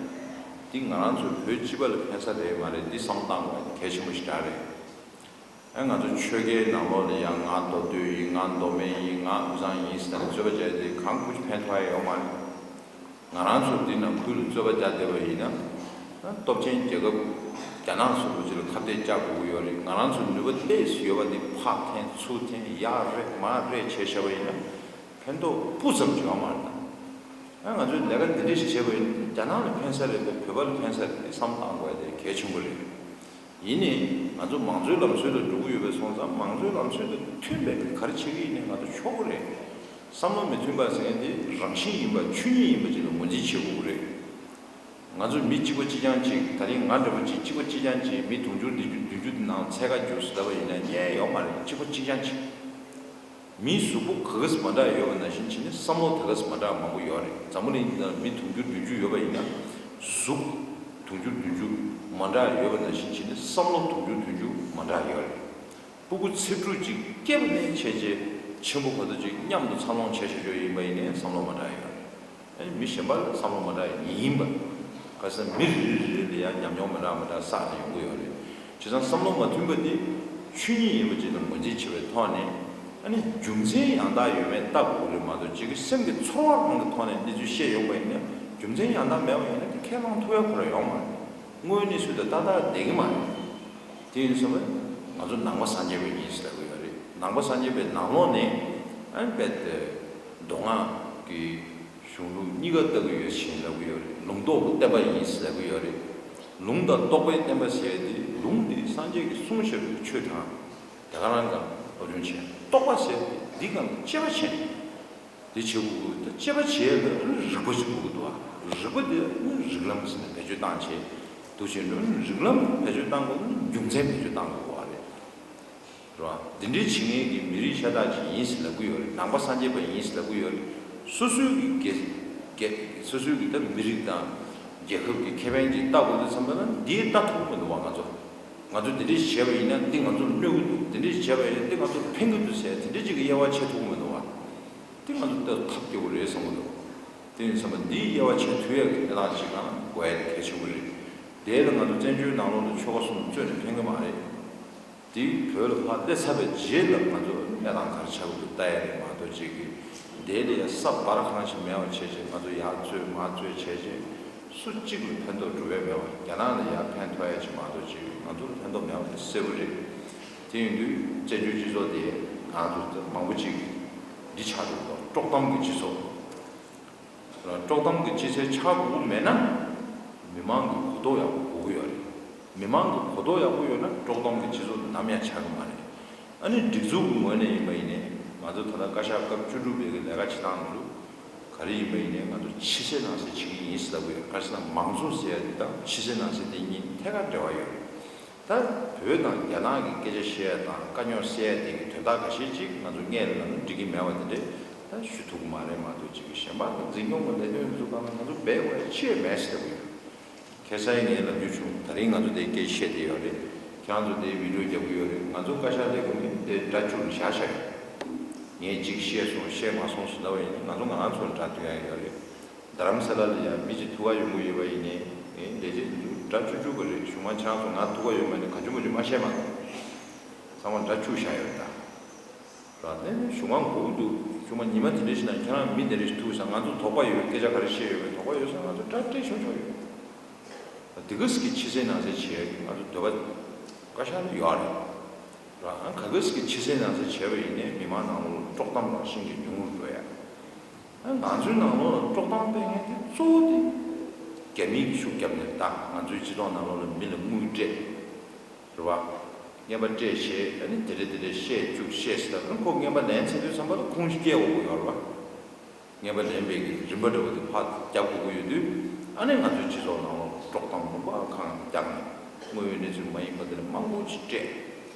འདི་ང་རང་ཚོ་བོད་སྤྱི་པ་ལ་ཕན་ས་རེད་མ་རེད་འདི་བསམ་བློ་བཏང་དགོས་པ་གལ་ཆེན་པོ་ཞིག་རང་རེད། ཨ་ང་ཚོ་ཆོལ་ཁའི་ནང་ལོགས་ལ་ཡང་ང་མདོ་སྟོད་ཡིན། ང་མདོ་སྨད་ཡིན། ང་དབུས་གཙང་ཡིན་ཟེར་ནས་རྩོད་པ་བྱས་ཏེ་གང་ཁུ་ཆུ་ཕན་ཐོགས་ཡ་ཡོད་མ་རེད། ང་རང་ཚོ་འདི་ནང་ཁུལ་ལ་རྩོད་པ་རྒྱག་བསྡད་པ་ཡིན་ན། སྟོབས་ཆེན་རྒྱལ་ཁབ་རྒྱ་ནག་སོགས་པ་ཅིག་ལ་ཁ་གཏད་བཅག་དགོས་ཀྱི་ཡོད་རེད། ང་རང་ཚོ་ནུས་པ་ཏོག་ཙམ་ཡོད་པ་འདི་ཕར་འཐེན་ཚུར་འཐེན་ཡར་རེད་མར་རེད་བྱས་བཞག་པ་ཡིན་ན་ཕན་ཐོགས་སྤུ་ཙམ་ཡོད་མ་རེད་ད། ཨ་ང་ཚོས་ལས་ཀ་འདི་འདྲ་ཞིག་བྱས་པ་ཡིན་ན་རྒྱ་ནག་ལ་ཕན་ས་རེད་པས་བོད་པ་ལ་ཕན་ས་རེད་བསམ་བློ་བཏང་དགོས་ཡ་དེ་གལ་ཆེན་པོ་རེད། ཡིན་ནའི་ང་ཚོ་མང་གཙོའི་ལམ་སྲོལ་ལ་འགྲོ་གི་ཡོད་པས་སོང་ཙང་མང་གཙོའི་ལམ་སྲོལ་དང་མཐུན་པའི་ག་རེ་བྱེད་ཀྱི་ཡིན་ནའི་ང་ཚོ་ཆོག་གི་རེད། བསམ་བློ་མི་མཐུན་པ་ཟེར་མཁན་དེ་རང་བཞིན་ཡིན་པ་ཆོས་ཉིད་ཡིན་པ་ཅིག་ལ་ངོས་འཛིན་བྱེད་དགོས་ཀྱི་རེད། ང་ཚོ་མི་གཅིག་པ་གཅིག་རྐྱང་གཅིག་ད་རིང་ང་འདྲ་པོ་གཅིག་གཅིག་པ་གཅིག་རྐྱང་གཅིག་མི་དུང་ཕྱུར་བདུན་ཅུ་བདུན་ཅུ་དེ་ནང་འཚོལ་ག་རྒྱུགས་ཟེར་ལབ་པ་ཡིན་ན་རྙེད་ཡོད་མ་རེད། གཅིག་པ་གཅིག་རྐྱང་གཅིག་མིའི་གཟུགས་པོ་ག་ག་ཟེ་མ་འདྲ་ཡོད་པ་ནང་བཞིན་བྱས་ནས་བསམ་བློ་ད་ག་ཟེ་མ་འདྲ་མང་པོ་ཡོད་རེད། འཛམ་བུ་གླིང་འདི་ན་མི་དུང་ཕྱུར་བདུན་ཅུ་ཡོད་པ་ཡིན་ན་གཟུགས་དུང་ཕྱུར་བདུན་ཅུ་མ་འདྲ་ཡོད་པ་ནང་བཞིན་བྱས་ནས་བསམ་བློ་དུང་ཕྱུར་བདུན་ཅུ་མ་འདྲ་ཡོད་རེད། སྤུ་གུ་ཚེ་ཕྲུག་ཅིག་སྐྱེས་པ་ནས་བྱས་རྗེས་ཆེན་པོ་བར་དུ་ཅིག་མཉམ་དུ་འཚར་ལོངས་བྱས་བྱས་ཡོད་ཡིན་པ་ཡིན་ནའི་བསམ་བློ་མ་འདྲ་ཡོད་རེད། ཨ་ནི་མི་གཞན་པ་ལ་བསམ་བློ་མ་འདྲ་ཡིན་པ། ག་ས་མི་རེ་རེ་རེ་ལ་ཡང་ཉམས་མྱོང་མི་འདྲ་མི་འདྲ་བསགས་ནས་ཡོང་གི་ཡོད་རེད། བྱས་ཙང་བསམ་བློ་མ་མཐུན་པ་དེ་ཆོས་ཉིད་ཡིན་པ་ཅིག་ལ་ངོས་འཛིན་བྱེད་པའི་ཐོག་ནས་ཨ་ནི་རྒྱུ་མཚན་ཡང་དག་ཡོད་མེད་བལྟ་དགོས་རེད་མ་གཏོགས་གཅིག་གི་སེམས་ཀྱི་ཚོར་བ་རང་གི་ཐོག་ནས་གནས་ཚུལ་བཤད་ཡོང་པ་ཡིན་ན་རྒྱུ་མཚན་ཡང་དག་མེད་པ་ཡིན་ན་དེ་ཁས་བླངས་ཐུབ་ཡ་ཁོ་རང་ཡོད་མ་རེད། དངོས་ཡོད་གནས་ཚུལ་དང་ཏག་ཏག་བསྡད་ཀྱི་མ་རེད། དེ་ཡིན་ཙང་ང་ཚོ་ནང་པ་སངས་རྒྱས་པ་ཡིན་ཟེར་ལབ་ཀྱི་ཡོད་རེད། ནང་པ་སངས་རྒྱས་པའི་ནང་ལོགས་ནས་ཨ་ནི་རྦད་དེ་མདོ་སྔགས་ཀྱི་གཞུང་ལུགས་གཉིས་ཀ་ལྟ་གི་ཡོད་ཞེས་ལབ་ཀྱི་ཡོད་རེད། ལུང་རྟོགས་ཀྱི་བསྟན་པ་ཡིན་ཟེར་ལབ་ཀྱི་ཡོད་རེད། ལུང་དང་རྟོགས་པའི་བསྟན་པ་ཟེར་ཡ་དེ་ལུང་དེ་སངས་རྒྱས་ཀྱིས་གསུངས་བཞག་པའི་ཆོས་དང་དེ་ག་རང་ག་ སློབ་སྦྱོང་བྱས། རྟོགས་པ་ཟེར་དེ་གང་དཔྱད་པ་བྱས་ནས། དེ་བྱེད་དགོས་ཀྱི་འདུག་དཔྱད་པ་བྱེད་ཡ་ལ་རིག་པ་ཞིག་དགོས་ཀྱི་འདུག་རིག་པ་དེ་རིགས་ལམ་ཟེར་ནས་བེད་སྤྱོད་བཏང་བྱས། འདུག་བྱས་ནས་རིགས་ལམ་བེད་སྤྱོད་བཏང་དགོས་ན་རྒྱུ་མཚན་བེད་སྤྱོད་བཏང་དགོས་པ་རེད། རེད་བ། འདི་འདྲའི་བྱེད་མཁན་གྱི་མི་རིགས་ཤ་སྟག་ཅིག་ཡིན་ཟེར་ལབ་ཀྱི་ཡོད་རེད། ནང་པ་སངས་རྒྱས་པ་ཡིན་ཟེར་ལབ་ཀྱི་ཡོད་རེད། སོ་སོའི་གི་སྒེར་སྒེར་སོ་སོའི་གི་ད་མི་རིགས་དང་རྒྱལ་ཁབ་ཀྱི་ཁེ་ཕན་ཅིག་ལྟ་དགོས་དུས་ཙམ་པ་ན་འདིའི་ལྟ་ཐུབ་ཀྱི་མི་འདུག་བ། ང་ཚོ་ང་ཚོ་འདི་འདྲའི་བྱས་པ་ཡིན་ན་འདི་ང་ཚོར་གནོད་ཀྱི་འདུག་འདི་འདྲའི་བྱས་པ་ཡིན་ན་འདི་ང་ཚོར་ཕན་གྱི་འདུག་ཟེར་དེ་འདྲའི་ཅིག་གི་དབྱེ་བ་ཕྱེ་ཐུབ་ཀྱི་མི་འདུག་བ། དེ་ང་ཚོ་ལྟ་ཐབས་སྐྱོ་བོ་རེད་བསམ་གྱི་འདུག་དེ་ཡིན་ཙམ་པ་འདིའི་དབྱེ་བ་ཕྱེ་ཐུབ་ཡག་གི་གནས་སྟངས་ཅིག་ནང་དགོས་ཡ་དེ་གལ་ཆེན་པོ་རེད། དེ་ལ་ང་ཚོ་བཙན་བྱོལ་ནང་ལོགས་ལ་ཆོལ་ཁ་གསུམ་རྩོད་ནས་ཕན་གྱི་མ་རེད། དེ་བོད་ལ་ཕར་སླེབས་ཚར་བའི་རྗེས་ལ་ང་ཚོ་གནས་སྟངས་ག་རེ་ཆགས་ཀྱི་འདུག་ལྟ་ཡ་རེད་མ་གཏོགས་ཅིག་གི་དེ་ལ་ཡ་ས་འབར་གང་ཞིག་མེད་པ་བྱས་བྱས་ང་ཚོ་ཡར་རྩོད་མར་རྩོད་བྱས་བྱས་སུ་གཅིག་ལ་ཕན་ཐོགས་འགྲོ་ཡ་མེད་པ། རྒྱ་ནག་ལ་ཡར་ཕན་ཐོགས་ཡ་ཅིག་མ་གཏོགས་ཅིག་ང་ཚོ་ལ་ཕན་ཐོགས་མེད་པ་དེ་གསལ་པོ་རེད། དེ་ཡིན་དུས་བཙན་བྱོལ་སྤྱི་ཚོགས་དེ་ང་ཚོ་མང་པོ་ཅིག་འདི་ཆགས་འགྲོ་གི་འདུག་དཀྲོག་གཏམ་གྱི་སྤྱི་ཚོགས། དཀྲོག་གཏམ་གྱི་སྤྱི་ཚོགས་ཆགས་དགོས་མེད་ན། མི་མང་གི་གོ་རྟོགས་ཡག་པོ་དགོས་ཀྱི་ཡོད་རེད། མི་མང་གི་གོ་རྟོགས་ཡག་པོ་ཡོད་ན་དཀྲོག་གཏམ་གྱི་སྤྱི་ཚོགས་ནམ་ཡང་ཆགས་ཀྱི་མ་རེད། ཨ་ནི་སྒྲིག་འཛུགས་ཀྱི་ངོས་ནས་ཡིན་པ་ཡིན་ནའི་ང་ཚོ་ད་ལྟ་བཀའ་ཤག་སྐབས་བཅུ་དྲུག་པའི་གི་ལས་ཀ་བྱེད་སྟངས་ཚོ་ག་རེ་ཡིན་པ་ཡིན་ནའི་ང་ཚོ་ཕྱི་གསལ་ནང་གསལ་བྱེད་ཀྱི་ཡིན་ཟེར་ལབ་ཀྱི་ཡོད། ག་རེ་ཟེར་ན་མང་གཙོ་ཟེར་ཡ་འདི་དང་ཕྱི་གསལ་ནང་གསལ་དེ་གཉིས་ཐད་ཀར་འབྲེལ་བ་ཡོད། ད་བོད་དང་རྒྱ་ནག་གི་སྐད་ཆ་བཤད་ཡ་དང་དཀའ་རྙོག་སེལ་ཡ་དེ་གི་དོན་དག་འགའ་ཤས་ཅིག་ང་ཚོ་སྔས་ལ་ལབ་ན་འགྲིག་གི་མེད་པ་དེ་འདྲས་ད་ཞུ་ཐུབ་ཀྱི་མ་རེད་མ་གཏོགས་ཅིག་གི་གཞན་པ་དང་འཛིན་སྐྱོང་གི་ལས་དོན་འཛུགས་སྒང་ལ་ང་ཚོ་འབད་དགོས་ཡ་ཅི་ཡང་མེད་ཟེར་དགོས་ཡོད། ཁ་སང་ངས་ལབ་རྒྱུ་བྱུང་། ད་རིང་ང་ཚོ་དེ་སྐད་བཤད་བསྡད་ཡོད་རེད། ཁྱེད་རང་ཚོ་དེ་བི་ཌིའོ་རྒྱབ་ཀྱི་ཡོད་རེད། ང་ཚོ་བཀའ་ཤག་སླེབས་དགོས་ནི་དེ་སྒྲ་བཅུག་ནས་བཞག་བཞག་ཡོད། ངས་ཅིག་བཤད་སོང་བཤད་མ་སོང་ཟེར་ལབ་པ་ཡིན་ན་ང་ཚོ་ང་རང་ཚོ་ལ་སྒྲ་ཐོན་ཡ་ཡོད་རེད། རྡ་རམ་ས་ལ་ལ་ཡང་མི་གཅིག་ཐུག་ག་ཡོང་གི་ཡོད་པ་ཡིན་ནའི་ཨེ་འདྲ་ཅིག་འདུག་སྒྲ་བཅུག་བཅུག་གི་རེད། གཞུག་མ་ཁྱེད་རང་ཚོ་ང་ཐུག་ག་ཡོད་མ་ནི་ག་ཅུ་མ་ཅུ་མ་བཤད་མ་གཏོགས་ཚང་མ་སྒྲ་བཅུག་བཞག་ཡོད་ད། ར་ནས་གཞུག་མ་འགོར་གི་འདུག་གཞུག་མ་ཉི་མ་དེ་འདྲ་ཞིག་ན་ཁྱེད་རང་མི་དེ་འདྲ་ཞིག་ཐུག་ས་ང་ཚོ་དོགས་པ་ཡོད། སྐད་ཆ་ག་རེ་བཤད་ཡོད་པའི་དོགས་པ་ཡོད་ས་ང་ཚོ་སྒྲ་སྤྲད་ཆོག་ཆོག་ཡོད། དེ་ག་ཟིག་གི་ཕྱི་གསལ་ནང་གསལ་བྱེད་ཡ་ང་ཚོ་འདོད་པ་བཀའ་ཤག་ལ་ཡོད་རེད། ར་ག་ག་ཟིག་གི་ཕྱི་གསལ་ནང་གསལ་བྱས་པ་ཡིན་ནའི་མི་མང་ནང་ལོགས་ལ་དཀྲོག་གཏམ་རང་བཞིན་གྱི་ཉུང་རུ་འགྲོ་ཡ། ང་ཚོའི་ནང་ལོགས་ལ་དཀྲོག་གཏམ་སྤེལ་མཁན་དེ་གཙོ་བོ་དེ་རྒྱ་མིའི་གི་ཤུགས་རྒྱབ་ནས་ད་ང་ཚོའི་སྤྱི་ཚོགས་ནང་ལོགས་ལ་མི་ལ་དངུལ་སྤྲད། རེད་བ། རྔན་པ་སྤྲད་བྱས་ཨ་ནི་དེ་འདྲ་དེ་འདྲ་བཤད་བཅུག་བཤད་ཟེར་ད་ཁོ་རྔན་པ་ལེན་ཚར་དུས་ཙམ་པ་ལ་ཁུངས་ཤིག་སྐྱེལ་དགོས་ཀྱི་ཡོད་རེད་བ། རྔན་པ་ལེན་པའི་གི་རིམ་པ་འདྲ་བོ་དེ་ཕར་རྒྱབ་དགོས་ཀྱི་ཡོད་དུས་ཨ་ནི་ང་ཚོའི་སྤྱི་ཚོགས་ནང་ལོགས་དཀྲོག་གཏམ་ལུང་པ་གང་བརྒྱབ་ནས་དངོས་ཡོད་གནས་ཚུལ་མ་ཡིན་པ་དེ་འདྲ་མང་པོ་ཅིག་སྤྲད།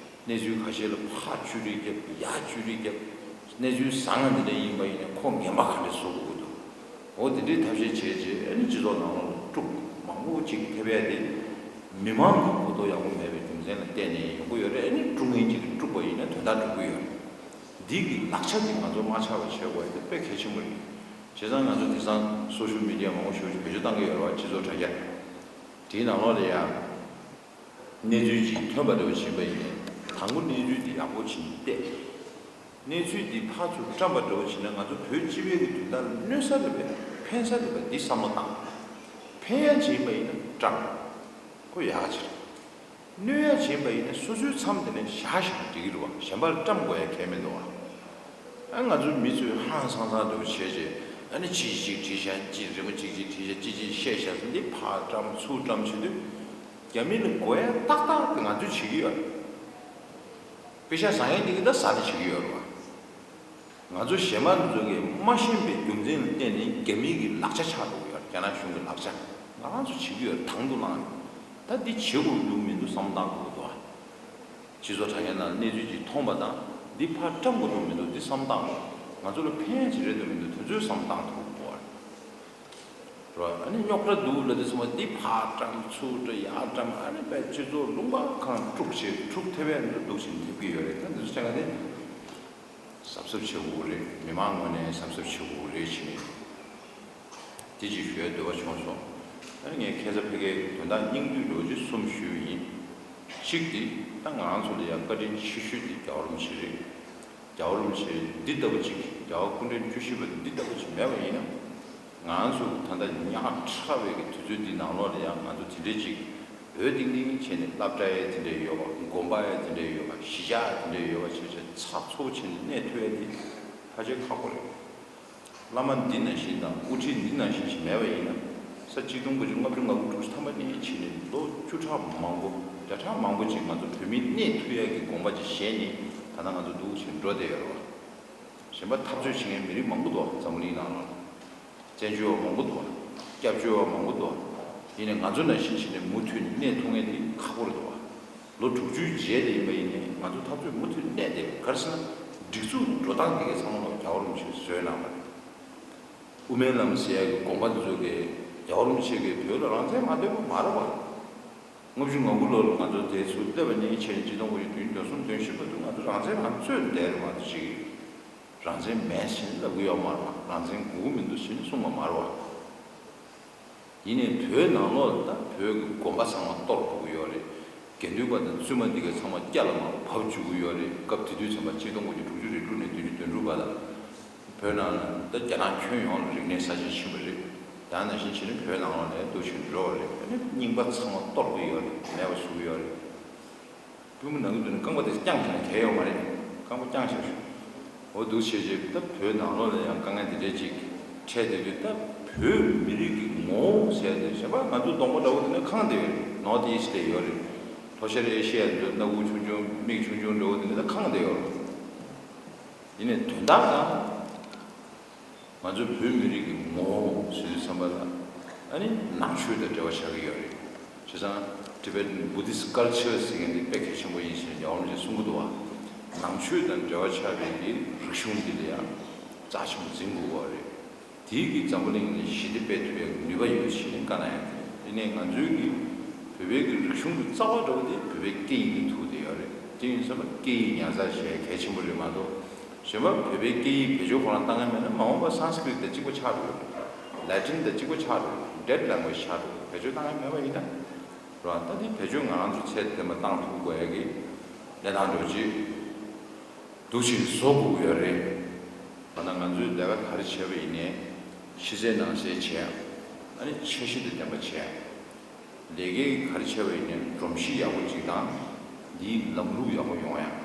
གནས་ཚུལ་ཁ་ཤས་ལ་ཕར་བཅོས་སྒྲིག་བརྒྱབ། ཡར་བཅོས་སྒྲིག་བརྒྱབ། གནས་ཚུལ་བཟང་ང་འདི་འདྲ་ཡིན་པ་ཡིན་ན་ཁོ་ངན་པ་ག་འདྲ་བཟོ་དགོས་ཀྱི་འདུག་འོ་དེ་འདྲའི་ཐབས་ཤེས་བྱས་རྗེས་ཨ་ནི་སྤྱི་ཚོགས་ནང་ལོགས་ལ་དཀྲུག་མང་པོ་ཅིག་ཐེབས་ཡ་དེ་མི་མང་གི་གོ་རྟོགས་ཡག་པོ་མེད་པའི་རྒྱུ་མཚན་ལ་བརྟེན་ནས་ཡོང་གི་ཡོད་རེད། ཨ་ནི་དཀྲུག་མཁན་ཅིག་གིས་དཀྲུག་པ་ཡིན་ན་དོན་དག་འགྲུབ་ཀྱི་ཡོད་རེད། འདི་གི་ལག་ཆ་དེ་ང་ཚོ་མ་ཆག་པ་བྱེད་དགོས་ཡ་དེ་དཔེ་གལ་ཆེན་པོ་རེད། བྱས་ཙང་ང་ཚོ་དེང་སང་སོ་ཤལ་མི་ཌི་ཡ་མང་པོ་ཞེ་པོ་ཅིག་བེད་སྤྱོད་བཏང་གི་ཡོད་རེད་བ། སྤྱི་ཚོགས་དྲ་རྒྱ་དེའི་ནང་ལོགས་ལ་ཡ། གནས་ཚུལ་ཅིག་ཐོན་པ་འདྲ་བོ་ཕྱིན་པ་ཡིན་ནའི་དང་པོ་གནས་ཚུལ་འདི་ཡག་པོ་ཕྱིན་བལྟས། གནས་ཚུལ་འདི་ཕར་ཚུར་བཀྲམ་པ་འདྲ་བོ་ཕྱིན་ན་ང་ཚོ་བོད་སྤྱི་པའི་གི་དོན་དག་ལ་གནོད་ས་རེད་པས་ཕན་ས་རེད་པས་འདི་བསམ་བློ་བཏང་། ཕན་ཡ་བྱེད་པ་ཡིན་ན་བཀྲམ། ཁོ་ཡག་ཆེ་རེད། གནོད་ཡ་བྱེད་པ་ཡིན་ན་སོ་སོའི་མཚམས་དེ་ནས་བཞག་བཞག་འགྲིག་གི་རེད་བ། གཞན་པར་བཀྲམ་དགོས་ཡ་གལ་མི་འདུག་བ། ཨ་ང་ཚོའི་མི་ཚོས་ཧང་སང་སང་འདྲ་བོ་བྱས་རྗེས་ཨ་ནི་ཅིག་ཅིག་བྲིས་ཤག་ཅིག་རི་མོ་ཅིག་ཅིག་བྲིས་ཤག་ཅིག་ཅིག་བཤད་ཤག་འདི་ཕར་བཀྲམ་ཚུར་བཀྲམ་བྱེད་དུས། རྒྱ་མི་ལ་དགོས་ཡ་ཏག་ཏག་དེ་ང་ཚོས་བྱེད་ཀྱི་ཡོད་རེད། པེ་ཤ་ཟ་མཁན་དེ་གིས་ད་ཟ་ནས་བྱེད་ཀྱི་ཡོད་རེད་བ། ང་ཚོ་གཞན་པ་ཚོ་གིས་མ་ཤེས་པའི་རྒྱུ་མཚན་ལ་བརྟེན་ནས་རྒྱ་མི་གི་ལག་ཆ་ཆགས་འགྲོ་གི་ཡོད་རེད། རྒྱ་ནག་གཞུང་གི་ལག་ཆ་ང་རང་ཚོ་བྱེད་ཀྱི་ཡོད་རེད། དང་དུ་བླངས་ནས་ད་འདི་བྱེད་དགོས་འདུག་མི་འདུག་བསམ་བློ་བཏང་དགོས་འདུག་བ། སྤྱི་ཚོགས་དྲ་རྒྱའི་ནང་གནས་ཚུལ་ཅིག་མཐོང་པ་དང་འདི་ཕར་བཀྲམ་དགོས་འདུག་མི་འདུག་འདི་བསམ་བློ་བཏང་དགོས། ང་ཚོ་ལ་ཕན་ཡ་ཅིག་རེད་འདུག་མི་འདུག་དེ་ཚོའི་བསམ་བློ་བཏང་ཐུབ་དགོས་པ་རེད། རོ། ཨ་ནི་རྙོག་དྲ་འདུག་ལབ་དུས་ཙམ་པ་འདི་ཕར་བཀྲམ་ཚུར་བཀྲམ་ཡར་བཀྲམ་ཨ་ནི་དཔེ་སྤྱི་ཚོགས་ལུང་པ་གང་དཀྲུག་བྱས་དཀྲུག་ཐེབས་ཡ་འདུག་འདུག་བྱས་ཐེབས་ཀྱི་ཡོད་རེད། ད་འདི་ཚོ་བྱས་ན་ནི་གཟབ་གཟབ་བྱེད་དགོས་རེད། མི་མང་ངོས་ནས་གཟབ་གཟབ་བྱེད་དགོས་རེད་བྱས་ནས། དེ་ཅིག་ཞུ་ཡ་འདོད་པ་བྱུང་སོང་། ཨ་ནི་ངས་ཁ་སང་ཕ་གིའི་དོན་དག་སྙིང་བསྡུས་ལོ་རྒྱུས་གསུམ་ཞུས་ཡིན། གཅིག་དེ་ད་ང་རང་ཚོ་ལ་ཡང་བཀའ་དྲིན་ཆེ་ཤོས་དེ་རྒྱལ་བ་རིན་པོ་ཆེ་རེད། རྒྱལ་བ་རིན་པོ་ཆེ་འདི་ལྟ་བུ་ཅིག་རྒྱལ་བ་སྐུ་ཕྲེང་བཅུ་བཞི་པ་འདི་ལྟ་བུ་ཅིག་མེད་པ་ཡིན་ན། ང་ཚོ་ད་ལྟ་ཉག་ཕྲ་བའི་གི་དུས་ཚོད་འདི་ནང་ལོགས་ལ་ཡང་ང་ཚོ་དེ་འདྲས་ཅིག་འོས་ཏིང་ཏིང་བྱས་ནས་སློབ་གྲྭ་ཡང་དེ་འདྲས་ཡོད་པ། དགོན་པ་ཡང་དེ་འདྲས་ཡོད་པ། གཞིས་ཆགས་ཡང་དེ་འདྲས་ཡོད་པ་བྱས་བྱས་ཚགས་ཚུད་པོ་བྱས་ནས་གནས་ཐུབ་ཡ་འདི་ཕལ་ཆེར་ཁག་པོ་རེད། བླ་མ་འདི་ནང་བཞིན་དང་དབུ་ཁྲིད་འདི་ནང་བཞིན་ཞིག་མེད་པ་ཡིན་ན། ས་གཅིག་སྟོང་དགུ་བརྒྱ་ལྔ་བཅུ་ང་དགུ་དྲུག་ཅུ་ཐམ་པ་ནས་བྱས་ནས་ལོ་བཅུ་ཕྲག་མང་པོ་བརྒྱ་ཕྲག་མང་པོ་ཅིག་ང་ཚོ་བོད་མི་གནས་ཐུབ་ཡ་གི་དགོངས་པ་ཅིག་བཞེས་ནས་ ད་ལྟ་ང་ཚོ་འདུག་བྱས་འགྲོ་བསྡད་ཡོད་རེད་བ། གཞན་པ་འཐབ་རྩོད་བྱེད་མཁན་མི་རིགས་མང་པོ་འདུག་བ། འཛམ་བུ་གླིང་ནང་ལ་བཙན་བྱོལ་བ་མང་པོ་འདུག་བ། སྐྱབས་བཅོལ་བ་མང་པོ་འདུག་བ། ཡིན་ནའི་ང་ཚོ་ནང་བཞིན་བྱས་ནས་མུ་མཐུད་གནས་ཐུབ་མཁན་དེ་ཁག་པོ་རེད་འདུག་བ། ལོ་དྲུག་ཅུའི་རྗེས་དེ་ཡིན་པ་ཡིན་ནའི་ང་ཚོ་འཐབ་རྩོད་མུ་མཐུད་གནས་བསྡད་པ་ག་རེ་ཟེར་ན། སྒྲིག་འཛུགས་འགྲོ་སྟངས་དེ་གའི་ཚང་མ་ལ་རྒྱལ་བ་རིན་པོ་ཆེས་བཟོས་གནང་བ་རེད། དབུ་མའི་ལམ་ཟེར་ཡག་གི་དགོངས་པ་འདི་ཚོ་གི་རྒྱལ་བ་རིན་པོ་ཆེ་གིས་བོད་ལ་རང་བཙན་མ་འདོད་པ་མ་རེད་བ། ལྔ་བཅུ་ང་དགུ་ལོ་ལ་ང་ཚོ་དེ་ཚུར་སླེབས་པ་ནས་ཕྱིན་ཆིག་སྟོང་དགུ་བརྒྱ་བདུན་ཅུ་དོན་གསུམ་དོན་བཞི་བར་དུ་ང་ཚོ་རང་བཙན་མ་རྩོད་བསྡད་རེད་མ་གཏོགས་ཅིག་རང་བཙན་མེད་ཟེར་ལབ་ཀྱི་ཡོད་མ་རེད་བ། རང་བཙན་དགོས་ཀྱི་མི་འདུག་ཟེར་ནས་གསུངས་པ་མ་རེད་བ། ཡིན་ནའི་བོད་ནང་ལོགས་ལ་ད་བོད་ཀྱི་དགོན་པ་ཚང་མ་གཏོར་དགོས་ཀྱི་ཡོད་རེད། དགེ་འདུན་པ་དང་བཙུན་མ་འདི་ག་ཚང་མ་སྐྱ་ལ་མར་བབས་བཅུག་གི་ཡོད་རེད། སྐབས་དེ་དུས་ཙམ་པ་ཆིག་སྟོང་དགུ་བརྒྱ་དྲུག་ཅུ་རེ་དྲུག་ནས་བདུན་ཅུ་དོན་དྲུག་བར་ལ་བོད་ནང་ལ་ད་རྒྱ་ནག་ཁྱོན་ཡོངས་ལ་རིག་གནས་གསར་བརྗེ་ཕྱིན་པ་རེད། ད་ནང་བཞིན་བྱས་ནས་བོད་ནང་ལོགས་ནས་འདུག་བྱས་འགྲོ་བ་རེད། ཨ་ནི་རྙིང་པ་ཚང་མ་གཏོར་གི་ཡོད་རེད། མེད་པ་བཟོ་གི་ཡོད་རེད། པུས་མོ་ནང་གི་དུས་ནས་རྐང་པ་དེ་བརྐྱངས་བྱས་ན་གལ་ཡོད་མ་རེད། རྐང་པ་བརྐྱངས་བྱས་ཤོག་འོ་འདུག་བྱས་རྗེས་ད་བོད་ནང་ལོགས་ལ་ཡང་དཀའ་ངལ་འདི་འདྲས་ཅིག་འཕྲད་བསྡད་དུས། ད་བོད་མི་རིགས་ཀྱི་ངོ་བོ་ཟེར་དེ་གཞན་པ་ང་ཚོ་གདོང་པ་འདྲ་བོ་དེ་ནས་གང་བསྡད་ཡོད་རེད། North East ལ་ཡོད་རེད། ལྷོ་ཤར་ཨེ་ཤི་ཡ་འདི་ཚོ་སྣ་ཁུག་ཆུང་ཆུང་མིག་ཆུང་ཆུང་འདྲ་བོ་དེ་ནས་ད་གང་བསྡད་ཡོད་རེད། ཡིན་ནའི་དོན་དག་ལ། ང་ཚོ་བོད་མི་རིགས་ཀྱི་ངོ་བོ་ཟེར་དུས་ཙམ་པ་ལ་ཨ་ནི་ནང་ཆོས་དང་འབྲེལ་བ་ཆགས་ཀྱི་ཡོད་རེད། བྱས་ཙང་Tibetan Buddhist culture ཟེར་མཁན་འདི་དཔེ་གལ་ཆེན་པོ་ཡིན་ཟེར་ནས་རྒྱལ་བ་རིན་པོ་ཆེས་གསུང་གི་འདུག་བ། ནང་ཆོས་དང་འབྲེལ་བ་ཆགས་པའི་གི་རིག་གཞུང་འདི་ལ་ཡང་རྩ་ཆེན་པོ་འཛིན་དགོས་པ་རེད། དེའི་གི་འཛམ་བུ་གླིང་ནས་ཞི་བདེ་སྤེལ་ཐུབ་པའི་ནུས་པ་ཡོད་ཟེར་ནས་བཀའ་གནང་ཡག་དེ། དེ་ནས་ང་ཚོའི་གི་བོད་པའི་གི་རིག་གཞུང་གི་རྩ་བ་འདྲ་བོ་དེ་བོད་པའི་སྐད་ཡིག་ལ་ཐུག་བསྡད་ཡོད་རེད། དེ་ཡིན་ཙང་སྐད་ཡིག་ཉར་ཚགས་བྱེད་ཡག་གལ་ཆེན་པོ་རེད་མ་གཏོགས། གཞན་པ་བོད་པའི་སྐད་ཡིག་བེད་སྤྱོད་ཁོ་རང་བཏང་མཁན་མེད་ན་མ་འོངས་པ་Sanskrit དང་གཅིག་པ་ཆགས་འགྲོ་གི་རེད། Latin དང་གཅིག་པ་ཆགས་འགྲོ་གི་རེད། Dead language ཆགས་འགྲོ་གི་རེད། བེད་སྤྱོད་བཏང་མཁན་མེད་པ་ཡིན་ན། རེད་བ། ད་དེ་བེད་སྤྱོད་ང་རང་ཚོ་ཚད་ལྡན་པ་བཏང་ཐུབ་དགོས་ཡག་གི་གནས་སྟངས་འདྲ་བོ་ཅིག་འདུག་ཅིག་བཟོ་དགོས་ཀྱི་ཡོད་རེད། ད་ལྟ་ང་ཚོས་ལས་ཀ་ག་རེ་བྱས་པ་ཡིན་ནའི་ཕྱི་གསལ་ནང་གསལ་བྱས། ཨ་ནི་འཆར་གཞི་དང་ལྡན་པ་བྱས། ལས་ཀའི་ག་རེ་བྱས་པ་ཡིན་ནའི་སྒྲོམ་གཞི་ཡག་པོ་ཅིག་དང་། འདིའི་ལམ་ལུགས་ཡག་པོ་ཡོང་ཡག་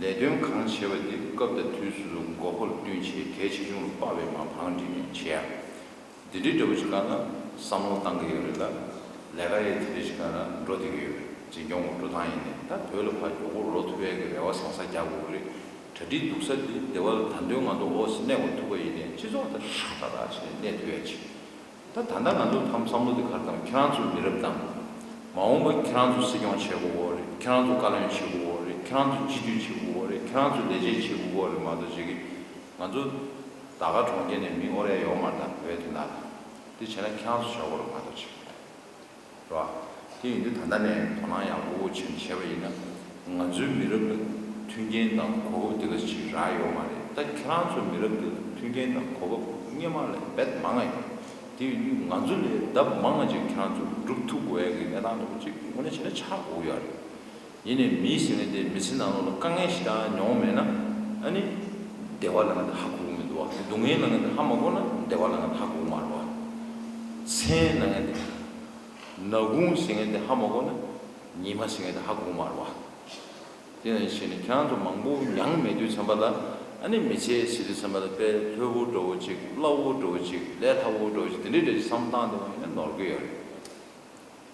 ལས་དོན་གང་བྱས་པ་དེ་སྐབས་དང་དུས་སུ་མགོ་ཁོག་བསྟུན་བྱས་གལ་ཆེ་ཆུང་ལ་དཔག་པའི་མ་བང་སྒྲིག་ནས་བྱས་ཡག་འདི་འདྲའི་འདྲ་པོ་ཅིག་སྒང་ལ་བསམ་བློ་བཏང་གི་ཡོད་རེད་ལ། ལས་ཀ་ཡང་དེ་འདྲ་ཅིག་སྒང་ལ་འགྲོ་བསྡད་ཀྱི་ཡོད་རེད། འཛིན་སྐྱོང་གི་འགྲོ་སྟངས་ཡིན་ནའི་ད་བོད་ལ་ཕར་མགྱོགས་པོ་ལོག་ཐུབ་ཡག་གི་རེ་བ་བཟང་ས་རྒྱག་དགོས་ཀྱི་རེད། གྲ་སྒྲིག་སྡུག་ས་དེ་སྡེ་བ་ལ་ད་དུང་ང་ཚོ་འོ་སི་གནས་དགོས་ཐུབ་པ་ཡིན་ནའི་སྤྱི་ཚོགས་དང་ཧྲག་ཏག་ཏག་བྱས་ནས་གནས་ཐུབ་ཡག་ཅིག་ད་ད་ལྟ་ང་ཚོ་ཐམ་བསམ་བློ་དེ་ག་རེ་བཏང་། ཁྱེད་རང་ཚོ་མི་རབས་དང་། མ་འོངས་པ་ཁྱེད་རང་ཚོ་སྲིད་སྐྱོང་བྱེད་དགོས་ཀྱི་རེད། ཁྱེད་རང་ཚོ་བཀའ་བློན་བྱེད་དགོས་ཀྱི་རེད། ཁྱེད་རང་ཚོ་སྤྱི་འཐུས་བྱེད་དགོས་ཀྱི་རེད། ཁྱེད་རང་ཚོ་ལས་བྱེད་བྱེད་དགོས་ཀྱི་རེད་མ་གཏོགས་ཅིག་གིས་ང་ཚོ་ད་ག་གྲོང་ཁྱེར་ནས་མི་དབོར་ཡ་ཡོད་མ་རེད། ད་བོད་དོན་དག་ལ་དེ་བྱས་ན་ཁྱེད་རང་ཚོ་བྱ་དགོས་རེད་མ་གཏོགས་ཅིག་རེད་བ། དེ་ཡིན་དུས་ད་ལྟ་ནས་དོ་སྣང་ཡག་པོ་བྱས་ནས་བྱས་པ་ཡིན་ན། ང་ཚོའི་མི་རབས་ལ་མཐུན་རྐྱེན་དང་གོ་སྐབས་དེ་ག་ཅིག་རག་ཡོད་མ་རེད། ད་ཁྱེད་རང་ཚོའི་མི་རབས་འདི་ལ་མཐུན་རྐྱེན་དང་གོ་སྐབས་སྔོན་མ་ལས་རྦད་མང་ང་ཡོད། དེ་ཡིན་དུས་ང་ཚོ་ལས་ལྡབ་མང་ང་ཅིག་ཁྱེད་རང་ཚོ་སྒྲུབ་ཐུབ་དགོས་ཡ་གི་གནས་སྟངས་འདྲ་པོ་ཅིག་དངོས་གནས་བྱས་ན་ཆགས་དགོས་ཀྱི་ཡོད་རེད། ཡིན་ནའི་མི་ཟེར་མཁན་དེ་མི་ཚེ་ནང་ལོགས་ལ་དཀའ་ངལ་ཞེ་དྲག་མྱོང་མེད་ན། ཨ་ནི་བདེ་བ་ལབ་མཁན་དེ་ཧ་གོ་གི་མི་འདུག་བ། སྡུག་བསྔལ་ལབ་མཁན་དེ་ཧ་མ་གོ་ན་བདེ་བ་ལབ་མཁན་དེ་ཧ་གོ་གི་མ་རེད་བ། མཚན་ལབ་མཁན་དེ། ནག་ཁུང་ཟེར་མཁན་དེ་ཧ་མ་གོ་ན་ཉི་མ་ཟེར་མཁན་དེ་ཧ་གོ་གི་མ་རེད་བ། དེ་ནང་བཞིན་ཁྱེད་རང་ཚོ་མང་པོ་མྱངས་མེད་དུས་ཙམ་པ་ལ། ཨ་ནི་མི་ཚེ་ཟེར་དུས་ཙམ་པ་ལ་དཔེ་ལྷོད་པོ་འདྲ་བོ་ཅིག་སླ་བོ་འདྲ་བོ་ཅིག་ལས་སླ་བོ་འདྲ་བོ་ཅིག་དེ་འདྲའི་འདྲ་ཅིག་བསམ་བཏང་བསྡད་པ་ཡིན་ན་ནོར་གི་ཡོད་རེད།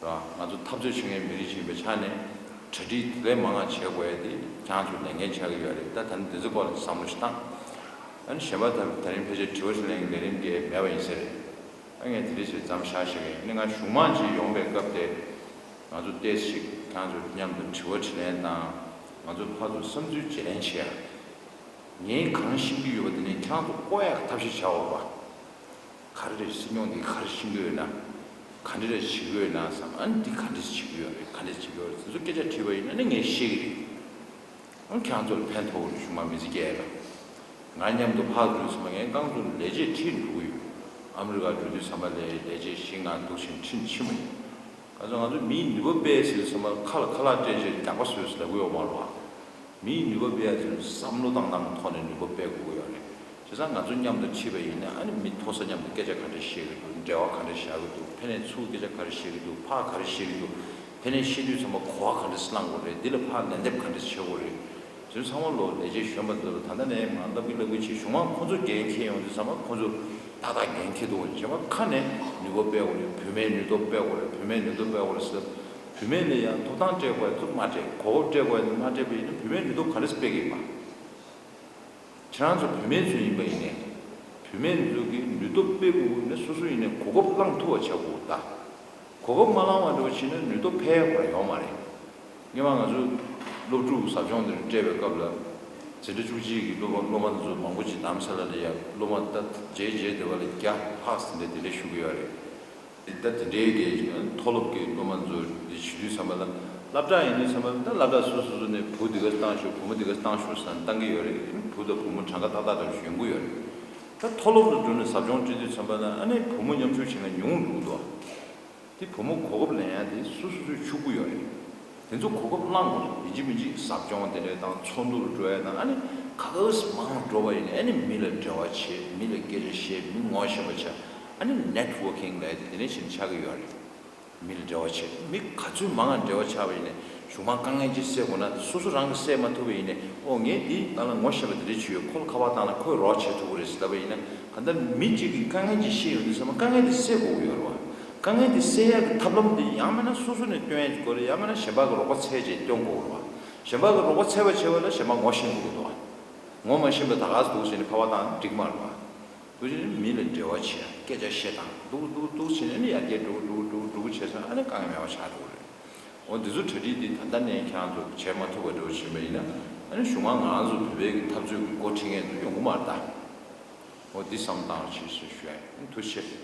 ར། ང་ཚོ་འཐབ་རྩོད་བྱེད་མཁན་མི་རིགས་ཤིག་ཡིན་པའི་ཆ་ནས་གྲ་སྒྲིག་དེ་ལས་མང་ང་བྱེད་དགོས་ཡ་དེ་ཁྱེད་རང་ཚོའི་ལས་འགན་ཆགས་ཀྱི་ཡོད་རེད། ད་ད་ནི་འདི་ཚོ་སྐོར་ལ་བསམ་བློ་ཞིག་བཏང་། ཨ་ནི་གཞན་པ་ད་ད་རིང་ཕལ་ཆེར་དྲི་བ་དྲིས་ལན་གྱི་ལས་རིམ་དེ་མེད་པ་ཡིན་ས་རེད། ཨ་ངས་དེ་རིང་ཞིག་མཚམས་བཞག་ཞིག་ཡིན། ཨ་ནི་ང་གཞུག་མ་ཅིག་ཡོང་པའི་སྐབས་དེ། ང་ཚོ་ཏོག་ཙམ་ཞིག་ཁྱེད་རང་ཚོ་མཉམ་དུ་དྲི་བ་དྲིས་ལན་དང་། ང་ཚོ་ཕར་ཚུར་བསམ་ཚུལ་བརྗེ་ལེན་བྱེད་ཡ། ངས་གང་ཤེས་ཀྱི་ཡོད་པ་དེ་ནས་ཁྱེད་རང་ཚོ་བཀོད་ཡག་ཐབས་ཤེས་བྱ་འོ་བ། ག་རེ་རེད། སྲིད་སྐྱོང་འདི་ག་རེ་ཤེས་ཀྱི་ཡོད་ན། ག་འདྲ་རེ་བྱེད་ཀྱི་ཡོད་ན་བསམ། ཨ་ནི་འདི་ག་འདྲ་བྱེད་ཀྱི་ཡོད་རེད། ག་འདྲ་བྱེད་ཀྱི་ཡོད་རེད། དེ་ཚོ་སྐད་ཆ་དྲིས་པ་ཡིན་ན་ནི་ངས་ཤེས་ཀྱི་རེད། ཨ་ཁྱེད་རང་ཚོར་ཕན་ཐོགས་ཀྱི་རེད། གཞུག་མ་མི་ཚེ་སྐྱེལ་ཡ་ལ། ང་མཉམ་དུ་ཕར་འགྲོ་ཚུལ་མ་ངས་རྐང་ཚུགས་ལས་བྱེད་ཁྲིད་འགྲོ་གི་ཡོད། ཨ་མི་རི་ཀ་འགྲོ་དུས་ཙམ་པ་ལས་ལས་བྱེད་བཞི་ལྔ་འདུག་བཞིན་ཁྲིད་ཕྱིན་པ་ཡིན། ག་ཚོད་ང་ཚོ་མིའི་ནུས་པ་སྤེལ་ཟེར་དུས་ཙམ་པ་ཁ་ལ་ཁ་ལག་སྤྲད་བྱས་རྒྱག་པ་བཟོས་ཟེར་ལབ་ཀྱི་ཡོད་མ་རེད་བ། མིའི་ནུས་པ་སྤེལ་ཡ་དེ་བསམ་བློ་བཏང་སྟངས་ཐོག་ནས་ནུས་པ་སྤེལ་དགོས་ཀྱི་ཡོད་རེད། བྱས་ཙང་ང་ཚོ་མཉམ་དུ་ཁྲིད་པ་ཡིན་ན་ཨ་ནི་མི་མཐོ་ས་མཉམ་དུ་སྐད་ཆ་ག་འདྲ་བཤད་ཀྱི་འདུག་འབྲེལ་བ་ག་འདྲ་བཞག་གི་འདུག་ཕན་ནས་ཚུར་སྐད་ཆ་ག་རེ་བཤད་ཀྱི་འདུག་ཕར་ག་རེ་བཤད་ཀྱི་འདུག་ཕན་ནས་བཤད་དུས་ཙམ་པ་གོ་བ་ག་འདྲ་བླང་དགོས་རེད། འདི་ལ་ཕར་ལན་འདེབས་ག་འདྲ་བྱེད་དགོས་རེད། དེ་ཚོ་ཚང་མ་ལོ་ལས་བྱེད་གཞོན་པ་འདི་ཚོ་ད་ལྟ་ནས་མར་བསླབ་ཀྱི་བསླབ་ཀྱི་བྱས། གཞུག་མ་ཁོང་ཚོ་འགན་འཁྱེར་ཡོང་དུས་ཙམ་པ་ཁོང་ཚོ་ཏག་ཏག་འགན་འཁྱེར་ཐུབ་པ་བྱས་པ་ཁ་ནས་ནུས་པ་སྤེལ་དགོས་རེད། བུད་མེད་ནུས་སྟོབས་སྤེལ་དགོས་རེད། བུད་མེད་ནུས་སྟོབས་སྤེལ་དགོས་རེད་ཟེར། བུད་མེད་ལ་ཡང་ཐོབ་ཐང་སྤྲད་དགོས་ཚུལ་མ་སྤྲད། གོ་སྐབས་སྤྲད་དགོས་ཚུལ་མ་སྤྲད་པ་ཡིན་ན་བུད་མེད་ནུས་སྟོབས་ག་འདྲ་སྤེལ་གི་ཡིན་པ། ཁྱེད་རང་ཚོ་བུད་མེད་ཚོ་ཡིན་པ་ཡིན་ནའི། བུད་མེད་ཚོ་གི་ནུས་སྟོབས་སྤེལ་དགོས་ན་སོ་སོ་ཡིན་ནའི་གོ་སྐབས་བླང་ཐུབ་པ་བྱ་དགོས་ད། གོ་སྐབས་མ་བླང་བ་འདྲ་བོ་བྱས་ན་ནུས་སྟོབས་འཕེལ་ཡག་པ་ཡོང་མ་རེད། སྔོན་མ་ང་ཚོ་སློབ་ཕྲུག་ཟབ་སྦྱོང་འདིར་སྤྲད་པའི་སྐབས་ལ། འཛིན་གྲྭ་བཅུ་གཅིག་གི་སློབ་མ་སློབ་མ་ཚོ་མང་པོ་ཅིག་རྡ་རམ་ས་ལ་ལ་ཡ་སློབ་མ་ད་རྗེས་རྗེས་དེ་བ་ལ་བརྒྱ་ལྷག་ཙམ་དེ་དེ་འདྲས་ཞུགས་ཀྱི་ཡོད་རེད། ད་དེ་འདྲའི་གི་མཐོ་སློབ་ཀྱི་སློབ་མ་ཚོ་འདི་བྱེད་དུས་ཙམ་པ་ལ། སློབ་གྲྭ་ཡིན་དུས་ཙམ་པ་ལ་ད་སློབ་གྲྭ་སོ་སོ་སོ་ནས་བུ་འདི་ག་བཏང་ཤོག་བུ་མོ་འདི་ག་བཏང་ཤོག་ཟེར་ནས་བཏང་གི་ཡོད་རེད། བུ་དང་བུ་མོ་གྲངས་ཀ་ཏག་ཏག་འདྲ་ཞིག་ཡོང་གི་ཡོད་རེད། ད་མཐོ་སློབ་ཏུ་འགྲོ་ནས་ཟབ་སྦྱོང་སྤྲད་དུས་ཙམ་པ་ལ་ཨ་ནི་བུ་མོ་མཉམ་ཞུགས་བྱེད་མཁན་ཉུང་རུ་འདུག་དེ་བུ་མོ་གོ་སྐབས་ལེན་ཡ་དེ་སོ་སོ་སོས་ཆུག་གི་ཡོད་རེད། དེ་ཚོ་གོ་སྐབས་བླང་དགོས་རེད། ཡིན་གཅིག་མིན་གཅིག་ཟབ་སྦྱོང་དེ་འདྲ་དང་ཚོགས་འདུར་འགྲོ་ཡ་དང་ཨ་ནི་ག་ག་སེ་མང་འགྲོ་བ་ཡིན་ནའི་ཨ་ནི་མི་ལ་འབྲེལ་བ་བྱེད། མི་ལ་སྐད་ཆ་བཤད། མི་ངོ་ཤེས་པ་བྱ། ཨ་ནི་ནེཊ་ཝོར་ཀིང་ལབ་ཡ་དེ་དེ་འདྲ་བྱས་ནས་ཆགས་ཀྱི་ཡོད་རེད། མི་ལ་འབྲེལ་བ་བྱེད། མི་ག་ཚོད་མང་ང་འབྲེལ་བ་ཆགས་པ་ཡིན་ནའི་གཞུག་མ་དཀའ་ངལ་ཅིག་སེལ་དགོས་ན་སོ་སོ་རང་གིས་སེལ་མ་ཐུབ་པ་ཡིན་ནའི་ཨོ་ངས་འདི་ད་ལ་ངོ་ཤེས་པ་དེ་འདྲ་ཅིག་ཡོད། ཁོ་ལ་ཁ་པར་བཏང་ན་ཁོས་རོགས་བྱེད་ཐུབ་ཀྱི་རེད་ཟེར་ལབ་པ་ཡིན་ན། གང་ལྟར་མི་གཅིག་གིས་དཀའ་ངལ་ཅིག་ཤེས་ཡོང་དུས་ཙམ་པ་དཀའ་ངལ་དེ་སེལ་དགོས་ཀྱི་ཡོད་རེད་བ། དཀའ་ངལ་དེ་སེལ་ཡག་གི་ཐབས་ལམ་དེ་ཡང་མིན་ན་སོ་སོ་ནས་སྟོན་ཡག་ཅིག་དགོས་རེད། ཡང་མིན་ན་གཞན་པ་གིས་རོགས་པ་འཚལ་བྱས་སྟོན་དགོས་རེད་བ། གཞན་པ་གིས་རོགས་པ་འཚལ་བ་བྱས་པ་ལ་གཞན་པ་ངོ་ཤེས་དགོས་ཀྱི་འདུག་བ། ངོ་མ་ཤེས་པ་ད་ག་སེ་འདུག་བྱས་ནས་ཁ་པར་བཏང་ན་འགྲིག་མ་རེད་བ། འདུག་བྱས་ནས་མི་ལ་འབྲེལ་བ་བྱེད་ཡ། སྐད་ཆ་བཤད་སྟངས་འདུག་འདུག་འདུག་བྱས་ནས་ནི་ཡར་རྒྱས་འགྲོ་འགྲོ་འགྲོ་འགྲོ་བྱས་ཙང་ཨ་ནི་དཀའ་ངལ་མེད་པ་ཆགས་འགྲོ་གི་རེད། འོ་འདི་ཚོ་གྲ་སྒྲིག་འདི་ད་ལྟ་ནས་ཁྱེད་རང་ཚོ་བྱས་མ་ཐུབ་པ་འདྲ་བོ་བྱས་པ་ཡིན་ན་ཨ་ནི་གཞུག་མ་ང་རང་ཚོ་བོད་པའི་གི་འཐབ་རྩོད་ཀྱི་འགོ་ཁྲིད་མཁན་ཚོ་ཡོང་གི་མ་རེད་ད། འོ་འདི་བསམ་བཏང་རོགས་བྱེད་ཞེས་ཞུ་ཡ་ཡིན། ཐུགས་རྗེ་ཆེ།